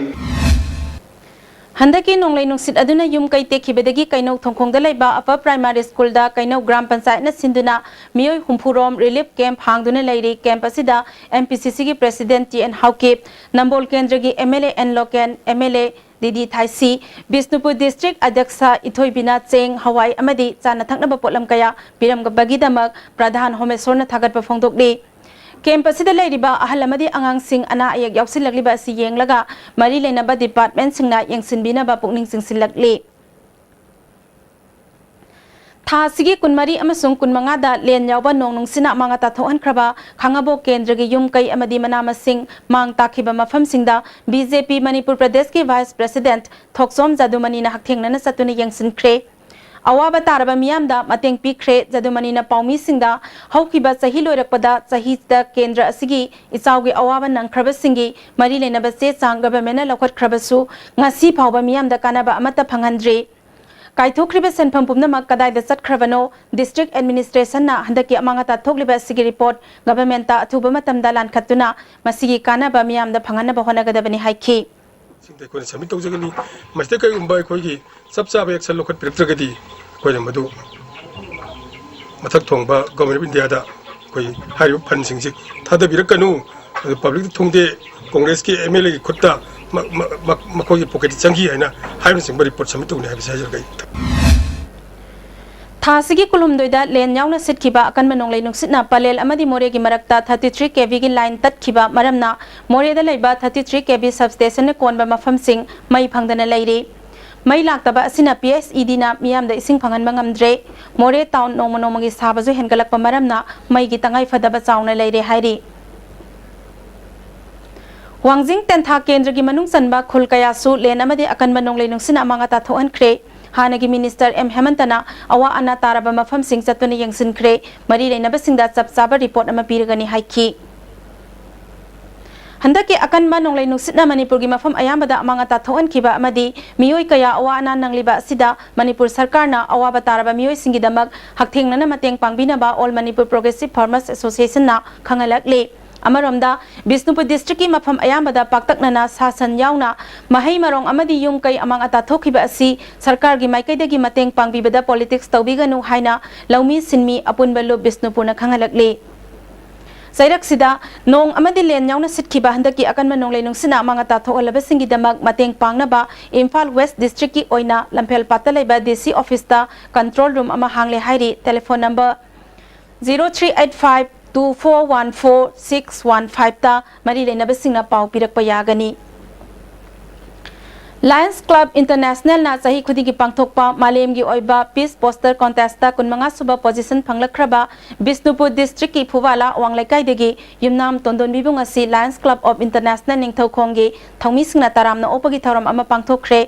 ꯍꯟꯗꯛꯀꯤ ꯅꯣꯡꯂꯩ ꯅꯨꯡꯁꯤꯠ ꯑꯗꯨꯅ ꯌꯨꯝ ꯀꯩ ꯇꯦꯛꯈꯤꯕꯗꯒꯤ ꯀꯩꯅꯧ ꯊꯣꯡꯈꯣꯡꯗ ꯂꯩꯕ ꯑꯄꯔ ꯄ꯭ꯔꯥꯏꯃꯥꯔꯤ ꯁ꯭ꯀꯨꯜꯗ ꯀꯩꯅꯧ ꯒ꯭ꯔꯥꯝ ꯄꯟꯆꯥꯌꯠꯅ ꯁꯤꯟꯗꯨꯅ ꯃꯤꯑꯣꯏ ꯍꯨꯝꯐꯨ ꯔꯣꯝ ꯔꯤꯂꯤꯐ ꯀꯦꯝꯞ ꯍꯥꯡꯗꯨꯅ ꯂꯩꯔꯤ꯫ ꯀꯦꯝꯞ ꯑꯁꯤꯗ ꯑꯦꯝ ꯄꯤ ꯁꯤ ꯁꯤꯒꯤ president T N Haokip, Nambol ꯀꯦꯟꯗ꯭ꯔꯒꯤ M L A N Loken, M L A D D Thaisii, Bishnupur district ꯑꯗ꯭ꯌꯛꯁ ꯏꯊꯣꯏꯕꯤꯅ ꯆꯦꯡ, ꯍꯋꯥꯏ ꯑꯃꯗꯤ ꯆꯥꯅ ꯊꯛꯅꯕ ꯄꯣꯠꯂꯝ ꯀꯌꯥ ꯄꯤꯔꯝꯕꯒꯤꯗꯃꯛ ꯄ꯭ꯔꯙꯥꯟ ꯍꯣꯃꯦꯁꯣꯔꯅ ꯊꯥꯒꯠꯄ ꯐꯣꯡꯗꯣꯛꯂꯤ꯫ ꯀꯦꯝꯞ ꯑꯁꯤꯗ ꯂꯩꯔꯤꯕ ꯑꯍꯜ ꯑꯃꯗꯤ ꯑꯉꯥꯡꯁꯤꯡ ꯑꯅꯥ ꯑꯌꯦꯛ ꯌꯥꯎꯁꯤꯜꯂꯛꯂꯤꯕ ꯑꯁꯤ ꯌꯦꯡꯂꯒ ꯃꯔꯤ ꯂꯩꯅꯕ ꯗꯤꯄꯥꯔꯠꯃꯦꯟꯠꯁꯤꯡꯅ ꯌꯦꯡꯁꯤꯟꯕꯤꯅꯕ ꯄꯨꯛꯅꯤꯡ ꯆꯤꯡꯁꯤꯜꯂꯛꯂꯤ꯫ ꯊꯥ ꯑꯁꯤꯒꯤ ꯀꯨꯟꯃꯔꯤ ꯑꯃꯁꯨꯡ ꯀꯨꯟꯃꯉꯥꯗ ꯂꯦꯟ ꯌꯥꯎꯕ ꯅꯣꯡ ꯅꯨꯡꯁꯤꯠꯅ ꯑꯃꯥꯡ ꯑꯇꯥ ꯊꯣꯛꯍꯟꯈ꯭ꯔꯕ ꯈꯥꯉꯕꯣꯛ ꯀꯦꯟꯗ꯭ꯔꯒꯤ ꯌꯨꯝ ꯀꯩ ꯑꯃꯗꯤ ꯃꯅꯥ ꯃꯁꯤꯡ ꯃꯥꯡ ꯇꯥꯛꯈꯤꯕ ꯃꯐꯝꯁꯤꯡꯗ ꯕꯤ ꯖꯦ ꯄꯤ ꯃꯅꯤꯄꯨꯔ ꯄ꯭ꯔꯗꯦꯁꯀꯤ ꯚꯥꯏꯁ ꯄ꯭ꯔꯦꯁꯤꯗꯦꯟꯠ ꯊꯣꯛꯆꯣꯝ ꯖꯥꯗꯨꯃꯅꯤꯅ ꯍꯛꯊꯦꯡꯅꯅ ꯆꯠꯇꯨꯅ ꯌꯦꯡꯁꯤꯟꯈ꯭ꯔꯦ꯫ ꯑꯋꯥꯕ ꯇꯥꯔꯕ ꯃꯤꯌꯥꯝꯗ ꯃꯇꯦꯡ ꯄꯤꯈ꯭ꯔꯦ꯫ ꯖꯥꯗꯨꯃꯅꯤꯅ ꯄꯥꯎꯃꯤꯁꯤꯡꯗ ꯍꯧꯈꯤꯕ ꯆꯍꯤ ꯂꯣꯏꯔꯛꯄꯗ ꯆꯍꯤꯗ ꯀꯦꯟꯗ꯭ꯔ ꯑꯁꯤꯒꯤ ꯏꯆꯥꯎꯒꯤ ꯑꯋꯥꯕ ꯅꯪꯈ꯭ꯔꯕꯁꯤꯡꯒꯤ ꯃꯔꯤ ꯂꯩꯅꯕ ꯆꯦ ꯆꯥꯡ ꯒꯚꯔꯟꯃꯦꯟꯠꯅ ꯂꯧꯈꯠꯈ꯭ꯔꯕꯁꯨ ꯉꯁꯤ ꯐꯥꯎꯕ ꯃꯤꯌꯥꯝꯗ ꯀꯥꯟꯅꯕ ꯑꯃꯠꯇ ꯐꯪꯍꯟꯗ꯭ꯔꯤ꯫ ꯀꯥꯏꯊꯣꯛꯈ꯭ꯔꯤꯕ ꯁꯦꯟꯐꯝ ꯄꯨꯝꯅꯃꯛ ꯀꯗꯥꯏꯗ ꯆꯠꯈ꯭ꯔꯕꯅꯣ? ꯗꯤꯁꯇ꯭ꯔꯤꯛ ꯑꯦꯗꯃꯤꯅꯤꯁꯇ꯭ꯔꯦꯁꯟꯅ ꯍꯟꯗꯛꯀꯤ ꯑꯃꯥꯡ ꯑꯇꯥ ꯊꯣꯛꯂꯤꯕ ꯑꯁꯤꯒꯤ ꯔꯤꯄꯣꯔꯠ ꯒꯚꯔꯟꯃꯦꯟꯠꯇ ꯑꯊꯨꯕ ꯃꯇꯝꯗ ꯂꯥꯟꯈꯠꯇꯨꯅ ꯃꯁꯤꯒꯤ ꯀꯥꯟꯅꯕ ꯃꯤꯌꯥꯝꯗ ꯐꯪꯍꯟꯅꯕ ꯍꯣꯠꯅꯒꯗꯕꯅꯤ ꯍꯥꯏꯈꯤ꯫ ꯁꯤꯡꯗ ꯑꯩꯈꯣꯏꯅ ꯁꯕꯃꯤꯠ ꯇꯧꯖꯒꯅꯤ꯫ ꯃꯁꯤꯗ ꯀꯔꯤꯒꯨꯝꯕ ꯑꯩꯈꯣꯏꯒꯤ ꯆꯞ ꯆꯥꯕ ꯑꯦꯛꯁꯟ ꯂꯧꯈꯠꯄꯤꯔꯛꯇ꯭ꯔꯒꯗꯤ ꯑꯩꯈꯣꯏꯅ ꯃꯗꯨ ꯃꯊꯛ ꯊꯣꯡꯕ ꯒꯣꯚꯔꯟꯃꯦꯟꯠ ꯑꯣꯐ ꯏꯟꯗꯤꯌꯥꯗ ꯑꯩꯈꯣꯏ ꯍꯥꯏꯔꯤꯕ ꯐꯟꯁꯤꯡꯁꯤ ꯊꯥꯗꯕꯤꯔꯛꯀꯅꯨ, ꯑꯗꯨ ꯄꯕ꯭ꯂꯤꯛꯇ ꯊꯨꯡꯗꯦ, ꯀꯣꯡꯒ꯭ꯔꯦꯁꯀꯤ ꯑꯦꯝ ꯑꯦꯜ ꯑꯦꯒꯤ ꯈꯨꯠꯇ ꯃ- ꯃ- ꯃ- ꯃꯈꯣꯏꯒꯤ ꯄꯣꯀꯦꯠꯇ ꯆꯪꯈꯤ ꯍꯥꯏꯅ ꯍꯥꯏꯕꯅꯆꯤꯡꯕ ꯔꯤꯄꯣꯔꯠ ꯁꯕꯃꯤꯠ ꯇꯧꯅꯤ ꯍꯥꯏꯕꯁꯤ ꯍꯥꯏꯖꯔꯒ ꯑꯩ ꯊꯥ ꯑꯁꯤꯒꯤ ꯀꯨꯟꯍꯨꯝꯗꯣꯏꯗ ꯂꯦꯟ ꯌꯥꯎꯅ ꯁꯤꯠꯈꯤꯕ ꯑꯀꯟꯕ ꯅꯣꯡꯂꯩ ꯅꯨꯡꯁꯤꯠꯅ ꯄꯂꯦꯜ ꯑꯃꯗꯤ ꯃꯣꯔꯦꯒꯤ ꯃꯔꯛꯇ ꯊꯥꯔꯇꯤ ꯊ꯭ꯔꯤ ꯀꯦ ꯚꯤꯒꯤ ꯂꯥꯏꯟ ꯇꯠꯈꯤꯕ ꯃꯔꯝꯅ ꯃꯣꯔꯦꯗ ꯂꯩꯕ ꯊꯥꯔꯇꯤ ꯊ꯭ꯔꯤ ꯀꯦ ꯚꯤ ꯁꯕꯁ꯭ꯇꯦꯁꯟꯅ ꯀꯣꯟꯕ ꯃꯐꯝꯁꯤꯡ ꯃꯩ ꯐꯪꯗꯅ ꯂꯩꯔꯤ꯫ ꯃꯩ ꯂꯥꯛꯇꯕ ꯑꯁꯤꯅ ꯄꯤ ꯑꯩꯆ ꯏ ꯗꯤꯅ ꯃꯤꯌꯥꯝꯗ ꯏꯁꯤꯡ ꯐꯪꯍꯟꯕ ꯉꯝꯗ꯭ꯔꯦ꯫ ꯃꯣꯔꯦ ꯇꯥꯎꯟ ꯅꯣꯡꯃ ꯅꯣꯡꯃꯒꯤ ꯁꯥꯕꯁꯨ ꯍꯦꯟꯒꯠꯂꯛꯄ ꯃꯔꯝꯅ ꯃꯩꯒꯤ ꯇꯉꯥꯏ ꯐꯗꯕ ꯆꯥꯎꯅ ꯂꯩꯔꯦ ꯍꯥꯏꯔꯤ꯫ ꯋꯥꯡꯖꯤꯡ ꯇꯦꯟꯊꯥ ꯀꯦꯟꯗ꯭ꯔꯒꯤ ꯃꯅꯨꯡ ꯆꯟꯕ ꯈꯨꯜ ꯀꯌꯥꯁꯨ ꯂꯦꯟ ꯑꯃꯗꯤ ꯑꯀꯟꯕ ꯅꯣꯡꯂꯩ ꯅꯨꯡꯁꯤꯠꯅ ꯑꯃꯥꯡ ꯑꯇꯥ ꯊꯣꯛꯍꯟꯈ꯭ꯔꯦ꯫ ꯍꯥꯟꯅꯒꯤ ꯃꯤꯅꯤꯁꯇꯔ ꯑꯦꯝ ꯍꯦꯃꯟꯇꯅ ꯑꯋꯥ ꯑꯅꯥ ꯇꯥꯔꯕ ꯃꯐꯝꯁꯤꯡ ꯆꯠꯇꯨꯅ ꯌꯦꯡꯁꯤꯟꯈ꯭ꯔꯦ꯫ ꯃꯔꯤ ꯂꯩꯅꯕꯁꯤꯡꯗ ꯆꯞ ꯆꯥꯕ ꯔꯤꯄꯣꯔꯠ ꯑꯃ ꯄꯤꯔꯒꯅꯤ ꯍꯥꯏꯈꯤ꯫ ꯍꯟꯗꯛꯀꯤ ꯑꯀꯟꯕ ꯅꯣꯡꯂꯩ ꯅꯨꯡꯁꯤꯠꯅ ꯃꯅꯤꯄꯨꯔꯒꯤ ꯃꯐꯝ ꯑꯌꯥꯝꯕꯗ ꯑꯃꯥꯡ ꯑꯇꯥ ꯊꯣꯛꯍꯟꯈꯤꯕ ꯑꯃꯗꯤ ꯃꯤꯑꯣꯏ ꯀꯌꯥ ꯑꯋꯥ ꯑꯅꯥ ꯅꯪꯂꯤꯕ ꯑꯁꯤꯗ ꯃꯅꯤꯄꯨꯔ ꯁꯔꯀꯥꯔꯅ ꯑꯋꯥꯕ ꯇꯥꯔꯕ ꯃꯤꯑꯣꯏꯁꯤꯡꯒꯤꯗꯃꯛ ꯍꯛꯊꯦꯡꯅꯅ ꯃꯇꯦꯡ ꯄꯥꯡꯕꯤꯅꯕ All Manipur Progressive Farmers Associationꯅ ꯈꯪꯍꯜꯂꯛꯂꯤ꯫ ꯑꯃꯔꯣꯝꯗ, ꯕꯤꯁꯅꯨꯄꯨꯔ ꯗꯤꯁꯇ꯭ꯔꯤꯛꯀꯤ ꯃꯐꯝ ꯑꯌꯥꯝꯕꯗ ꯄꯥꯛꯇꯛꯅꯅ ꯁꯥ ꯁꯟ ꯌꯥꯎꯅ ꯃꯍꯩ ꯃꯔꯣꯡ ꯑꯃꯗꯤ ꯌꯨꯝ ꯀꯩ ꯑꯃꯥꯡ ꯑꯇꯥ ꯊꯣꯛꯈꯤꯕ ꯑꯁꯤ ꯁꯔꯀꯥꯔꯒꯤ ꯃꯥꯏꯀꯩꯗꯒꯤ ꯃꯇꯦꯡ ꯄꯥꯡꯕꯤꯕꯗ ꯄꯣꯂꯤꯇꯤꯛꯁ ꯇꯧꯕꯤꯒꯅꯨ ꯍꯥꯏꯅ ꯂꯧꯃꯤ ꯁꯤꯟꯃꯤ ꯑꯄꯨꯟꯕ ꯂꯨꯞ ꯕꯤꯁꯅꯨꯄꯨꯔꯅ ꯈꯪꯍꯜꯂꯛꯂꯤ꯫ ꯆꯩꯔꯛꯁꯤꯗ ꯅꯣꯡ ꯑꯃꯗꯤ ꯂꯦꯟ ꯌꯥꯎꯅ ꯁꯤꯠꯈꯤꯕ ꯍꯟꯗꯛꯀꯤ ꯑꯀꯟꯕ ꯅꯣꯡꯂꯩ ꯅꯨꯡꯁꯤꯠꯅ ꯑꯃꯥꯡ ꯑꯇꯥ ꯊꯣꯛꯍꯜꯂꯕꯁꯤꯡꯒꯤꯗꯃꯛ ꯃꯇꯦꯡ ꯄꯥꯡꯅꯕ ꯏꯝꯐꯥꯜ ꯋꯦꯁ ꯗꯤꯁꯇ꯭ꯔꯤꯛꯀꯤ ꯑꯣꯏꯅ ꯂꯝꯐꯦꯜ ꯄꯥꯠꯇ ꯂꯩꯕ ꯗꯤ ꯁꯤ ꯑꯣꯐꯤꯁꯇ ꯀꯟꯇ꯭ꯔꯣꯜ ꯔꯨꯝ ꯑꯃ ꯍꯥꯡꯂꯦ ꯍꯥꯏꯔꯤ꯫ Telephone number zero three eight five two four one four six one fiveꯇ ꯃꯔꯤ ꯂꯩꯅꯕꯁꯤꯡꯅ ꯄꯥꯎ ꯄꯤꯔꯛꯄ ꯌꯥꯒꯅꯤ꯫ Lions Club Internationalꯅ ꯆꯍꯤ ꯈꯨꯗꯤꯡꯒꯤ ꯄꯥꯡꯊꯣꯛꯄ ꯃꯥꯂꯦꯝꯒꯤ ꯑꯣꯏꯕ Peace Poster Contestꯇ ꯀꯨꯟꯃꯉꯥ ꯁꯨꯕ position ꯐꯪꯂꯛꯈ꯭ꯔꯕ ꯕꯤꯁꯅꯨꯄꯨꯔ ꯗꯤꯁꯇ꯭ꯔꯤꯛꯀꯤ ꯐꯨꯕꯥꯂꯥ ꯑꯋꯥꯡ ꯂꯩꯀꯥꯏꯗꯒꯤ ꯌꯨꯝꯅꯥꯝ ꯇꯣꯟꯗꯣꯟꯕꯤꯕꯨ ꯉꯁꯤ Lions Club of International ꯅꯤꯡꯊꯧꯈꯣꯡꯒꯤ ꯊꯧꯃꯤꯁꯤꯡꯅ ꯇꯔꯥꯝꯅ ꯑꯣꯛꯄꯒꯤ ꯊꯧꯔꯝ ꯑꯃ ꯄꯥꯡꯊꯣꯛꯈ꯭ꯔꯦ꯫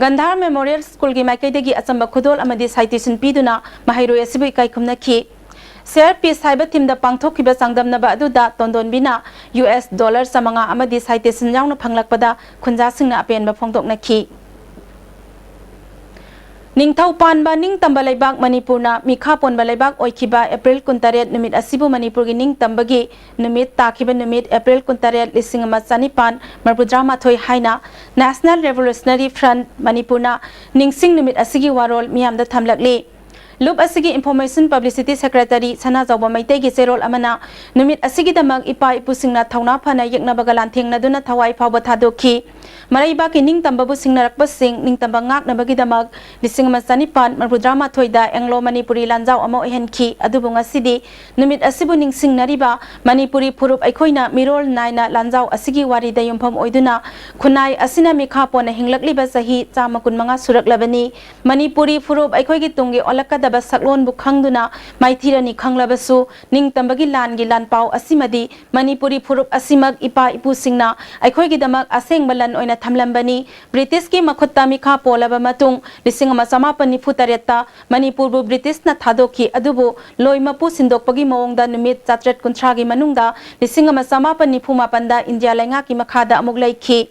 ꯒꯟꯙꯥꯔ ꯃꯦꯃꯣꯔꯤꯌꯦꯜ ꯁ꯭ꯀꯨꯜꯒꯤ ꯃꯥꯏꯀꯩꯗꯒꯤ ꯑꯆꯝꯕ ꯈꯨꯗꯣꯜ ꯑꯃꯗꯤ citation ꯄꯤꯗꯨꯅ ꯃꯍꯩꯔꯣꯏ ꯑꯁꯤꯕꯨ ꯏꯀꯥꯏ ꯈꯨꯝꯅꯈꯤ꯫ Share Peace ꯍꯥꯏꯕ themeꯗ ꯄꯥꯡꯊꯣꯛꯈꯤꯕ ꯆꯥꯡꯗꯝꯅꯕ ꯑꯗꯨꯗ ꯇꯣꯟꯗꯣꯟꯕꯤꯅ ꯌꯨ ꯑꯦꯁ ꯗꯣꯂꯔ ꯆꯥꯃꯉꯥ ꯑꯃꯗꯤ citation ꯌꯥꯎꯅ ꯐꯪꯂꯛꯄꯗ ꯈꯨꯟꯖꯥꯁꯤꯡꯅ ꯑꯄꯦꯟꯕ ꯐꯣꯡꯗꯣꯛꯅꯈꯤ꯫ ꯅꯤꯡꯊꯧ ꯄꯥꯟꯕ ꯅꯤꯡꯇꯝꯕ ꯂꯩꯕꯥꯛ ꯃꯅꯤꯄꯨꯔꯅ ꯃꯤꯈꯥ ꯄꯣꯟꯕ ꯂꯩꯕꯥꯛ ꯑꯣꯏꯈꯤꯕ ꯑꯦꯄ꯭ꯔꯤꯜ ꯀꯨꯟꯇꯔꯦꯠ ꯅꯨꯃꯤꯠ ꯑꯁꯤꯕꯨ ꯃꯅꯤꯄꯨꯔꯒꯤ ꯅꯤꯡꯇꯝꯕꯒꯤ ꯅꯨꯃꯤꯠ ꯇꯥꯈꯤꯕ ꯅꯨꯃꯤꯠ ꯑꯦꯄ꯭ꯔꯤꯜ ꯀꯨꯟꯇꯔꯦꯠ, ꯂꯤꯁꯤꯡ ꯑꯃ ꯆꯅꯤꯄꯥꯟ ꯃꯔꯤꯐꯨꯇꯔꯥꯃꯥꯊꯣꯏ ꯍꯥꯏꯅ National Revolutionary Front ꯃꯅꯤꯄꯨꯔꯅ ꯅꯤꯡꯁꯤꯡ ꯅꯨꯃꯤꯠ ꯑꯁꯤꯒꯤ ꯋꯥꯔꯣꯜ ꯃꯤꯌꯥꯝꯗ ꯊꯝꯂꯛꯂꯤ꯫ ꯂꯨꯞ ꯑꯁꯤꯒꯤ Information Publicity Secretary ꯁꯅꯥꯖꯥꯎꯕ ꯃꯩꯇꯩꯒꯤ ꯆꯦꯔꯣꯜ ꯑꯃꯅ ꯅꯨꯃꯤꯠ ꯑꯁꯤꯒꯤꯗꯃꯛ ꯏꯄꯥ ꯏꯄꯨꯁꯤꯡꯅ ꯊꯧꯅꯥ ꯐꯅ ꯌꯦꯛꯅꯕꯒ ꯂꯥꯟꯊꯦꯡꯅꯗꯨꯅ ꯊꯋꯥꯏ ꯐꯥꯎꯕ ꯊꯥꯗꯣꯛꯈꯤ꯫ ꯃꯔꯩꯕꯥꯛꯀꯤ ꯅꯤꯡꯇꯝꯕꯕꯨ ꯁꯤꯡꯅꯔꯛꯄꯁꯤꯡ ꯅꯤꯡꯇꯝꯕ ꯉꯥꯛꯅꯕꯒꯤꯗꯃꯛ ꯂꯤꯁꯤꯡ ꯑꯃ ꯆꯅꯤꯄꯥꯟ ꯃꯔꯤꯐꯨꯇꯔꯥꯃꯥꯊꯣꯏꯗ Anglo Manipuri ꯂꯥꯟꯖꯥꯎ ꯑꯃ ꯑꯣꯏꯍꯟꯈꯤ꯫ ꯑꯗꯨꯕꯨ ꯉꯁꯤꯗꯤ ꯅꯨꯃꯤꯠ ꯑꯁꯤꯕꯨ ꯅꯤꯡꯁꯤꯡꯅꯔꯤꯕ ꯃꯅꯤꯄꯨꯔꯤ ꯐꯨꯔꯨꯞ ꯑꯩꯈꯣꯏꯅ ꯃꯤꯔꯣꯜ ꯅꯥꯏꯅ ꯂꯥꯟꯖꯥꯎ ꯑꯁꯤꯒꯤ ꯋꯥꯔꯤꯗ ꯌꯨꯝꯐꯝ ꯑꯣꯏꯗꯨꯅ ꯈꯨꯟꯅꯥꯏ ꯑꯁꯤꯅ ꯃꯤꯈꯥ ꯄꯣꯟꯅ ꯍꯤꯡꯂꯛꯂꯤꯕ ꯆꯍꯤ ꯆꯥꯝꯃ ꯀꯨꯟꯃꯉꯥ ꯁꯨꯔꯛꯂꯕꯅꯤ꯫ ꯃꯅꯤꯄꯨꯔꯤ ꯐꯨꯔꯨꯞ ꯑꯩꯈꯣꯏꯒꯤ ꯇꯨꯡꯒꯤ ꯑꯣꯜꯂꯛꯀꯗꯕ ꯁꯛꯂꯣꯟꯕꯨ ꯈꯪꯗꯨꯅ ꯃꯥꯏꯊꯤꯔꯅꯤ ꯈꯪꯂꯕꯁꯨ, ꯅꯤꯡꯇꯝꯕꯒꯤ ꯂꯥꯟꯒꯤ ꯂꯥꯟꯄꯥꯎ ꯑꯁꯤꯃꯗꯤ ꯃꯅꯤꯄꯨꯔꯤ ꯐꯨꯔꯨꯞ ꯑꯁꯤꯃꯛ ꯏꯄꯥ ꯏꯄꯨꯁꯤꯡꯅ ꯑꯩꯈꯣꯏꯒꯤꯗꯃꯛ ꯑꯁꯦꯡꯕ ꯂꯟ ꯑꯣꯏꯅ ꯊꯝꯂꯝꯕꯅꯤ꯫ ꯕ꯭ꯔꯤꯇꯤꯁꯀꯤ ꯃꯈꯨꯠꯇ ꯃꯤꯈꯥ ꯄꯣꯜꯂꯕ ꯃꯇꯨꯡ, ꯂꯤꯁꯤꯡ ꯑꯃ ꯆꯃꯥꯄꯟ ꯅꯤꯐꯨ ꯇꯔꯦꯠꯇ ꯃꯅꯤꯄꯨꯔꯕꯨ ꯕ꯭ꯔꯤꯇꯤꯁꯅ ꯊꯥꯗꯣꯛꯈꯤ꯫ ꯑꯗꯨꯕꯨ ꯂꯣꯏ ꯃꯄꯨ ꯁꯤꯟꯗꯣꯛꯄꯒꯤ ꯃꯑꯣꯡꯗ ꯅꯨꯃꯤꯠ ꯆꯥꯇ꯭ꯔꯦꯠ ꯀꯨꯟꯊ꯭ꯔꯥꯒꯤ ꯃꯅꯨꯡꯗ ꯂꯤꯁꯤꯡ ꯑꯃ ꯆꯃꯥꯄꯟ ꯅꯤꯐꯨ ꯃꯥꯄꯟꯗ ꯏꯟꯗꯤꯌꯥ ꯂꯩꯉꯥꯛꯀꯤ ꯃꯈꯥꯗ ꯑꯃꯨꯛ ꯂꯩꯈꯤ꯫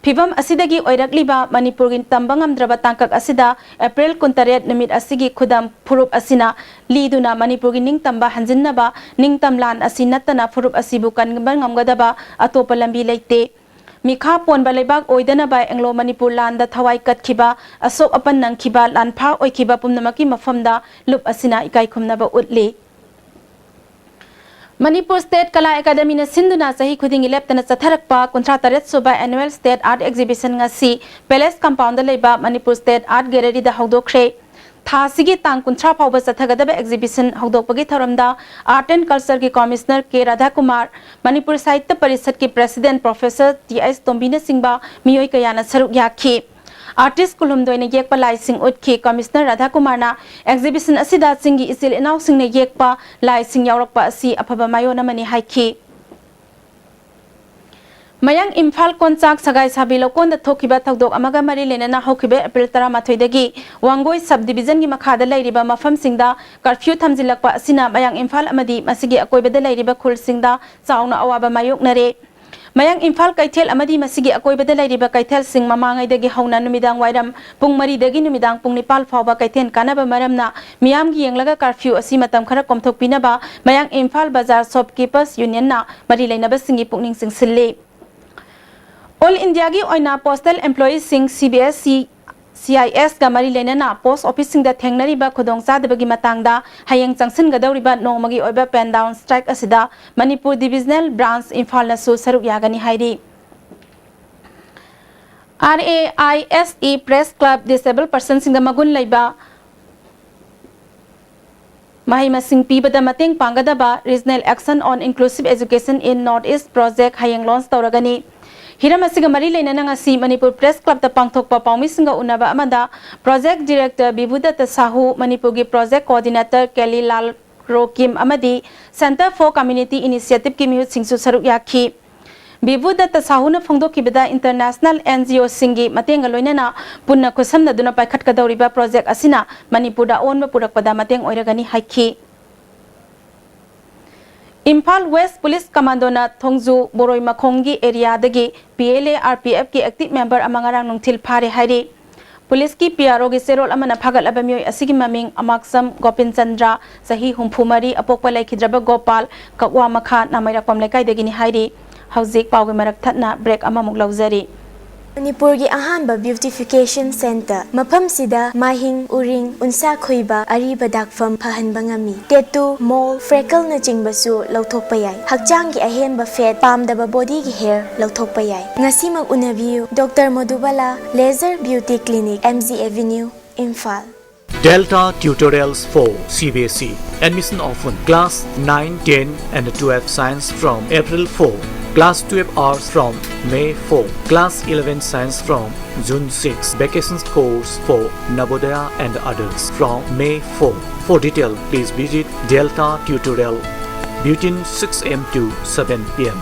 ꯐꯤꯚꯝ ꯑꯁꯤꯗꯒꯤ ꯑꯣꯏꯔꯛꯂꯤꯕ ꯃꯅꯤꯄꯨꯔꯒꯤ ꯇꯝꯕ ꯉꯝꯗ꯭ꯔꯕ ꯇꯥꯡꯀꯛ ꯑꯁꯤꯗ ꯑꯦꯄ꯭ꯔꯤꯜ ꯀꯨꯟꯇꯔꯦꯠ ꯅꯨꯃꯤꯠ ꯑꯁꯤꯒꯤ ꯈꯨꯗꯝ ꯐꯨꯔꯨꯞ ꯑꯁꯤꯅ ꯂꯤꯗꯨꯅ ꯃꯅꯤꯄꯨꯔꯒꯤ ꯅꯤꯡꯇꯝꯕ ꯍꯟꯖꯤꯟꯅꯕ ꯅꯤꯡꯇꯝ ꯂꯥꯟ ꯑꯁꯤ ꯅꯠꯇꯅ ꯐꯨꯔꯨꯞ ꯑꯁꯤꯕꯨ ꯀꯟꯕ ꯉꯝꯒꯗꯕ ꯑꯇꯣꯞꯄ ꯂꯝꯕꯤ ꯂꯩꯇꯦ꯫ ꯃꯤꯈꯥ ꯄꯣꯟꯕ ꯂꯩꯕꯥꯛ ꯑꯣꯏꯗꯅꯕ ꯑꯦꯡꯂꯣ ꯃꯅꯤꯄꯨꯔ ꯂꯥꯟꯗ ꯊꯋꯥꯏ ꯀꯠꯈꯤꯕ, ꯑꯁꯣꯛ ꯑꯄꯟ ꯅꯪꯈꯤꯕ, ꯂꯥꯟꯐꯥ ꯑꯣꯏꯈꯤꯕ ꯄꯨꯝꯅꯃꯛꯀꯤ ꯃꯐꯝꯗ ꯂꯨꯞ ꯑꯁꯤꯅ ꯏꯀꯥꯏ ꯈꯨꯝꯅꯕ ꯎꯠꯂꯤ꯫ ꯃꯅꯤꯄꯨꯔ ꯁ꯭ꯇꯦꯠ ꯀꯂꯥ ꯑꯦꯀꯥꯗꯃꯤꯅ ꯁꯤꯟꯗꯨꯅ ꯆꯍꯤ ꯈꯨꯗꯤꯡꯒꯤ ꯂꯦꯞꯇꯅ ꯆꯠꯊꯔꯛꯄ ꯀꯨꯟꯊ꯭ꯔꯥ ꯇꯔꯦꯠ ꯁꯨꯕ Annual State Art Exhibition ꯉꯁꯤ Palace Compoundꯗ ꯂꯩꯕ ꯃꯅꯤꯄꯨꯔ ꯁ꯭ꯇꯦꯠ ꯑꯥꯔꯠ ꯒꯦꯂꯔꯤꯗ ꯍꯧꯗꯣꯛꯈ꯭ꯔꯦ꯫ ꯊꯥ ꯑꯁꯤꯒꯤ ꯇꯥꯡ ꯀꯨꯟꯊ꯭ꯔꯥ ꯐꯥꯎꯕ ꯆꯠꯊꯒꯗꯕ exhibition ꯍꯧꯗꯣꯛꯄꯒꯤ ꯊꯧꯔꯝꯗ Art and Cultureꯒꯤ Commissioner ꯀꯦ ꯔꯥꯙꯥꯀꯨꯃꯥꯔ, ꯃꯅꯤꯄꯨꯔ ꯁꯥꯍꯤꯇ꯭ꯌ ꯄꯔꯤꯁꯠꯀꯤ President Professor ꯇꯤ ꯑꯩꯆ ꯇꯣꯝꯕꯤꯅꯆꯤꯡꯕ ꯃꯤꯑꯣꯏ ꯀꯌꯥꯅ ꯁꯔꯨꯛ ꯌꯥꯈꯤ꯫ Artist ꯀꯨꯟꯍꯨꯝꯗꯣꯏꯅ ꯌꯦꯛꯄ ꯂꯥꯏꯁꯤꯡ ꯎꯠꯈꯤ꯫ Commissioner ꯔꯥꯙꯥꯀꯨꯃꯥꯔꯅ exhibition ꯑꯁꯤꯗ ꯆꯤꯡꯒꯤ ꯏꯆꯤꯜ ꯏꯅꯥꯎꯁꯤꯡꯅ ꯌꯦꯛꯄ ꯂꯥꯏꯁꯤꯡ ꯌꯥꯎꯔꯛꯄ ꯑꯁꯤ ꯑꯐꯕ ꯃꯥꯏꯑꯣꯟ ꯑꯃꯅꯤ ꯍꯥꯏꯈꯤ꯫ ꯃꯌꯥꯡ ꯏꯝꯐꯥꯜ ꯀꯣꯟꯆꯥꯛ ꯁꯒꯥꯏ ꯁꯥꯕꯤ ꯂꯧꯀꯣꯟꯗ ꯊꯣꯛꯈꯤꯕ ꯊꯧꯗꯣꯛ ꯑꯃꯒ ꯃꯔꯤ ꯂꯩꯅꯅ ꯍꯧꯈꯤꯕ ꯑꯦꯄ꯭ꯔꯤꯜ ꯇꯔꯥꯃꯥꯊꯣꯏꯗꯒꯤ ꯋꯥꯡꯒꯣꯏ sub divisionꯒꯤ ꯃꯈꯥꯗ ꯂꯩꯔꯤꯕ ꯃꯐꯝꯁꯤꯡꯗ curfew ꯊꯝꯖꯤꯜꯂꯛꯄ ꯑꯁꯤꯅ ꯃꯌꯥꯡ ꯏꯝꯐꯥꯜ ꯑꯃꯗꯤ ꯃꯁꯤꯒꯤ ꯑꯀꯣꯏꯕꯗ ꯂꯩꯔꯤꯕ ꯈꯨꯜꯁꯤꯡꯗ ꯆꯥꯎꯅ ꯑꯋꯥꯕ ꯃꯥꯌꯣꯛꯅꯔꯦ꯫ ꯃꯌꯥꯡ ꯏꯝꯐꯥꯜ ꯀꯩꯊꯦꯜ ꯑꯃꯗꯤ ꯃꯁꯤꯒꯤ ꯑꯀꯣꯏꯕꯗ ꯂꯩꯔꯤꯕ ꯀꯩꯊꯦꯜꯁꯤꯡ ꯃꯃꯥꯡꯉꯩꯗꯒꯤ ꯍꯧꯅ ꯅꯨꯃꯤꯗꯥꯡ ꯋꯥꯏꯔꯝ ꯄꯨꯡ ꯃꯔꯤꯗꯒꯤ ꯅꯨꯃꯤꯗꯥꯡ ꯄꯨꯡ ꯅꯤꯄꯥꯜ ꯐꯥꯎꯕ ꯀꯩꯊꯦꯜ ꯀꯥꯟꯅꯕ ꯃꯔꯝꯅ ꯃꯤꯌꯥꯝꯒꯤ ꯌꯦꯡꯂꯒ curfew ꯑꯁꯤ ꯃꯇꯝ ꯈꯔ ꯀꯣꯝꯊꯣꯛꯄꯤꯅꯕ ꯃꯌꯥꯡ ꯏꯝꯐꯥꯜ ꯕꯖꯥꯔ shopkeepers unionꯅ ꯃꯔꯤ ꯂꯩꯅꯕꯁꯤꯡꯒꯤ ꯄꯨꯛꯅꯤꯡ ꯆꯤꯡꯁꯤꯜꯂꯤ꯫ All Indiaꯒꯤ ꯑꯣꯏꯅ postal employeeꯁꯤꯡ CBSE, CISꯒ ꯃꯔꯤ ꯂꯩꯅꯅ post officeꯁꯤꯡꯗ ꯊꯦꯡꯅꯔꯤꯕ ꯈꯨꯗꯣꯡꯆꯥꯗꯕꯒꯤ ꯃꯇꯥꯡꯗ ꯍꯌꯦꯡ ꯆꯪꯁꯤꯟꯒꯗꯧꯔꯤꯕ ꯅꯣꯡꯃꯒꯤ ꯑꯣꯏꯕ pen down strike ꯑꯁꯤꯗ ꯃꯅꯤꯄꯨꯔ divisional branch ꯏꯝꯐꯥꯜꯅꯁꯨ ꯁꯔꯨꯛ ꯌꯥꯒꯅꯤ ꯍꯥꯏꯔꯤ꯫ RAISE Press Club disabled personꯁꯤꯡꯗ ꯃꯒꯨꯟ ꯂꯩꯕ ꯃꯍꯩ ꯃꯁꯤꯡ ꯄꯤꯕꯗ ꯃꯇꯦꯡ ꯄꯥꯡꯒꯗꯕ Regional Action on Inclusive Education in North East Project ꯍꯌꯦꯡ launch ꯇꯧꯔꯒꯅꯤ꯫ ꯍꯤꯔꯝ ꯑꯁꯤꯒ ꯃꯔꯤ ꯂꯩꯅꯅ ꯉꯁꯤ ꯃꯅꯤꯄꯨꯔ ꯄ꯭ꯔꯦꯁ ꯀ꯭ꯂꯕꯇ ꯄꯥꯡꯊꯣꯛꯄ ꯄꯥꯎꯃꯤꯁꯤꯡꯒ ꯎꯅꯕ ꯑꯃꯗ ꯄ꯭ꯔꯣꯖꯦꯛ ꯗꯤꯔꯦꯛꯇꯔ ꯕꯤꯚꯨꯗꯠꯇ ꯁꯥꯍꯨ, ꯃꯅꯤꯄꯨꯔꯒꯤ ꯄ꯭ꯔꯣꯖꯦꯛ ꯀꯣꯑꯣꯔꯗꯤꯅꯦꯇꯔ ꯀꯦꯂꯤ ꯂꯥꯜ ꯔꯣꯀꯤꯝ ꯑꯃꯗꯤ Centre for Community Initiativeꯀꯤ ꯃꯤꯍꯨꯠꯁꯤꯡꯁꯨ ꯁꯔꯨꯛ ꯌꯥꯈꯤ꯫ ꯕꯤꯚꯨꯗꯠꯇ ꯁꯥꯍꯨꯅ ꯐꯣꯡꯗꯣꯛꯈꯤꯕꯗ, ꯏꯟꯇꯔꯅꯦꯁꯅꯦꯜ ꯑꯦꯟ ꯖꯤ ꯑꯣꯁꯤꯡꯒꯤ ꯃꯇꯦꯡꯒ ꯂꯣꯏꯅꯅ ꯄꯨꯟꯅ ꯈꯨꯠꯁꯝꯅꯗꯨꯅ ꯄꯥꯏꯈꯠꯀꯗꯧꯔꯤꯕ ꯄ꯭ꯔꯣꯖꯦꯛ ꯑꯁꯤꯅ ꯃꯅꯤꯄꯨꯔꯗ ꯑꯑꯣꯟꯕ ꯄꯨꯔꯛꯄꯗ ꯃꯇꯦꯡ ꯑꯣꯏꯔꯒꯅꯤ ꯍꯥꯏꯈꯤ꯫ ꯏꯝꯐꯥꯜ ꯋꯦꯁ ꯄꯨꯂꯤꯁ ꯀꯃꯥꯟꯗꯣꯅ ꯊꯣꯡꯖꯨ ꯕꯣꯔꯣꯏ ꯃꯈꯣꯡꯒꯤ ꯑꯦꯔꯤꯌꯥꯗꯒꯤ P L A R P ꯑꯦꯐꯀꯤ ꯑꯦꯛꯇꯤꯚ ꯃꯦꯝꯕꯔ ꯑꯃ ꯉꯔꯥꯡ ꯅꯨꯡꯊꯤꯜ ꯐꯥꯔꯦ ꯍꯥꯏꯔꯤ꯫ ꯄꯨꯂꯤꯁꯀꯤ ꯄꯤ ꯑꯥꯔ ꯑꯣꯒꯤ ꯆꯦꯔꯣꯜ ꯑꯃꯅ ꯐꯥꯒꯠꯂꯕ ꯃꯤꯑꯣꯏ ꯑꯁꯤꯒꯤ ꯃꯃꯤꯡ ꯑꯃꯥꯛꯁꯝ ꯒꯣꯄꯤꯟꯆꯟꯗ꯭ꯔ, ꯆꯍꯤ ꯍꯨꯝꯐꯨ ꯃꯔꯤ, ꯑꯄꯣꯛꯄ ꯂꯩꯈꯤꯗ꯭ꯔꯕ ꯒꯣꯄꯥꯜ, ꯀꯛꯋꯥ ꯃꯈꯥ ꯅꯥꯃꯩꯔꯥꯛꯄꯝ ꯂꯩꯀꯥꯏꯗꯒꯤꯅꯤ ꯍꯥꯏꯔꯤ꯫ ꯍꯧꯖꯤꯛ ꯄꯥꯎꯒꯤ ꯃꯔꯛ ꯊꯠꯅ ꯕ꯭ꯔꯦꯛ ꯑꯃꯃꯨꯛ ꯂꯧꯖꯔꯤ꯫ ꯃꯅꯤꯄꯨꯔꯒꯤ ꯑꯍꯥꯟꯕ ꯕ꯭ꯌꯨꯇꯤꯐꯤꯀꯦꯁꯟ ꯁꯦꯟꯇꯔ꯫ ꯃꯐꯝꯁꯤꯗ ꯃꯥꯍꯤꯡ, ꯎꯔꯤꯡ, ꯎꯟꯁꯥ ꯈꯣꯏꯕ, ꯑꯔꯤꯕ ꯗꯥꯛꯐꯝ ꯐꯍꯟꯕ ꯉꯝꯃꯤ꯫ ꯇꯦꯇꯨ, ꯃꯣꯜ, ꯐ꯭ꯔꯦꯀꯜꯅꯆꯤꯡꯕꯁꯨ ꯂꯧꯊꯣꯛꯄ ꯌꯥꯏ꯫ ꯍꯛꯆꯥꯡꯒꯤ ꯑꯍꯦꯟꯕ ꯐꯦꯠ, ꯄꯥꯝꯗꯕ ꯕꯣꯗꯤꯒꯤ ꯍꯦꯌꯔ ꯂꯧꯊꯣꯛꯄ ꯌꯥꯏ꯫ ꯉꯁꯤꯃꯛ ꯎꯅꯕꯤꯌꯨ꯫ Doctor Modubala, laser beauty clinic, M G avenue, Imphal. Delta Tutorials for C B S E. Admission open. Class nine, ten and twelve science from April four. Class twelve arts from May four. Class eleven science from June six. Vacations course for Navodaya and others from May four. For detail, please visit Delta Tutorial between six A M to seven P M.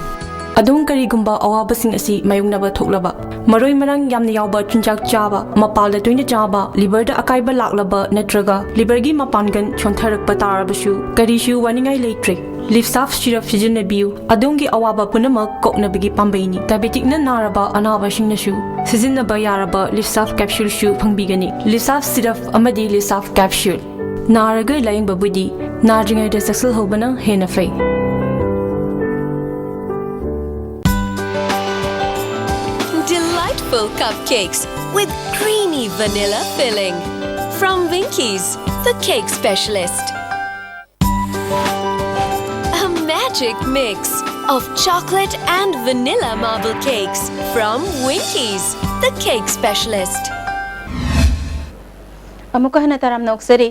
ꯑꯗꯣꯝ ꯀꯔꯤꯒꯨꯝꯕ ꯑꯋꯥꯕꯁꯤꯡ ꯑꯁꯤ ꯃꯥꯌꯣꯛꯅꯕ ꯊꯣꯛꯂꯕ, ꯃꯔꯣꯏ ꯃꯔꯥꯡ ꯌꯥꯝꯅ ꯌꯥꯎꯕ ꯆꯤꯟꯖꯥꯛ ꯆꯥꯕ, ꯃꯄꯥꯜꯗ ꯇꯣꯏꯅ ꯆꯥꯕ, ꯂꯤꯚꯔꯗ ꯑꯀꯥꯏꯕ ꯂꯥꯛꯂꯕ ꯅꯠꯇ꯭ꯔꯒ ꯂꯤꯚꯔꯒꯤ ꯃꯄꯥꯡꯒꯜ ꯁꯣꯟꯊꯔꯛꯄ ꯇꯥꯔꯕꯁꯨ ꯀꯔꯤꯁꯨ ꯋꯥꯅꯤꯡꯉꯥꯏ ꯂꯩꯇ꯭ꯔꯦ꯫ ꯂꯤꯞꯁꯥꯐ ꯁꯤꯔꯞ ꯁꯤꯖꯤꯟꯅꯕꯤꯌꯨ꯫ ꯑꯗꯣꯝꯒꯤ ꯑꯋꯥꯕ ꯄꯨꯝꯅꯃꯛ ꯀꯣꯛꯅꯕꯒꯤ ꯄꯥꯝꯕꯩꯅꯤ꯫ ꯗꯥꯏꯕꯦꯇꯤꯛꯅ ꯅꯥꯔꯕ ꯑꯅꯥꯕꯁꯤꯡꯅꯁꯨ ꯁꯤꯖꯤꯟꯅꯕ ꯌꯥꯔꯕ ꯂꯤꯞꯁꯥꯐ ꯀꯦꯞꯁꯨꯜꯁꯨ ꯐꯪꯕꯤꯒꯅꯤ꯫ ꯂꯤꯞꯁꯥꯐ ꯁꯤꯔꯞ ꯑꯃꯗꯤ ꯂꯤꯞꯁꯥꯐ ꯀꯦꯞꯁꯨꯜ꯫ ꯅꯥꯔꯒ ꯂꯥꯌꯦꯡꯕꯕꯨꯗꯤ ꯅꯥꯗ꯭ꯔꯤꯉꯩꯗ ꯆꯦꯛꯁꯤꯜꯍꯧꯕꯅ ꯍꯦꯟꯅ ꯐꯩ꯫ Delightful cupcakes with creamy vanilla filling. From Winkies, the cake specialist. A magic mix of chocolate and vanilla marble cakes from Winkies, the cake specialist. ꯑꯃꯨꯛꯀ ꯍꯟꯅ ꯇꯔꯥꯝꯅ ꯑꯣꯛꯆꯔꯤ꯫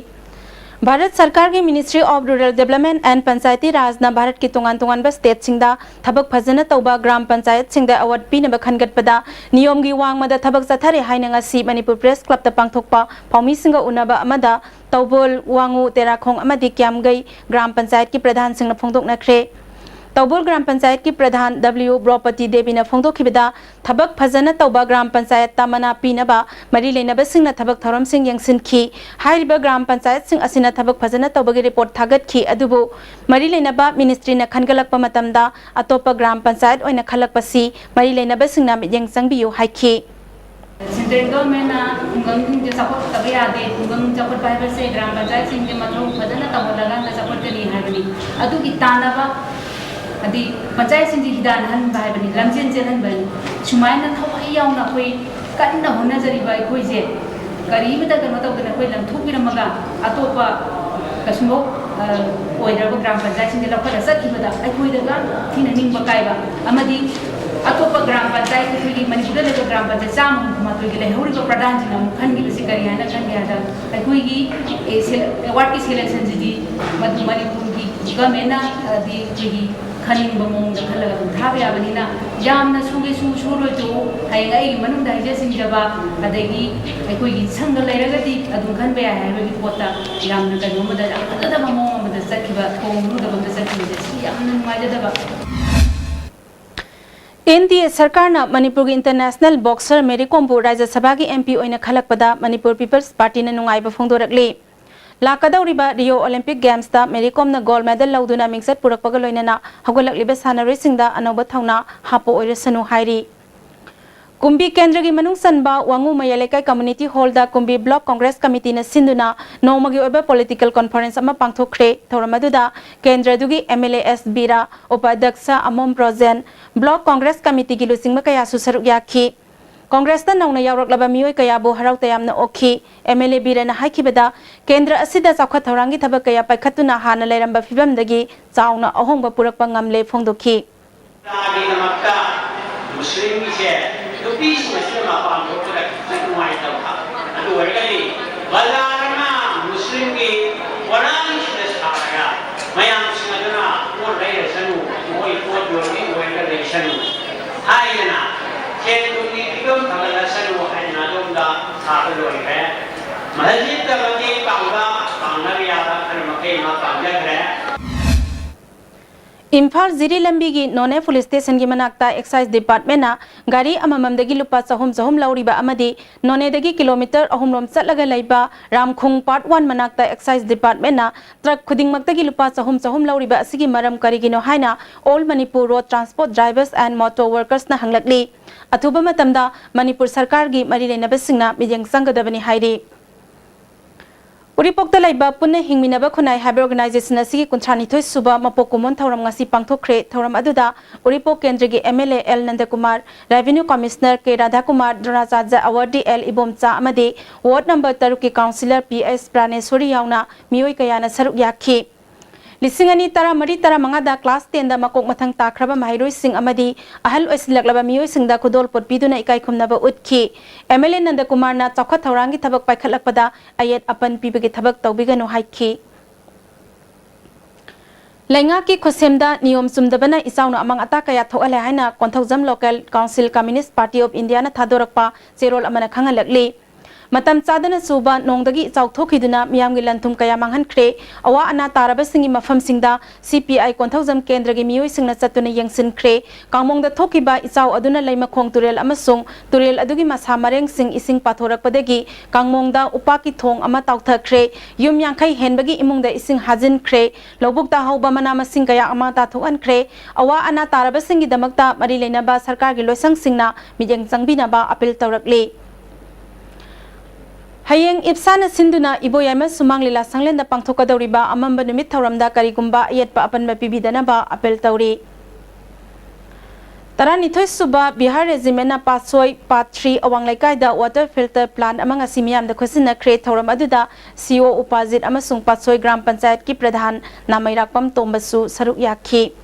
ꯚꯥꯔꯠ ꯁꯔꯀꯥꯔꯒꯤ Ministry of Rural Development and Panchayati Rajꯅ ꯚꯥꯔꯠꯀꯤ ꯇꯣꯉꯥꯟ ꯇꯣꯉꯥꯟꯕ stateꯁꯤꯡꯗ ꯊꯕꯛ ꯐꯖꯅ ꯇꯧꯕ ꯒ꯭ꯔꯥꯝ ꯄꯟꯆꯥꯌꯠꯁꯤꯡꯗ award ꯄꯤꯅꯕ ꯈꯟꯒꯠꯄꯗ ꯅꯤꯌꯣꯝꯒꯤ ꯋꯥꯡꯃꯗ ꯊꯕꯛ ꯆꯠꯊꯔꯦ ꯍꯥꯏꯅ ꯉꯁꯤ ꯃꯅꯤꯄꯨꯔ Press Clubꯇ ꯄꯥꯡꯊꯣꯛꯄ ꯄꯥꯎꯃꯤꯁꯤꯡꯒ ꯎꯅꯕ ꯑꯃꯗ ꯇꯧꯕꯣꯜ, ꯋꯥꯉꯨ, ꯇꯦꯔꯥꯈꯣꯡ ꯑꯃꯗꯤ ꯀ꯭ꯌꯥꯝꯒꯩ ꯒ꯭ꯔꯥꯝ ꯄꯟꯆꯥꯌꯠꯀꯤ ꯄ꯭ꯔꯙꯥꯟꯁꯤꯡꯅ ꯐꯣꯡꯗꯣꯛꯅꯈ꯭ꯔꯦ꯫ ꯇꯧꯕꯣꯜ ꯒ꯭ꯔꯥꯝ ꯄꯟꯆꯥꯌꯠꯀꯤ ꯄ꯭ꯔꯙꯥꯟ ꯗꯕ꯭ꯂꯤꯎ ꯕ꯭ꯔꯣꯄꯇꯤ ꯗꯦꯕꯤꯅ ꯐꯣꯡꯗꯣꯛꯈꯤꯕꯗ, ꯊꯕꯛ ꯐꯖꯅ ꯇꯧꯕ ꯒ꯭ꯔꯥꯝ ꯄꯟꯆꯥꯌꯠꯇ ꯃꯅꯥ ꯄꯤꯅꯕ ꯃꯔꯤ ꯂꯩꯅꯕꯁꯤꯡꯅ ꯊꯕꯛ ꯊꯧꯔꯝꯁꯤꯡ ꯌꯦꯡꯁꯤꯟꯈꯤ꯫ ꯍꯥꯏꯔꯤꯕ ꯒ꯭ꯔꯥꯝ ꯄꯟꯆꯥꯌꯠꯁꯤꯡ ꯑꯁꯤꯅ ꯊꯕꯛ ꯐꯖꯅ ꯇꯧꯕꯒꯤ report ꯊꯥꯒꯠꯈꯤ, ꯑꯗꯨꯕꯨ ꯃꯔꯤ ꯂꯩꯅꯕ ministryꯅ ꯈꯟꯒꯠꯂꯛꯄ ꯃꯇꯝꯗ ꯑꯇꯣꯞꯄ ꯒ꯭ꯔꯥꯝ ꯄꯟꯆꯥꯌꯠ ꯑꯣꯏꯅ ꯈꯜꯂꯛꯄꯁꯤ ꯃꯔꯤ ꯂꯩꯅꯕꯁꯤꯡꯅ ꯃꯤꯠꯌꯦꯡ ꯆꯪꯕꯤꯌꯨ ꯍꯥꯏꯈꯤ꯫ Central Governmentꯅ ꯈꯨꯡꯒꯪꯁꯤꯡꯁꯦ ꯆꯥꯎꯈꯠꯇꯕ ꯌꯥꯗꯦ, ꯈꯨꯡꯒꯪ ꯆꯥꯎꯈꯠꯄ ꯍꯥꯏꯕꯁꯦ ꯒ꯭ꯔꯥꯝ ꯄꯟꯆꯥꯌꯠꯁꯤꯡꯁꯦ ꯃꯊꯧ ꯐꯖꯅ ꯇꯧꯍꯜꯂꯀꯥꯟꯗ ꯆꯥꯎꯈꯠꯀꯅꯤ ꯍꯥꯏꯕꯅꯤ꯫ ꯑꯗꯨꯒꯤ ꯇꯥꯟꯅꯕ, ꯍꯥꯏꯗꯤ ꯄꯟꯆꯥꯌꯠꯁꯤꯡꯁꯦ ꯍꯤꯗꯥꯟꯅꯍꯟꯕ ꯍꯥꯏꯕꯅꯤ, ꯂꯝꯖꯦꯟ ꯆꯦꯜꯍꯟꯕꯅꯤ꯫ ꯁꯨꯃꯥꯏꯅ ꯊꯋꯥꯏ ꯌꯥꯎꯅ ꯑꯩꯈꯣꯏ ꯀꯟꯅ ꯍꯣꯠꯅꯖꯔꯤꯕ ꯑꯩꯈꯣꯏꯁꯦ ꯀꯔꯤꯃꯇ ꯀꯩꯅꯣ ꯇꯧꯗꯅ ꯑꯩꯈꯣꯏ ꯂꯪꯊꯣꯛꯄꯤꯔꯝꯃꯒ ꯑꯇꯣꯞꯄ ꯀꯩꯁꯨꯝꯕꯧ, ꯑ, ꯑꯣꯏꯗ꯭ꯔꯕ ꯒ꯭ꯔꯥꯝ ꯄꯟꯆꯥꯌꯠꯁꯤꯡꯗ ꯂꯧꯈꯠꯂ ꯆꯠꯈꯤꯕꯗ ꯑꯩꯈꯣꯏꯗ ꯌꯥꯝ ꯊꯤꯅ ꯅꯤꯡꯕ ꯀꯥꯏꯕ ꯑꯃꯗꯤ ꯑꯇꯣꯞꯄ ꯒ꯭ꯔꯥꯝ ꯄꯟꯆꯥꯌꯠ, ꯑꯩꯈꯣꯏꯒꯤ ꯃꯅꯤꯄꯨꯔꯗ ꯂꯩꯕ ꯒ꯭ꯔꯥꯝ ꯄꯟꯆꯥꯌꯠ ꯆꯥꯝꯃ ꯍꯨꯝꯐꯨ ꯃꯥꯊꯣꯏꯒꯤ ꯂꯩꯍꯧꯔꯤꯕ ꯄ꯭ꯔꯙꯥꯟꯁꯤꯡꯅ ꯑꯃꯨꯛ ꯈꯟꯈꯤꯕꯁꯤ ꯀꯔꯤ ꯍꯥꯏꯅ ꯈꯟꯒꯦ ꯍꯥꯏꯗ, ꯑꯩꯈꯣꯏꯒꯤ, ꯑꯦ, ꯁꯦ-, awardꯀꯤ selectionꯁꯤꯗꯤ ꯃꯗꯨ ꯃꯅꯤꯄꯨꯔꯒꯤ governmentꯅ, ꯑꯗꯤ ꯑꯩꯈꯣꯏꯒꯤ ꯈꯟꯅꯤꯡꯕ ꯃꯑꯣꯡꯗ ꯈꯜꯂꯒ ꯑꯗꯨꯝ ꯊꯥꯕ ꯌꯥꯕꯅꯤꯅ, ꯌꯥꯝꯅ ꯁꯨꯒꯦꯁꯨ ꯁꯨꯔꯣꯏꯁꯨ ꯍꯌꯦꯡ ꯑꯩꯒꯤ ꯃꯅꯨꯡꯗ ꯍꯩꯖ ꯁꯤꯡꯖꯕ ꯑꯗꯒꯤ ꯑꯩꯈꯣꯏꯒꯤ ꯁꯪꯒ ꯂꯩꯔꯒꯗꯤ ꯑꯗꯨꯝ ꯈꯟꯕ ꯌꯥꯏ ꯍꯥꯏꯕꯒꯤ ꯄꯣꯠꯇ ꯌꯥꯝꯅ ꯀꯩꯅꯣ ꯑꯃꯗ, ꯌꯥꯝ ꯐꯖꯗꯕ ꯃꯑꯣꯡ ꯑꯃꯗ ꯆꯠꯈꯤꯕ, ꯊꯣꯡ ꯂꯨꯗꯕ ꯑꯃꯗ ꯆꯠꯈꯤꯕꯁꯦ, ꯁꯤ ꯌꯥꯝꯅ ꯅꯨꯡꯉꯥꯏꯖꯗꯕ꯫ ꯑꯦꯟ ꯗꯤ ꯑꯦ ꯁꯔꯀꯥꯔꯅ ꯃꯅꯤꯄꯨꯔꯒꯤ international boxer ꯃꯦꯔꯤ ꯀꯣꯝꯕꯨ ꯔꯥꯖ꯭ꯌ ꯁꯚꯥꯒꯤ ꯑꯦꯝ ꯄꯤ ꯑꯣꯏꯅ ꯈꯜꯂꯛꯄꯗ ꯃꯅꯤꯄꯨꯔ People's Partyꯅ ꯅꯨꯡꯉꯥꯏꯕ ꯐꯣꯡꯗꯣꯔꯛꯂꯤ꯫ ꯂꯥꯛꯀꯗꯧꯔꯤꯕ ꯔꯤꯑꯣ ꯑꯣꯂꯤꯝꯄꯤꯛ ꯒꯦꯝꯁꯇ ꯃꯦꯔꯤ ꯀꯣꯝꯅ ꯒꯣꯜ ꯃꯦꯗꯜ ꯂꯧꯗꯨꯅ ꯃꯤꯡꯆꯠ ꯄꯨꯔꯛꯄꯒ ꯂꯣꯏꯅꯅ ꯍꯧꯒꯠꯂꯛꯂꯤꯕ ꯁꯥꯟꯅꯔꯣꯏꯁꯤꯡꯗ ꯑꯅꯧꯕ ꯊꯧꯅꯥ ꯍꯥꯞꯄ ꯑꯣꯏꯔꯁꯅꯨ ꯍꯥꯏꯔꯤ꯫ ꯀꯨꯝꯕꯤ ꯀꯦꯟꯗ꯭ꯔꯒꯤ ꯃꯅꯨꯡ ꯆꯟꯕ ꯋꯥꯉꯨ ꯃꯌꯥꯏ ꯂꯩꯀꯥꯏ community hallꯗ ꯀꯨꯝꯕꯤ block congress committeeꯅ ꯁꯤꯟꯗꯨꯅ ꯅꯣꯡꯃꯒꯤ ꯑꯣꯏꯕ political conference ꯑꯃ ꯄꯥꯡꯊꯣꯛꯈ꯭ꯔꯦ꯫ ꯊꯧꯔꯝ ꯑꯗꯨꯗ ꯀꯦꯟꯗ꯭ꯔꯗꯨꯒꯤ M L A S Bira, ꯎꯄꯥꯙ꯭ꯌꯛꯁ ꯑꯃꯣꯝ ꯄ꯭ꯔꯣꯖꯦꯟ, block congress committeeꯒꯤ ꯂꯨꯆꯤꯡꯕ ꯀꯌꯥꯁꯨ ꯁꯔꯨꯛ ꯌꯥꯈꯤ꯫ ꯀꯣꯡꯒ꯭ꯔꯦꯁꯇ ꯅꯧꯅ ꯌꯥꯎꯔꯛꯂꯕ ꯃꯤꯑꯣꯏ ꯀꯌꯥꯕꯨ ꯍꯔꯥꯎ ꯇꯌꯥꯝꯅ ꯑꯣꯛꯈꯤ꯫ ꯑꯦꯝ ꯑꯦꯜ ꯑꯦ ꯕꯤꯔꯅ ꯍꯥꯏꯈꯤꯕꯗ, ꯀꯦꯟꯗ꯭ꯔ ꯑꯁꯤꯗ ꯆꯥꯎꯈꯠ ꯊꯧꯔꯥꯡꯒꯤ ꯊꯕꯛ ꯀꯌꯥ ꯄꯥꯏꯈꯠꯇꯨꯅ ꯍꯥꯟꯅ ꯂꯩꯔꯝꯕ ꯐꯤꯕꯝꯗꯒꯤ ꯆꯥꯎꯅ ꯑꯍꯣꯡꯕ ꯄꯨꯔꯛꯄ ꯉꯝꯂꯦ ꯐꯣꯡꯗꯣꯛꯈꯤ꯫ ꯒꯤꯗꯃꯛꯇ ꯃꯨꯁꯂꯤꯝꯒꯤꯁꯦ ꯅꯨꯄꯤꯁꯤꯡ ꯑꯁꯤꯅ ꯃꯄꯥꯟ ꯊꯣꯛꯄꯗ ꯈꯤꯇꯪ ꯅꯨꯡꯉꯥꯏꯇꯕ꯫ ꯑꯗꯨ ꯑꯣꯏꯔꯒꯗꯤ ꯕꯖꯥꯔ ꯑꯃ ꯃꯨꯁꯂꯤꯝꯒꯤ ꯋꯥꯔꯥꯡꯁꯤꯗ ꯁꯥꯔꯒ ꯃꯌꯥꯝꯁꯤꯡ ꯑꯗꯨꯅ ꯄꯣꯠ ꯂꯩꯔꯁꯅꯨ, ꯃꯈꯣꯏ ꯄꯣꯠ ꯌꯣꯟꯕꯤ ꯑꯣꯏꯔꯒ ꯂꯩꯁꯅꯨ ꯍꯥꯏꯗꯅ ꯁꯦꯟ ꯊꯨꯝꯒꯤ ꯐꯤꯕꯝ ꯐꯒꯠꯂꯁꯅꯨ ꯍꯥꯏꯗꯅ ꯑꯗꯣꯝꯗ ꯁꯥꯕ ꯂꯣꯏꯈ꯭ꯔꯦ꯫ ꯃꯁꯖꯤꯠꯇ ꯃꯇꯦꯡ ꯄꯥꯡꯕ ꯄꯥꯡꯅꯕ ꯌꯥꯕ ꯈꯔ ꯃꯈꯩ ꯑꯃ ꯄꯥꯡꯖꯈ꯭ꯔꯦ꯫ ꯏꯝꯐꯥꯜ ꯖꯤꯔꯤ ꯂꯝꯕꯤꯒꯤ ꯅꯣꯅꯦ ꯄꯨꯂꯤꯁ ꯁ꯭ꯇꯦꯁꯟꯒꯤ ꯃꯅꯥꯛꯇ ꯑꯦꯛꯁꯥꯏꯖ ꯗꯤꯄꯥꯔꯠꯃꯦꯟꯅ ꯒꯥꯔꯤ ꯑꯃꯃꯝꯗꯒꯤ ꯂꯨꯄꯥ ꯆꯍꯨꯝ ꯆꯍꯨꯝ ꯂꯧꯔꯤꯕ ꯑꯃꯗꯤ ꯅꯣꯅꯦꯗꯒꯤ ꯀꯤꯂꯣꯃꯤꯇꯔ ꯑꯍꯨꯝ ꯔꯣꯝ ꯆꯠꯂꯒ ꯂꯩꯕ ꯔꯥꯝꯈꯣꯡ ꯄꯥꯔꯠ ꯋꯥꯟ ꯃꯅꯥꯛꯇ ꯑꯦꯛꯁꯥꯏꯖ ꯗꯤꯄꯥꯔꯠꯃꯦꯟꯅ ꯇ꯭ꯔꯛ ꯈꯨꯗꯤꯡꯃꯛꯇꯒꯤ ꯂꯨꯄꯥ ꯆꯍꯨꯝ ꯆꯍꯨꯝ ꯂꯧꯔꯤꯕ ꯑꯁꯤꯒꯤ ꯃꯔꯝ ꯀꯔꯤꯒꯤꯅꯣ ꯍꯥꯏꯅ All Manipur Road Transport Drivers and Motor Workersꯅ ꯍꯪꯂꯛꯂꯤ꯫ ꯑꯊꯨꯕ ꯃꯇꯝꯗ ꯃꯅꯤꯄꯨꯔ ꯁꯔꯀꯥꯔꯒꯤ ꯃꯔꯤ ꯂꯩꯅꯕꯁꯤꯡꯅ ꯃꯤꯠꯌꯦꯡ ꯆꯪꯒꯗꯕꯅꯤ ꯍꯥꯏꯔꯤ꯫ ꯎꯔꯤꯄꯣꯛꯇ ꯂꯩꯕ ꯄꯨꯟꯅ ꯍꯤꯡꯃꯤꯟꯅꯕ ꯈꯨꯟꯅꯥꯏ ꯍꯥꯏꯕ ꯑꯣꯔꯒꯅꯥꯏꯖꯦꯁꯟ ꯑꯁꯤꯒꯤ ꯀꯨꯟꯊ꯭ꯔꯥ ꯅꯤꯊꯣꯏ ꯁꯨꯕ ꯃꯄꯣꯛ ꯀꯨꯝꯑꯣꯟ ꯊꯧꯔꯝ ꯉꯁꯤ ꯄꯥꯡꯊꯣꯛꯈ꯭ꯔꯦ꯫ ꯊꯧꯔꯝ ꯑꯗꯨꯗ ꯎꯔꯤꯄꯣꯛ ꯀꯦꯟꯗ꯭ꯔꯒꯤ MLA L ꯅꯟꯗꯀꯨꯃꯥꯔ, Revenue Commissioner K ꯔꯥꯙꯥꯀꯨꯃꯥꯔ, ꯗ꯭ꯔꯣꯅꯥꯆꯥꯔꯖ ꯑꯋꯥꯔꯗꯤ L Ibomcha ꯑꯃꯗꯤ ꯋꯥꯔꯗ ꯅꯝꯕꯔ ꯇꯔꯨꯛꯀꯤ ꯀꯥꯎꯟꯁꯤꯂꯔ P S ꯄ꯭ꯔꯥꯅꯦꯁꯣꯔꯤ ꯌꯥꯎꯅ ꯃꯤꯑꯣꯏ ꯀꯌꯥꯅ ꯁꯔꯨꯛ ꯌꯥꯈꯤ꯫ ꯂꯤꯁꯤꯡ ꯑꯅꯤ ꯇꯔꯥꯃꯔꯤ ꯇꯔꯥꯃꯉꯥꯗ ꯀ꯭ꯂꯥꯁ ꯇꯦꯟꯗ ꯃꯀꯣꯛ ꯃꯊꯪ ꯇꯥꯈ꯭ꯔꯕ ꯃꯍꯩꯔꯣꯏꯁꯤꯡ ꯑꯃꯗꯤ ꯑꯍꯜ ꯑꯣꯏꯁꯤꯜꯂꯛꯂꯕ ꯃꯤꯑꯣꯏꯁꯤꯡꯗ ꯈꯨꯗꯣꯜꯄꯣꯠ ꯄꯤꯗꯨꯅ ꯏꯀꯥꯏ ꯈꯨꯝꯅꯕ ꯎꯠꯈꯤ꯫ MLA ꯅꯟꯗꯀꯨꯃꯥꯔꯅ ꯆꯥꯎꯈꯠ ꯊꯧꯔꯥꯡꯒꯤ ꯊꯕꯛ ꯄꯥꯏꯈꯠꯂꯛꯄꯗ ꯑꯌꯦꯠ ꯑꯄꯟ ꯄꯤꯕꯒꯤ ꯊꯕꯛ ꯇꯧꯕꯤꯒꯅꯨ ꯍꯥꯏꯈꯤ꯫ ꯂꯩꯉꯥꯛꯀꯤ ꯈꯨꯠꯁꯦꯝꯗ ꯅꯤꯌꯣꯝ ꯆꯨꯝꯗꯕꯅ ꯏꯆꯥꯎꯅ ꯑꯃꯥꯡ ꯑꯇꯥ ꯀꯌꯥ ꯊꯣꯛꯍꯜꯂꯦ ꯍꯥꯏꯅ Konthoujam Local Council Communist Party of Indiaꯅ ꯊꯥꯗꯣꯔꯛꯄ ꯆꯦꯔꯣꯜ ꯑꯃꯅ ꯈꯪꯍꯜꯂꯛꯂꯤ꯫ ꯃꯇꯝ ꯆꯥꯗꯅ ꯆꯨꯕ ꯅꯣꯡꯗꯒꯤ ꯏꯆꯥꯎ ꯊꯣꯛꯈꯤꯗꯨꯅ ꯃꯤꯌꯥꯝꯒꯤ ꯂꯟ ꯊꯨꯝ ꯀꯌꯥ ꯃꯥꯡꯍꯟꯈ꯭ꯔꯦ꯫ ꯑꯋꯥ ꯑꯅꯥ ꯇꯥꯔꯕꯁꯤꯡꯒꯤ ꯃꯐꯝꯁꯤꯡꯗ CPI ꯀꯣꯟꯊꯧꯖꯝ ꯀꯦꯟꯗ꯭ꯔꯒꯤ ꯃꯤꯑꯣꯏꯁꯤꯡꯅ ꯆꯠꯇꯨꯅ ꯌꯦꯡꯁꯤꯟꯈ꯭ꯔꯦ꯫ ꯀꯥꯡꯃꯣꯡꯗ ꯊꯣꯛꯈꯤꯕ ꯏꯆꯥꯎ ꯑꯗꯨꯅ ꯂꯩꯃꯈꯣꯡ ꯇꯨꯔꯦꯜ ꯑꯃꯁꯨꯡ ꯇꯨꯔꯦꯜ ꯑꯗꯨꯒꯤ ꯃꯁꯥ ꯃꯔꯦꯡꯁꯤꯡ ꯏꯁꯤꯡ ꯄꯥꯊꯣꯔꯛꯄꯗꯒꯤ ꯀꯥꯡꯃꯣꯡꯗ ꯎꯄꯥꯛꯀꯤ ꯊꯣꯡ ꯑꯃ ꯇꯥꯎꯊꯈ꯭ꯔꯦ꯫ ꯌꯨꯝ ꯌꯥꯡꯈꯩ ꯍꯦꯟꯕꯒꯤ ꯏꯃꯨꯡꯗ ꯏꯁꯤꯡ ꯍꯥꯖꯤꯟꯈ꯭ꯔꯦ꯫ ꯂꯧꯕꯨꯛꯇ ꯍꯧꯕ ꯃꯅꯥ ꯃꯁꯤꯡ ꯀꯌꯥ ꯑꯃ ꯇꯥꯊꯣꯛꯍꯟꯈ꯭ꯔꯦ꯫ ꯑꯋꯥ ꯑꯅꯥ ꯇꯥꯔꯕꯁꯤꯡꯒꯤꯗꯃꯛꯇ ꯃꯔꯤ ꯂꯩꯅꯕ ꯁꯔꯀꯥꯔꯒꯤ ꯂꯣꯏꯁꯪꯁꯤꯡꯅ ꯃꯤꯠꯌꯦꯡ ꯆꯪꯕꯤꯅꯕ ꯑꯄꯤꯜ ꯇꯧꯔꯛꯂꯤ꯫ ꯍꯌꯦꯡ ꯏꯞꯁꯥꯅ ꯁꯤꯟꯗꯨꯅ ꯏꯕꯣꯌꯥꯏꯃ ꯁꯨꯃꯥꯡ ꯂꯤꯂꯥ ꯁꯪꯂꯦꯟꯗ ꯄꯥꯡꯊꯣꯛꯀꯗꯧꯔꯤꯕ ꯑꯃꯝꯕ ꯅꯨꯃꯤꯠ ꯊꯧꯔꯝꯗ ꯀꯔꯤꯒꯨꯝꯕ ꯑꯌꯦꯠꯄ ꯑꯄꯟꯕ ꯄꯤꯕꯤꯗꯅꯕ ꯑꯄꯤꯜ ꯇꯧꯔꯤ꯫ ꯇꯔꯥꯅꯤꯊꯣꯏ ꯁꯨꯕ ꯕꯤꯍꯥꯔ ꯔꯦꯖꯤꯃꯦꯟꯅ ꯄꯥꯠꯁꯣꯏ ꯄꯥꯠ ꯊ꯭ꯔꯤ ꯑꯋꯥꯡ ꯂꯩꯀꯥꯏꯗ ꯋꯥꯇꯔ ꯐꯤꯜꯇꯔ ꯄ꯭ꯂꯥꯟ ꯑꯃ ꯉꯁꯤ ꯃꯤꯌꯥꯝꯗ ꯈꯨꯠꯁꯤꯟꯅꯈ꯭ꯔꯦ꯫ ꯊꯧꯔꯝ ꯑꯗꯨꯗ CO ꯎꯄꯥꯖꯤꯠ ꯑꯃꯁꯨꯡ ꯄꯥꯠꯁꯣꯏ ꯒ꯭ꯔꯥꯝ ꯄꯟꯆꯥꯌꯠꯀꯤ ꯄ꯭ꯔꯙꯥꯟ ꯅꯥꯃꯩꯔꯥꯛꯄꯝ ꯇꯣꯝꯕꯁꯨ ꯁꯔꯨꯛ ꯌꯥꯈꯤ꯫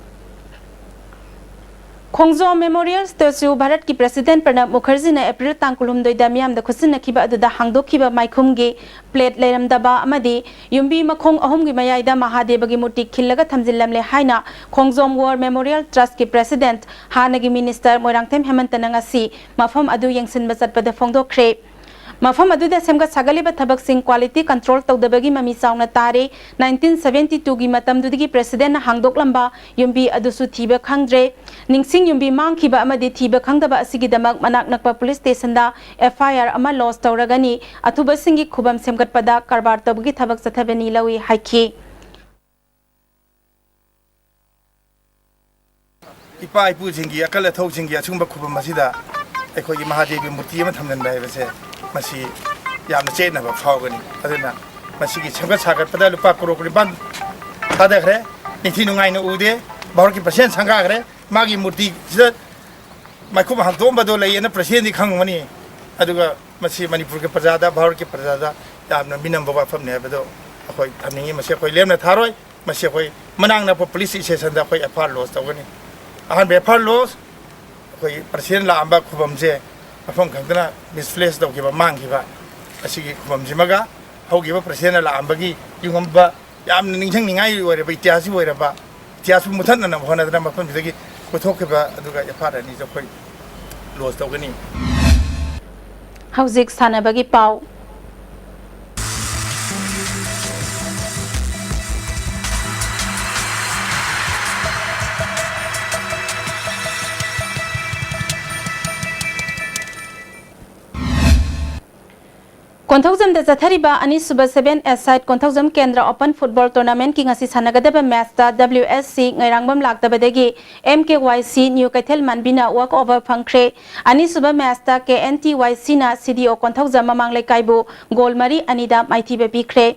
ꯈꯣꯡꯖꯣꯝ ꯃꯦꯃꯣꯔꯤꯌꯦꯜ ꯁ꯭ꯇꯦꯆꯨ ꯚꯥꯔꯠꯀꯤ ꯄ꯭ꯔꯁꯤꯗꯦꯟꯠ ꯄ꯭ꯔꯅꯕ ꯃꯨꯈꯔꯖꯤꯅ ꯑꯦꯄ꯭ꯔꯤꯜ ꯇꯥꯡ ꯀꯨꯟꯍꯨꯝꯗꯣꯏꯗ ꯃꯤꯌꯥꯝꯗ ꯈꯨꯠꯁꯤꯟꯅꯈꯤꯕ ꯑꯗꯨꯗ ꯍꯥꯡꯗꯣꯛꯈꯤꯕ ꯃꯥꯏꯈꯨꯝꯒꯤ ꯄ꯭ꯂꯦꯠ ꯂꯩꯔꯝꯗꯕ ꯑꯃꯗꯤ ꯌꯨꯝꯕꯤ ꯃꯈꯣꯡ ꯑꯍꯨꯝꯒꯤ ꯃꯌꯥꯏꯗ ꯃꯍꯥꯗꯦꯕꯒꯤ ꯃꯨꯔꯇꯤ ꯈꯤꯜꯂꯒ ꯊꯝꯖꯤꯜꯂꯝꯂꯦ ꯍꯥꯏꯅ ꯈꯣꯡꯖꯣꯝ ꯋꯥꯔ ꯃꯦꯃꯣꯔꯤꯌꯦꯜ ꯇ꯭ꯔꯁꯠꯀꯤ ꯄ꯭ꯔꯁꯤꯗꯦꯟꯠ, ꯍꯥꯟꯅꯒꯤ ꯃꯤꯅꯤꯁꯇꯔ ꯃꯣꯏꯔꯥꯡꯊꯦꯝ ꯍꯦꯃꯟꯇꯅ ꯉꯁꯤ ꯃꯐꯝ ꯑꯗꯨ ꯌꯦꯡꯁꯤꯟꯕ ꯆꯠꯄꯗ ꯐꯣꯡꯗꯣꯛꯈ꯭ꯔꯦ꯫ ꯃꯐꯝ ꯑꯗꯨꯗ ꯁꯦꯝꯒꯠ ꯁꯥꯒꯠꯂꯤꯕ ꯊꯕꯛꯁꯤꯡ ꯀ꯭ꯋꯥꯂꯤꯇꯤ ꯀꯟꯇ꯭ꯔꯣꯜ ꯇꯧꯗꯕꯒꯤ ꯃꯃꯤ ꯆꯥꯎꯅ ꯇꯥꯔꯦ꯫ ꯅꯥꯏꯟꯇꯤꯟ ꯁꯚꯦꯟꯇꯤ ꯇꯨꯒꯤ ꯃꯇꯝꯗꯨꯗꯒꯤ ꯄ꯭ꯔꯁꯤꯗꯦꯟꯠꯅ ꯍꯥꯡꯗꯣꯛꯂꯝꯕ ꯌꯨꯝꯕꯤ ꯑꯗꯨꯁꯨ ꯊꯤꯕ ꯈꯪꯗ꯭ꯔꯦ꯫ ꯅꯤꯡꯁꯤꯡ ꯌꯨꯝꯕꯤ ꯃꯥꯡꯈꯤꯕ ꯑꯃꯗꯤ ꯊꯤꯕ ꯈꯪꯗꯕ ꯑꯁꯤꯒꯤꯗꯃꯛ ꯃꯅꯥꯛ ꯅꯛꯄ ꯄꯨꯂꯤꯁ ꯁ꯭ꯇꯦꯁꯟꯗ ꯑꯦꯐ ꯑꯥꯏ ꯑꯥꯔ ꯑꯃ ꯂꯣꯗꯖ ꯇꯧꯔꯒꯅꯤ꯫ ꯑꯊꯨꯕꯁꯤꯡꯒꯤ ꯈꯨꯕꯝ ꯁꯦꯝꯒꯠꯄꯗ ꯀꯔꯕꯥꯔ ꯇꯧꯕꯒꯤ ꯊꯕꯛ ꯆꯠꯊꯕꯅꯤ ꯂꯧꯏ ꯍꯥꯏꯈꯤ꯫ ꯏꯄꯥ ꯏꯄꯨꯁꯤꯡꯒꯤ ꯑꯀꯜ ꯑꯊꯧꯁꯤꯡꯒꯤ ꯑꯁꯤꯒꯨꯝꯕ ꯈꯨꯕꯝ ꯑꯁꯤꯗ ꯑꯩꯈꯣꯏꯒꯤ ꯃꯍꯥꯗꯦꯕꯒꯤ ꯃꯨꯔꯇꯤ ꯑꯃ ꯊꯝꯖꯤꯟꯕ ꯍꯥꯏꯕꯁꯦ, ꯃꯁꯤ ꯌꯥꯝꯅ ꯆꯦꯠꯅꯕ ꯐꯥꯎꯒꯅꯤ꯫ ꯑꯗꯨꯅ ꯃꯁꯤꯒꯤ ꯁꯦꯝꯒꯠ ꯁꯥꯒꯠꯄꯗ ꯂꯨꯄꯥ ꯀꯔꯣꯔ ꯀꯨꯟꯅꯤꯄꯥꯟ ꯊꯥꯗꯈ꯭ꯔꯦ꯫ ꯅꯤꯡꯊꯤ ꯅꯨꯡꯉꯥꯏꯅ ꯎꯗꯦ꯫ ꯚꯥꯔꯠꯀꯤ ꯄ꯭ꯔꯁꯤꯗꯦꯟꯠ ꯁꯪꯒꯥꯈ꯭ꯔꯦ꯫ ꯃꯥꯒꯤ ꯃꯨꯔꯇꯤꯁꯤꯗ ꯃꯥꯏꯈꯨꯝ ꯍꯥꯡꯗꯣꯛꯑꯝꯕꯗꯣ ꯂꯩꯌꯦꯅ ꯄ꯭ꯔꯁꯤꯗꯦꯟꯠꯗꯤ ꯈꯪꯉꯝꯒꯅꯤ꯫ ꯑꯗꯨꯒ ꯃꯁꯤ ꯃꯅꯤꯄꯨꯔꯒꯤ ꯄ꯭ꯔꯖꯥꯗ, ꯚꯥꯔꯠꯀꯤ ꯄ꯭ꯔꯖꯥꯗ ꯌꯥꯝꯅ ꯃꯤꯅꯝꯕ ꯋꯥꯐꯝꯅꯤ ꯍꯥꯏꯕꯗꯣ ꯑꯩꯈꯣꯏ ꯊꯝꯅꯤꯡꯉꯤ꯫ ꯃꯁꯤ ꯑꯩꯈꯣꯏ ꯂꯦꯝꯅ ꯊꯥꯔꯣꯏ꯫ ꯃꯁꯤ ꯑꯩꯈꯣꯏ ꯃꯅꯥꯛ ꯅꯛꯄ ꯄꯨꯂꯤꯁ ꯁ꯭ꯇꯦꯁꯟꯗ ꯑꯩꯈꯣꯏ ꯑꯦꯐ ꯑꯥꯏ ꯑꯥꯔ ꯂꯣꯗꯖ ꯇꯧꯒꯅꯤ꯫ ꯑꯍꯥꯟꯕ ꯑꯦꯐ ꯑꯥꯏ ꯑꯥꯔ ꯂꯣꯗꯖ, ꯑꯩꯈꯣꯏ ꯄ꯭ꯔꯁꯤꯗꯦꯟꯠ ꯂꯥꯛꯑꯝꯕ ꯈꯨꯕꯝꯁꯦ ꯃꯐꯝ ꯈꯪꯗꯅ ꯃꯤꯁꯄ꯭ꯂꯦꯁ ꯇꯧꯈꯤꯕ, ꯃꯥꯡꯈꯤꯕ ꯑꯁꯤꯒꯤ ꯈꯨꯕꯝꯁꯤꯃꯒ ꯍꯧꯈꯤꯕ ꯄ꯭ꯔꯁꯤꯗꯦꯟꯠꯅ ꯂꯥꯛꯑꯝꯕꯒꯤ ꯌꯨꯝꯉꯝꯕ ꯌꯥꯝꯅ ꯅꯤꯡꯁꯤꯡꯅꯤꯡꯉꯥꯏ ꯑꯣꯏꯔꯕ, ꯏꯇꯤꯍꯥꯁꯀꯤ ꯑꯣꯏꯔꯕ, ꯏꯇꯤꯍꯥꯁꯄꯨ ꯃꯨꯊꯠꯅꯅꯕ ꯍꯣꯠꯅꯗꯅ ꯃꯐꯝꯁꯤꯗꯒꯤ ꯄꯨꯊꯣꯛꯈꯤꯕ ꯑꯗꯨꯒ ꯑꯦꯐ ꯑꯥꯏ ꯑꯥꯔ ꯑꯅꯤꯁꯨ ꯑꯩꯈꯣꯏ ꯂꯣꯗꯖ ꯇꯧꯒꯅꯤ꯫ ꯍꯧꯖꯤꯛ ꯁꯥꯟꯅꯕꯒꯤ ꯄꯥꯎ꯫ ꯀꯣꯟꯊꯧꯖꯝꯗ ꯆꯠꯊꯔꯤꯕ ꯑꯅꯤꯁꯨꯕ ꯁꯚꯦꯟ ꯑꯦꯁꯥꯏꯠ ꯀꯣꯟꯊꯧꯖꯝ ꯀꯦꯟꯗ꯭ꯔ ꯑꯣꯄꯟ ꯐꯨꯠꯕꯣꯜ ꯇꯣꯔꯅꯥꯃꯦꯟꯠꯀꯤ ꯉꯁꯤ ꯁꯥꯟꯅꯒꯗꯕ ꯃꯦꯆꯇ ꯗꯕ꯭ꯂꯤꯌꯨ S C ꯉꯩꯔꯥꯡꯕꯝ ꯂꯥꯛꯇꯕꯗꯒꯤ M K Y ꯁꯤ ꯅ꯭ꯌꯨ ꯀꯩꯊꯦꯜ ꯃꯥꯟꯕꯤꯅ ꯋꯥꯛ ꯑꯣꯚꯔ ꯐꯪꯈ꯭ꯔꯦ꯫ ꯑꯅꯤꯁꯨꯕ ꯃꯦꯆꯇ ꯀꯦ ꯑꯦꯟ ꯇꯤ ꯋꯥꯏ ꯁꯤꯅ ꯁꯤ ꯗꯤ ꯑꯣ ꯀꯣꯟꯊꯧꯖꯝ ꯃꯃꯥꯡ ꯂꯩꯀꯥꯏꯕꯨ ꯒꯣꯜ ꯃꯔꯤ ꯑꯅꯤꯗ ꯃꯥꯏꯊꯤꯕ ꯄꯤꯈ꯭ꯔꯦ꯫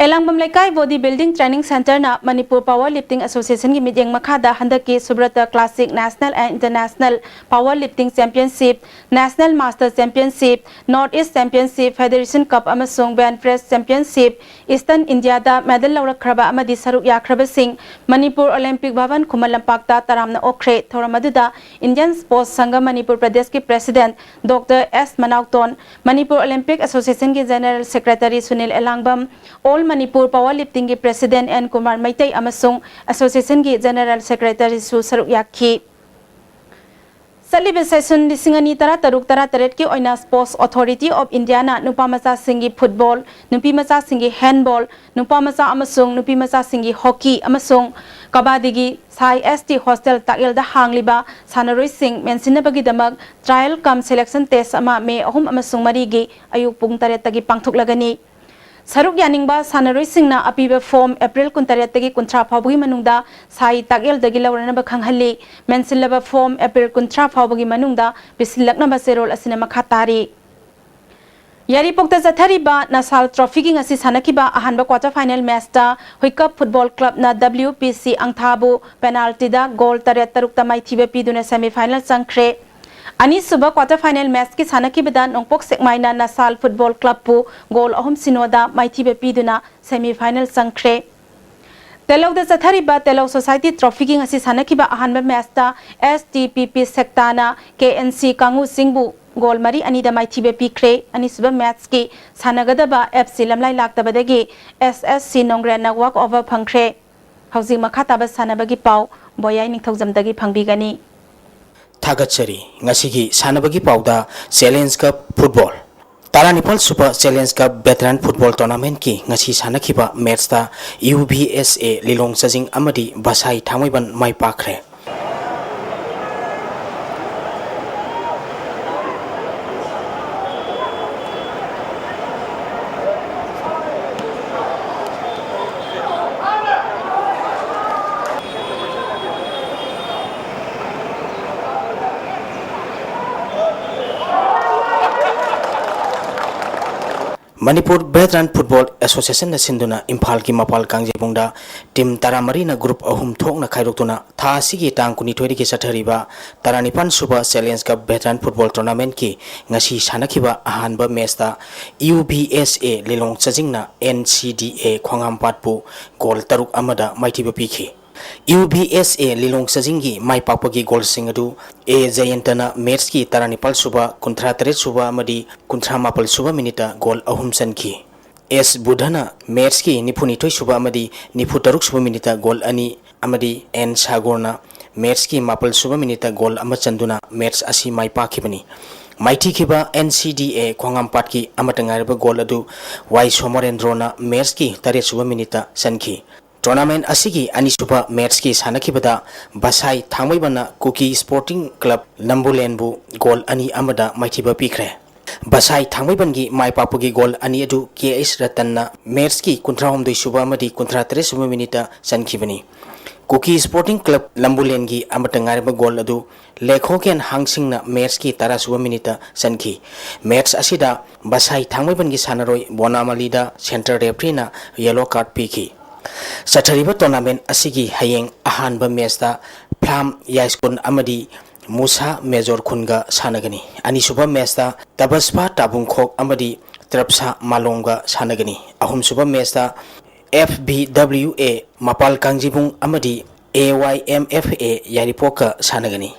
ꯑꯦꯂꯥꯡꯕꯝ ꯂꯩꯀꯥꯏ Body Building Training Centreꯅ Manipur Power Lifting Associationꯒꯤ ꯃꯤꯠꯌꯦꯡ ꯃꯈꯥꯗ ꯍꯟꯗꯛꯀꯤ Subrata Classic National and International Power Lifting Championship, National Master Championship, North East Championship, Federation Cup ꯑꯃꯁꯨꯡ Bench Press Championship, Eastern Indiaꯗ medal ꯂꯧꯔꯛꯈ꯭ꯔꯕ ꯑꯃꯗꯤ ꯁꯔꯨꯛ ꯌꯥꯈ꯭ꯔꯕꯁꯤꯡ ꯃꯅꯤꯄꯨꯔ Olympic Bhavan ꯈꯨꯃꯟ ꯂꯝꯄꯥꯛꯇ ꯇꯔꯥꯝꯅ ꯑꯣꯛꯈ꯭ꯔꯦ꯫ ꯊꯧꯔꯝ ꯑꯗꯨꯗ Indian Sports Sangha Manipur Pradeshꯀꯤ President Doctor S ꯃꯅꯥꯎꯇꯣꯟ, Manipur Olympic Associationꯒꯤ General Secretary Sunil ꯑꯦꯂꯥꯡꯕꯝ, All Manipur Power Liftingꯒꯤ President N Kumar Meitei ꯑꯃꯁꯨꯡ Associationꯒꯤ General Secretaryꯁꯨ ꯁꯔꯨꯛ ꯌꯥꯈꯤ꯫ ꯆꯠꯂꯤꯕ session ꯂꯤꯁꯤꯡ ꯑꯅꯤ ꯇꯔꯥ ꯇꯔꯨꯛ ꯇꯔꯥ ꯇꯔꯦꯠꯀꯤ ꯑꯣꯏꯅ Sports Authority of Indiaꯅ ꯅꯨꯄꯥ ꯃꯆꯥꯁꯤꯡꯒꯤ football, ꯅꯨꯄꯤ ꯃꯆꯥꯁꯤꯡꯒꯤ handball, ꯅꯨꯄꯥ ꯃꯆꯥ ꯑꯃꯁꯨꯡ ꯅꯨꯄꯤ ꯃꯆꯥꯁꯤꯡꯒꯤ hockey ꯑꯃꯁꯨꯡ ꯀꯕꯥꯗꯤꯒꯤ ꯁꯥꯏ ꯑꯦꯁ ꯇꯤ hostel ꯇꯥꯛꯌꯦꯜꯗ ꯍꯥꯡꯂꯤꯕ ꯁꯥꯟꯅꯔꯣꯏꯁꯤꯡ ꯃꯦꯟꯁꯤꯟꯅꯕꯒꯤꯗꯃꯛ trial cum selection test ꯑꯃ ꯃꯦ ꯑꯍꯨꯝ ꯑꯃꯁꯨꯡ ꯃꯔꯤꯒꯤ ꯑꯌꯨꯛ ꯄꯨꯡ ꯇꯔꯦꯠꯇꯒꯤ ꯄꯥꯡꯊꯣꯛꯂꯒꯅꯤ꯫ ꯁꯔꯨꯛ ꯌꯥꯅꯤꯡꯕ ꯁꯥꯟꯅꯔꯣꯏꯁꯤꯡꯅ ꯑꯄꯤꯕ form April ꯀꯨꯟꯇꯔꯦꯠꯇꯒꯤ ꯀꯨꯟꯊ꯭ꯔꯥ ꯐꯥꯎꯕꯒꯤ ꯃꯅꯨꯡꯗ ꯁꯥꯏ ꯇꯥꯛꯌꯦꯜꯗꯒꯤ ꯂꯧꯔꯅꯕ ꯈꯪꯍꯜꯂꯤ꯫ ꯃꯦꯟꯁꯤꯜꯂꯕ form April ꯀꯨꯟꯊ꯭ꯔꯥ ꯐꯥꯎꯕꯒꯤ ꯃꯅꯨꯡꯗ ꯄꯤꯁꯤꯜꯂꯛꯅꯕ ꯆꯦꯔꯣꯜ ꯑꯁꯤꯅ ꯃꯈꯥ ꯇꯥꯔꯤ꯫ ꯌꯥꯏꯔꯤꯄꯣꯛꯇ ꯆꯠꯊꯔꯤꯕ ꯅꯁꯥꯜ trophyꯒꯤ ꯉꯁꯤ ꯁꯥꯟꯅꯈꯤꯕ ꯑꯍꯥꯟꯕ quarter final matchꯇ ꯍꯨꯏꯀꯞ Football Clubꯅ W P C ꯑꯪꯊꯥꯕꯨ penaltyꯗ goal ꯇꯔꯦꯠ ꯇꯔꯨꯛꯇ ꯃꯥꯏꯊꯤꯕ ꯄꯤꯗꯨꯅ semi final ꯆꯪꯈ꯭ꯔꯦ꯫ ꯑꯅꯤꯁꯨꯕ quarter final matchꯀꯤ ꯁꯥꯟꯅꯈꯤꯕꯗ ꯅꯣꯡꯄꯣꯛ ꯁꯦꯛꯃꯥꯏꯅ ꯅꯁꯥꯜ Football Clubꯄꯨ goal ꯑꯍꯨꯝ ꯁꯤꯅꯣꯗ ꯃꯥꯏꯊꯤꯕ ꯄꯤꯗꯨꯅ semi final ꯆꯪꯈ꯭ꯔꯦ꯫ ꯇꯦꯂꯧꯗ ꯆꯠꯊꯔꯤꯕ ꯇꯦꯂꯧ Society trophyꯒꯤ ꯉꯁꯤ ꯁꯥꯟꯅꯈꯤꯕ ꯑꯍꯥꯟꯕ matchꯇ S T P P ꯁꯦꯛꯇꯥꯅ K N C ꯀꯥꯡꯉꯨ ꯆꯤꯡꯕꯨ goal ꯃꯔꯤ ꯑꯅꯤꯗ ꯃꯥꯏꯊꯤꯕ ꯄꯤꯈ꯭ꯔꯦ꯫ ꯑꯅꯤꯁꯨꯕ matchꯀꯤ ꯁꯥꯟꯅꯒꯗꯕ F C ꯂꯝꯂꯥꯏ ꯂꯥꯛꯇꯕꯗꯒꯤ S S C ꯅꯣꯡꯒ꯭ꯔꯦꯟꯅ walk over ꯐꯪꯈ꯭ꯔꯦ꯫ ꯍꯧꯖꯤꯛ ꯃꯈꯥ ꯇꯥꯕ ꯁꯥꯟꯅꯕꯒꯤ ꯄꯥꯎ ꯕꯣꯌꯥꯏ ꯅꯤꯡꯊꯧꯖꯝꯗꯒꯤ ꯐꯪꯕꯤꯒꯅꯤ꯫ ꯊꯥꯒꯠꯆꯔꯤ꯫ ꯉꯁꯤꯒꯤ ꯁꯥꯟꯅꯕꯒꯤ ꯄꯥꯎꯗ Challenge Cup Football꯫ ꯇꯔꯥꯅꯤꯄꯥꯜ ꯁꯨꯕ Challenge Cup Veteran Football Tournamentꯀꯤ ꯉꯁꯤ ꯁꯥꯟꯅꯈꯤꯕ matchꯇ U V S A ꯂꯤꯂꯣꯡ ꯆꯥꯖꯤꯡ ꯑꯃꯗꯤ ꯕꯁꯥꯏ ꯊꯥꯡꯃꯩꯕꯟ ꯃꯥꯏ ꯄꯥꯛꯈ꯭ꯔꯦ꯫ ꯃꯅꯤꯄꯨꯔ ꯚꯦꯇꯔꯥꯟ ꯐꯨꯠꯕꯣꯜ ꯑꯦꯁꯣꯁꯤꯌꯦꯁꯟꯅ ꯁꯤꯟꯗꯨꯅ ꯏꯝꯐꯥꯜꯒꯤ ꯃꯄꯥꯜ ꯀꯥꯡꯖꯩꯕꯨꯡꯗ ꯇꯤꯝ ꯇꯔꯥꯃꯔꯤꯅ ꯒ꯭ꯔꯨꯞ ꯑꯍꯨꯝ ꯊꯣꯛꯅ ꯈꯥꯏꯗꯣꯛꯇꯨꯅ ꯊꯥ ꯑꯁꯤꯒꯤ ꯇꯥꯡ ꯀꯨꯟꯅꯤꯊꯣꯏꯗꯒꯤ ꯆꯠꯊꯔꯤꯕ ꯇꯔꯥꯅꯤꯄꯥꯟ ꯁꯨꯕ ꯆꯦꯂꯦꯟꯖ ꯀꯞ ꯚꯦꯇꯔꯥꯟ ꯐꯨꯠꯕꯣꯜ ꯇꯣꯔꯅꯥꯃꯦꯟꯠꯀꯤ ꯉꯁꯤ ꯁꯥꯟꯅꯈꯤꯕ ꯑꯍꯥꯟꯕ ꯃꯦꯆꯇ ꯌꯨ ꯚꯤ ꯑꯦꯁ ꯑꯦ ꯂꯤꯂꯣꯡ ꯆꯥꯖꯤꯡꯅ ꯑꯦꯟ ꯁꯤ ꯗꯤ ꯑꯦ ꯈꯣꯡꯍꯥꯝꯄꯥꯠꯄꯨ ꯒꯣꯜ ꯇꯔꯨꯛ ꯑꯃꯗ ꯃꯥꯏꯊꯤꯕ ꯄꯤꯈꯤ꯫ ꯌꯨ ꯚꯤ ꯑꯦꯁ ꯑꯦ ꯂꯤꯂꯣꯡ ꯆꯥꯖꯤꯡꯒꯤ ꯃꯥꯏ ꯄꯥꯛꯄꯒꯤ ꯒꯣꯜꯁꯤꯡ ꯑꯗꯨ ꯑꯦ ꯖꯌꯟꯇꯅ ꯃꯦꯆꯀꯤ ꯇꯔꯥꯅꯤꯄꯥꯜ ꯁꯨꯕ, ꯀꯨꯟꯊ꯭ꯔꯥ ꯇꯔꯦꯠ ꯁꯨꯕ ꯑꯃꯗꯤ ꯀꯨꯟꯊ꯭ꯔꯥ ꯃꯥꯄꯜ ꯁꯨꯕ ꯃꯤꯅꯤꯠꯇ ꯒꯣꯜ ꯑꯍꯨꯝ ꯆꯟꯈꯤ꯫ ꯑꯦꯁ ꯕꯨꯙꯅ ꯃꯦꯆꯀꯤ ꯅꯤꯐꯨꯅꯤꯊꯣꯏ ꯁꯨꯕ ꯑꯃꯗꯤ ꯅꯤꯐꯨ ꯇꯔꯨꯛ ꯁꯨꯕ ꯃꯤꯅꯤꯠꯇ ꯒꯣꯜ ꯑꯅꯤ ꯑꯃꯗꯤ ꯑꯦꯟ ꯁꯥꯒꯣꯔꯅ ꯃꯦꯆꯀꯤ ꯃꯥꯄꯜ ꯁꯨꯕ ꯃꯤꯅꯤꯠꯇ ꯒꯣꯜ ꯑꯃ ꯆꯟꯗꯨꯅ ꯃꯦꯆ ꯑꯁꯤ ꯃꯥꯏ ꯄꯥꯛꯈꯤꯕꯅꯤ꯫ ꯃꯥꯏꯊꯤꯈꯤꯕ ꯑꯦꯟ ꯁꯤ ꯗꯤ ꯑꯦ ꯈꯣꯡꯉꯥꯝꯄꯥꯠꯀꯤ ꯑꯃꯠꯇ ꯉꯥꯏꯔꯕ ꯒꯣꯜ ꯑꯗꯨ ꯋꯥꯏ ꯁꯣꯃꯣꯔꯦꯟꯗ꯭ꯔꯣꯅ ꯃꯦꯆꯀꯤ ꯇꯔꯦꯠ ꯁꯨꯕ ꯃꯤꯅꯤꯠꯇ ꯆꯟꯈꯤ꯫ ꯇꯣꯔꯅꯥꯃꯦꯟꯠ ꯑꯁꯤꯒꯤ ꯑꯅꯤꯁꯨꯕ ꯃꯦꯆꯀꯤ ꯁꯥꯟꯅꯈꯤꯕꯗ ꯕꯁꯥꯏ ꯊꯥꯡꯃꯩꯕꯟꯅ ꯀꯨꯀꯤ ꯁ꯭ꯄꯣꯔꯇꯤꯡ ꯀ꯭ꯂꯕ ꯂꯝꯕꯨꯂꯦꯟꯕꯨ ꯒꯣꯜ ꯑꯅꯤ ꯑꯃꯗ ꯃꯥꯏꯊꯤꯕ ꯄꯤꯈ꯭ꯔꯦ꯫ ꯕꯁꯥꯏ ꯊꯥꯡꯃꯩꯕꯟꯒꯤ ꯃꯥꯏ ꯄꯥꯛꯄꯒꯤ ꯒꯣꯜ ꯑꯅꯤ ꯑꯗꯨ ꯀꯦ ꯑꯩꯆ ꯔꯇꯟꯅ ꯃꯦꯆꯀꯤ ꯀꯨꯟꯊ꯭ꯔꯥ ꯍꯨꯝꯗꯣꯏ ꯁꯨꯕ ꯑꯃꯗꯤ ꯀꯨꯟꯊ꯭ꯔꯥ ꯇꯔꯦꯠ ꯁꯨꯕ ꯃꯤꯅꯤꯠꯇ ꯆꯟꯈꯤꯕꯅꯤ꯫ ꯀꯨꯀꯤ ꯁ꯭ꯄꯣꯔꯇꯤꯡ ꯀ꯭ꯂꯕ ꯂꯝꯕꯨꯂꯦꯟꯒꯤ ꯑꯃꯠꯇ ꯉꯥꯏꯔꯕ ꯒꯣꯜ ꯑꯗꯨ ꯂꯦꯈꯣꯒꯦꯟ ꯍꯥꯡꯁꯤꯡꯅ ꯃꯦꯆꯀꯤ ꯇꯔꯥ ꯁꯨꯕ ꯃꯤꯅꯤꯠꯇ ꯆꯟꯈꯤ꯫ ꯃꯦꯆ ꯑꯁꯤꯗ ꯕꯁꯥꯏ ꯊꯥꯡꯃꯩꯕꯟꯒꯤ ꯁꯥꯟꯅꯔꯣꯏ ꯕꯣꯅꯥꯃꯂꯤꯗ ꯁꯦꯟꯇꯔ ꯔꯦꯐ꯭ꯔꯤꯅ ꯌꯦꯂꯣ ꯀꯥꯔꯗ ꯄꯤꯈꯤ꯫ ꯆꯠꯊꯔꯤꯕ ꯇꯣꯔꯅꯥꯃꯦꯟꯠ ꯑꯁꯤꯒꯤ ꯍꯌꯦꯡ ꯑꯍꯥꯟꯕ ꯃꯦꯆꯇ ꯐ꯭ꯂꯥꯝ ꯌꯥꯏꯁ꯭ꯀꯨꯟ ꯑꯃꯗꯤ ꯃꯨꯁꯥ ꯃꯦꯖꯣꯔ ꯈꯨꯟꯒ ꯁꯥꯟꯅꯒꯅꯤ꯫ ꯑꯅꯤꯁꯨꯕ ꯃꯦꯆꯇ ꯇꯕꯁꯐꯥ ꯇꯥꯕꯨꯡꯈꯣꯛ ꯑꯃꯗꯤ ꯇ꯭ꯔꯞꯁꯥ ꯃꯥꯂꯣꯝꯒ ꯁꯥꯟꯅꯒꯅꯤ꯫ ꯑꯍꯨꯝꯁꯨꯕ ꯃꯦꯆꯇ ꯑꯦꯐ ꯚꯤ ꯗꯕ꯭ꯂꯤꯎ ꯑꯦ ꯃꯄꯥꯜ ꯀꯥꯡꯖꯤꯕꯨꯡ ꯑꯃꯗꯤ ꯑꯦ ꯋꯥꯏ ꯑꯦꯝ ꯑꯦꯐ ꯑꯦ ꯌꯥꯏꯔꯤꯄꯣꯛꯀ ꯁꯥꯟꯅꯒꯅꯤ꯫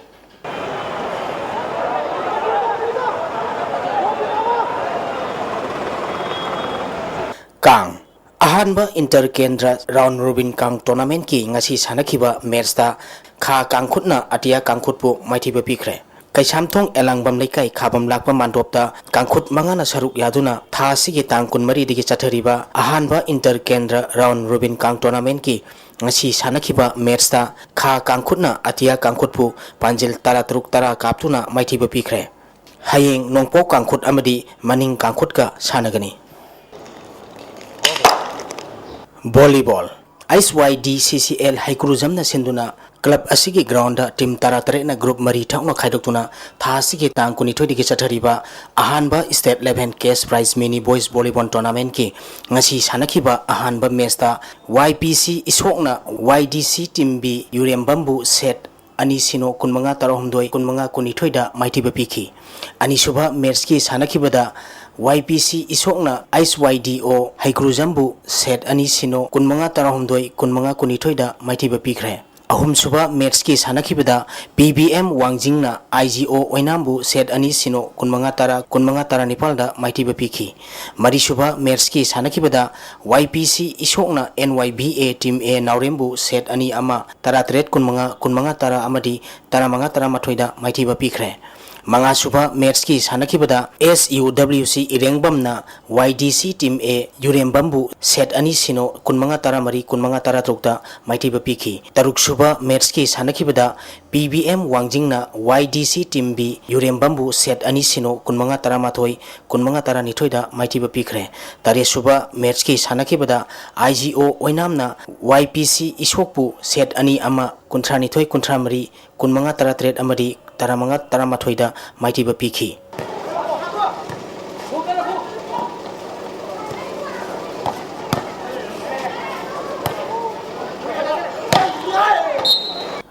ꯀꯥꯡ꯫ ꯑꯍꯥꯟꯕ ꯏꯟꯇꯔ ꯀꯦꯟꯗ꯭ꯔ ꯔꯥꯎꯟ ꯔꯣꯕꯤꯟ ꯀꯥꯡ ꯇꯣꯔꯅꯥꯃꯦꯟꯠꯀꯤ ꯉꯁꯤ ꯁꯥꯟꯅꯈꯤꯕ ꯃꯦꯆꯇ ꯈꯥ ꯀꯥꯡꯈꯨꯠꯅ ꯑꯇꯤꯌꯥ ꯀꯥꯡꯈꯨꯠꯄꯨ ꯃꯥꯏꯊꯤꯕ ꯄꯤꯈ꯭ꯔꯦ꯫ ꯀꯩꯁꯥꯝꯊꯣꯡ ꯑꯦꯂꯥꯡꯕꯝ ꯂꯩꯀꯥꯏ ꯈꯥꯕꯝ ꯂꯥꯛꯄ ꯃꯥꯟꯗꯣꯞꯇ ꯀꯥꯡꯈꯨꯠ ꯃꯉꯥꯅ ꯁꯔꯨꯛ ꯌꯥꯗꯨꯅ ꯊꯥ ꯑꯁꯤꯒꯤ ꯇꯥꯡ ꯀꯨꯟꯃꯔꯤꯗꯒꯤ ꯆꯠꯊꯔꯤꯕ ꯑꯍꯥꯟꯕ ꯏꯟꯇꯔ ꯀꯦꯟꯗ꯭ꯔ ꯔꯥꯎꯟ ꯔꯣꯕꯤꯟ ꯀꯥꯡ ꯇꯣꯔꯅꯥꯃꯦꯟꯠꯀꯤ ꯉꯁꯤ ꯁꯥꯟꯅꯈꯤꯕ ꯃꯦꯆꯇ ꯈꯥ ꯀꯥꯡꯈꯨꯠꯅ ꯑꯇꯤꯌꯥ ꯀꯥꯡꯈꯨꯠꯄꯨ ꯄꯥꯟꯖꯤꯜ ꯇꯔꯥ ꯇꯔꯨꯛ ꯇꯔꯥ ꯀꯥꯞꯇꯨꯅ ꯃꯥꯏꯊꯤꯕ ꯄꯤꯈ꯭ꯔꯦ꯫ ꯍꯌꯦꯡ ꯅꯣꯡꯄꯣꯛ ꯀꯥꯡꯈꯨꯠ ꯑꯃꯗꯤ ꯃꯅꯤꯡ ꯀꯥꯡꯈꯨꯠꯀ ꯁꯥꯟꯅꯒꯅꯤ꯫ ꯚꯣꯂꯤꯕꯣꯜ꯫ ꯑꯩꯆ ꯋꯥꯏ ꯗꯤ ꯁꯤ ꯁꯤ ꯑꯦꯜ ꯍꯩꯀ꯭ꯔꯨꯖꯝꯅ ꯁꯤꯟꯗꯨꯅ ꯀ꯭ꯂꯕ ꯑꯁꯤꯒꯤ ꯒ꯭ꯔꯥꯎꯟꯗ ꯇꯤꯝ ꯇꯔꯥꯇꯔꯦꯠꯅ ꯒ꯭ꯔꯨꯞ ꯃꯔꯤ ꯊꯣꯛꯅ ꯈꯥꯏꯗꯣꯛꯇꯨꯅ ꯊꯥ ꯑꯁꯤꯒꯤ ꯇꯥꯡ ꯀꯨꯟꯅꯤꯊꯣꯏꯗꯒꯤ ꯆꯠꯊꯔꯤꯕ ꯑꯍꯥꯟꯕ State eleven Cash Prize Mini Boys Volleyball Tournamentꯀꯤ ꯉꯁꯤ ꯁꯥꯟꯅꯈꯤꯕ ꯑꯍꯥꯟꯕ ꯃꯦꯆꯇ Y P C ꯏꯁꯣꯛꯅ Y D C Team B ꯌꯨꯔꯦꯝꯕꯝꯕꯨ ꯁꯦꯠ ꯑꯅꯤ ꯁꯤꯅꯣ, ꯀꯨꯟꯃꯉꯥ ꯇꯔꯥꯍꯨꯝꯗꯣꯏ, ꯀꯨꯟꯃꯉꯥ ꯀꯨꯟꯅꯤꯊꯣꯏꯗ ꯃꯥꯏꯊꯤꯕ ꯄꯤꯈꯤ꯫ ꯑꯅꯤꯁꯨꯕ ꯃꯦꯆꯀꯤ ꯁꯥꯟꯅꯈꯤꯕꯗ Y P C ꯏꯁꯣꯛꯅ H Y D O ꯍꯩꯀ꯭ꯔꯨꯖꯝꯕꯨ ꯁꯦꯠ ꯑꯅꯤ ꯁꯤꯅꯣ, ꯀꯨꯟꯃꯉꯥ ꯇꯔꯥꯍꯨꯝꯗꯣꯏ, ꯀꯨꯟꯃꯉꯥ ꯀꯨꯟꯅꯤꯊꯣꯏꯗ ꯃꯥꯏꯊꯤꯕ ꯄꯤꯈ꯭ꯔꯦ꯫ ꯑꯍꯨꯝꯁꯨꯕ ꯃꯦꯆꯀꯤ ꯁꯥꯟꯅꯈꯤꯕꯗ P B M ꯋꯥꯡꯖꯤꯡꯅ I G O ꯑꯣꯏꯅꯥꯝꯕꯨ ꯁꯦꯠ ꯑꯅꯤ ꯁꯤꯅꯣ, ꯀꯨꯟꯃꯉꯥ ꯇꯔꯥ, ꯀꯨꯟꯃꯉꯥ ꯇꯔꯥꯅꯤꯄꯥꯜꯗ ꯃꯥꯏꯊꯤꯕ ꯄꯤꯈꯤ꯫ ꯃꯔꯤꯁꯨꯕ ꯃꯦꯆꯀꯤ ꯁꯥꯟꯅꯈꯤꯕꯗ Y P C ꯏꯁꯣꯛꯅ N Y B A Team A ꯅꯥꯎꯔꯦꯝꯕꯨ ꯁꯦꯠ ꯑꯅꯤ ꯑꯃ, ꯇꯔꯥꯇꯔꯦꯠ ꯀꯨꯟꯃꯉꯥ, ꯀꯨꯟꯃꯉꯥ ꯇꯔꯥ ꯑꯃꯗꯤ ꯇꯔꯥꯃꯉꯥ ꯇꯔꯥꯃꯥꯊꯣꯏꯗ ꯃꯥꯏꯊꯤꯕ ꯄꯤꯈ꯭ꯔꯦ꯫ ꯃꯉꯥꯁꯨꯕ ꯃꯦꯆꯀꯤ ꯁꯥꯟꯅꯈꯤꯕꯗ S U W C ꯏꯔꯦꯡꯕꯝꯅ Y D C Team A ꯌꯨꯔꯦꯝꯕꯝꯕꯨ ꯁꯦꯠ ꯑꯅꯤ ꯁꯤꯅꯣ, ꯀꯨꯟꯃꯉꯥ ꯇꯔꯥꯃꯔꯤ, ꯀꯨꯟꯃꯉꯥ ꯇꯔꯥꯇꯔꯨꯛꯇ ꯃꯥꯏꯊꯤꯕ ꯄꯤꯈꯤ꯫ ꯇꯔꯨꯛꯁꯨꯕ ꯃꯦꯆꯀꯤ ꯁꯥꯟꯅꯈꯤꯕꯗ P B M ꯋꯥꯡꯖꯤꯡꯅ Y D C Team B ꯌꯨꯔꯦꯝꯕꯝꯕꯨ ꯁꯦꯠ ꯑꯅꯤ ꯁꯤꯅꯣ, ꯀꯨꯟꯃꯉꯥ ꯇꯔꯥꯃꯥꯊꯣꯏ, ꯀꯨꯟꯃꯉꯥ ꯇꯔꯥꯅꯤꯊꯣꯏꯗ ꯃꯥꯏꯊꯤꯕ ꯄꯤꯈ꯭ꯔꯦ꯫ ꯇꯔꯦꯠꯁꯨꯕ ꯃꯦꯆꯀꯤ ꯁꯥꯟꯅꯈꯤꯕꯗ I G O ꯑꯣꯏꯅꯥꯝꯅ Y P C ꯏꯁꯣꯛꯄꯨ ꯁꯦꯠ ꯑꯅꯤ ꯑꯃ, ꯀꯨꯟꯊ꯭ꯔꯥꯅꯤꯊꯣꯏ ꯀꯨꯟꯊ꯭ꯔꯥꯃꯔꯤ, ꯀꯨꯟꯃꯉꯥ ꯇꯔꯥꯇꯔꯦꯠ ꯑꯃꯗꯤ ꯇꯔꯥꯃꯉꯥ ꯇꯔꯥꯃꯥꯊꯣꯏꯗ ꯃꯥꯏꯊꯤꯕ ꯄꯤꯈꯤ꯫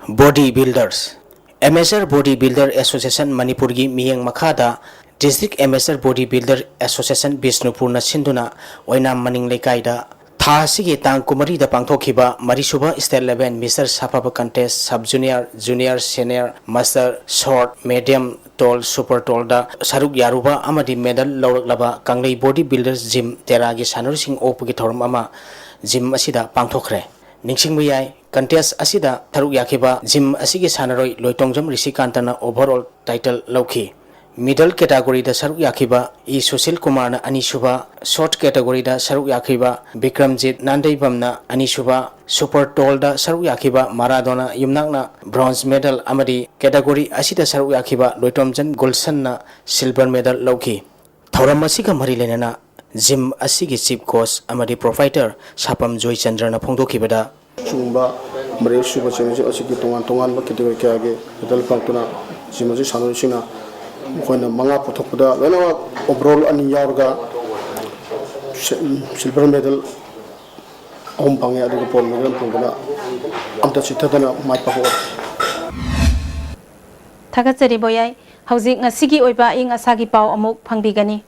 Body Builders꯫ Amateur Body Builder Association ꯃꯅꯤꯄꯨꯔꯒꯤ ꯃꯤꯠꯌꯦꯡ ꯃꯈꯥꯗ District Amateur Body Builder Association ꯕꯤꯁꯅꯨꯄꯨꯔꯅ ꯁꯤꯟꯗꯨꯅ ꯑꯣꯏꯅꯥꯝ ꯃꯅꯤꯡ ꯂꯩꯀꯥꯏꯗ ꯊꯥ ꯑꯁꯤꯒꯤ ꯇꯥꯡ ꯀꯨꯟꯃꯔꯤꯗ ꯄꯥꯡꯊꯣꯛꯈꯤꯕ ꯃꯔꯤꯁꯨꯕ State eleven Mister ꯁꯥꯐꯕ Contest Sub Junior, Junior, Senior, Master, Short, Medium, Tall, Super Tallꯗ ꯁꯔꯨꯛ ꯌꯥꯔꯨꯕ ꯑꯃꯗꯤ medal ꯂꯧꯔꯛꯂꯕ ꯀꯪꯂꯩ Body Builders Gym ꯇꯦꯔꯥꯒꯤ ꯁꯥꯟꯅꯔꯣꯏꯁꯤꯡ ꯑꯣꯛꯄꯒꯤ ꯊꯧꯔꯝ ꯑꯃ gym ꯑꯁꯤꯗ ꯄꯥꯡꯊꯣꯛꯈ꯭ꯔꯦ꯫ ꯅꯤꯡꯁꯤꯡꯕ ꯌꯥꯏ, contest ꯑꯁꯤꯗ ꯁꯔꯨꯛ ꯌꯥꯈꯤꯕ gym ꯑꯁꯤꯒꯤ ꯁꯥꯟꯅꯔꯣꯏ ꯂꯣꯏꯇꯣꯡꯖꯝ ꯔꯤꯁꯤꯀꯥꯟꯇꯅ overall title ꯂꯧꯈꯤ꯫ Middle categoryꯗ ꯁꯔꯨꯛ ꯌꯥꯈꯤꯕ ꯏ ꯁꯨꯁꯤꯜ ꯀꯨꯃꯥꯔꯅ ꯑꯅꯤꯁꯨꯕ, short categoryꯗ ꯁꯔꯨꯛ ꯌꯥꯈꯤꯕ ꯕꯤꯀ꯭ꯔꯝꯖꯤꯠ ꯅꯥꯟꯗꯩꯕꯝꯅ ꯑꯅꯤꯁꯨꯕ, super tallꯗ ꯁꯔꯨꯛ ꯌꯥꯈꯤꯕ ꯃꯔꯥꯗꯣꯅꯥ ꯌꯨꯝꯅꯥꯛꯅ bronze medal ꯑꯃꯗꯤ category ꯑꯁꯤꯗ ꯁꯔꯨꯛ ꯌꯥꯈꯤꯕ ꯂꯣꯏꯇꯣꯝꯆꯟ ꯒꯨꯜꯁꯟꯅ silver medal ꯂꯧꯈꯤ꯫ ꯊꯧꯔꯝ ꯑꯁꯤꯒ ꯃꯔꯤ ꯂꯩꯅꯅ gym ꯑꯁꯤꯒꯤ chief coach ꯑꯃꯗꯤ proprietor ꯁꯥꯄꯝ ꯖꯣꯏꯆꯟꯗ꯭ꯔꯅ ꯐꯣꯡꯗꯣꯛꯈꯤꯕꯗ, ꯑꯆꯨꯝꯕ ꯃꯔꯤꯁꯨꯕ ꯆꯦꯝꯄꯤꯌꯟꯁꯤꯞ ꯑꯁꯤꯒꯤ ꯇꯣꯉꯥꯟ ꯇꯣꯉꯥꯟꯕ ꯀꯦꯇꯦꯒꯣꯔꯤ ꯀꯌꯥꯒꯤ ꯃꯦꯗꯜ ꯐꯪꯂꯛꯇꯨꯅ ꯆꯦꯝꯄꯤꯌꯟꯁꯤꯞ ꯁꯥꯟꯅꯔꯣꯏꯁꯤꯡꯅ ꯃꯈꯣꯏꯅ ꯃꯉꯥ ꯄꯨꯊꯣꯛꯄꯗ ꯂꯣꯏꯅꯃꯛ ꯑꯣꯚꯔꯑꯣꯜ ꯑꯅꯤ ꯌꯥꯎꯔꯒ ꯁꯤ-, ꯁꯤꯜꯚꯔ ꯃꯦꯗꯜ ꯑꯍꯨꯝ ꯐꯪꯉꯦ, ꯑꯗꯨꯒ ꯕ꯭ꯔꯣꯟꯖ ꯃꯦꯗꯜ ꯐꯪꯕꯅ ꯑꯝꯇ ꯆꯤꯠꯊꯗꯅ ꯃꯥꯏ ꯄꯥꯛꯄ ꯑꯣꯏꯔꯦ꯫ ꯊꯥꯒꯠꯆꯔꯤ ꯕꯣꯌꯥꯏ꯫ ꯍꯧꯖꯤꯛ ꯉꯁꯤꯒꯤ ꯑꯣꯏꯕ ꯑꯏꯪ ꯑꯁꯥꯒꯤ ꯄꯥꯎ ꯑꯃꯨꯛ ꯐꯪꯕꯤꯒꯅꯤ꯫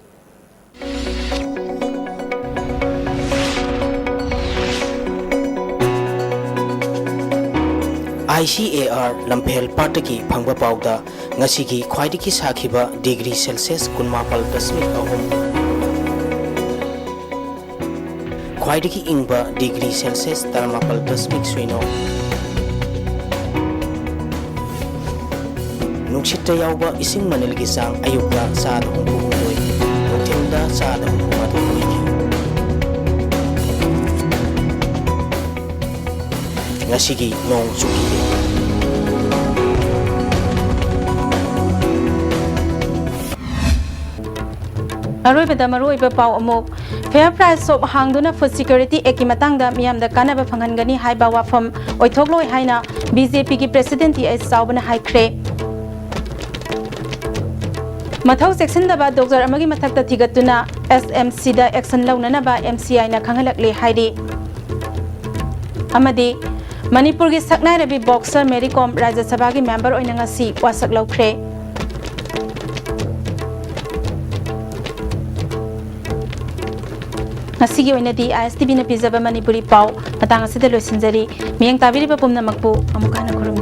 ꯑꯥꯏ ꯁꯤ ꯑꯦ ꯑꯥꯔ ꯂꯝꯐꯦꯜ ꯄꯥꯠꯇꯒꯤ ꯐꯪꯕ ꯄꯥꯎꯗ ꯉꯁꯤꯒꯤ ꯈ꯭ꯋꯥꯏꯗꯒꯤ ꯁꯥꯈꯤꯕ ꯗꯤꯒ꯭ꯔꯤ ꯁꯦꯜꯁꯤꯌꯁ ꯀꯨꯟꯃꯥꯄꯜ ꯗꯁꯃꯤꯛ ꯑꯍꯨꯝ, ꯈ꯭ꯋꯥꯏꯗꯒꯤ ꯏꯪꯕ ꯗꯤꯒ꯭ꯔꯤ ꯁꯦꯜꯁꯤꯌꯁ ꯇꯔꯥꯃꯥꯄꯜ ꯗꯁꯃꯤꯛ ꯁꯤꯅꯣ, ꯅꯨꯡꯁꯤꯠꯇ ꯌꯥꯎꯕ ꯏꯁꯤꯡ ꯃꯅꯤꯜꯒꯤ ꯆꯥꯡ ꯑꯌꯨꯛꯇ ꯆꯥꯗ ꯍꯨꯝꯐꯨ ꯍꯨꯝꯗꯣꯏ, ꯅꯨꯡꯊꯤꯜꯗ ꯆꯥꯗ ꯍꯨꯝꯐꯨ ꯃꯥꯊꯣꯏ ꯑꯣꯏꯈꯤ꯫ ꯉꯁꯤꯒꯤ ꯅꯣꯡ ꯆꯨꯈꯤꯗꯦ꯫ ꯑꯔꯣꯏꯕꯗ ꯃꯔꯨꯑꯣꯏꯕ ꯄꯥꯎ ꯑꯃꯨꯛ꯫ Fair Price Shop ꯍꯥꯡꯗꯨꯅ Food Security Actꯀꯤ ꯃꯇꯥꯡꯗ ꯃꯤꯌꯥꯝꯗ ꯀꯥꯟꯅꯕ ꯐꯪꯍꯟꯒꯅꯤ ꯍꯥꯏꯕ ꯋꯥꯐꯝ ꯑꯣꯏꯊꯣꯛꯂꯣꯏ ꯍꯥꯏꯅ BJPꯒꯤ President ꯇꯤ ꯑꯩꯆ ꯆꯥꯎꯕꯅ ꯍꯥꯏꯈ꯭ꯔꯦ꯫ ꯃꯊꯧ ꯆꯦꯛꯁꯤꯟꯗꯕ ꯗꯣꯛꯇꯔ ꯑꯃꯒꯤ ꯃꯊꯛꯇ ꯊꯤꯒꯠꯇꯨꯅ SMCꯗ action ꯂꯧꯅꯅꯕ MCIꯅ ꯈꯪꯍꯜꯂꯛꯂꯦ ꯍꯥꯏꯔꯤ꯫ ꯑꯃꯗꯤ ꯃꯅꯤꯄꯨꯔꯒꯤ ꯁꯛꯅꯥꯏꯔꯕꯤ boxer ꯃꯦꯔꯤ ꯀꯣꯝ ꯔꯥꯖ꯭ꯌ ꯁꯚꯥꯒꯤ member ꯑꯣꯏꯅ ꯉꯁꯤ ꯋꯥꯁꯛ ꯂꯧꯈ꯭ꯔꯦ꯫ ꯉꯁꯤꯒꯤ ꯑꯣꯏꯅꯗꯤ ISTVꯅ ꯄꯤꯖꯕ ꯃꯅꯤꯄꯨꯔꯤ ꯄꯥꯎ ꯃꯇꯥꯡ ꯑꯁꯤꯗ ꯂꯣꯏꯁꯤꯟꯖꯔꯤ꯫ ꯃꯤꯠꯌꯦꯡ ꯇꯥꯕꯤꯔꯤꯕ ꯄꯨꯝꯅꯃꯛꯄꯨ ꯑꯃꯨꯛ ꯍꯟꯅ ꯈꯨꯔꯨꯝꯖꯔꯤ꯫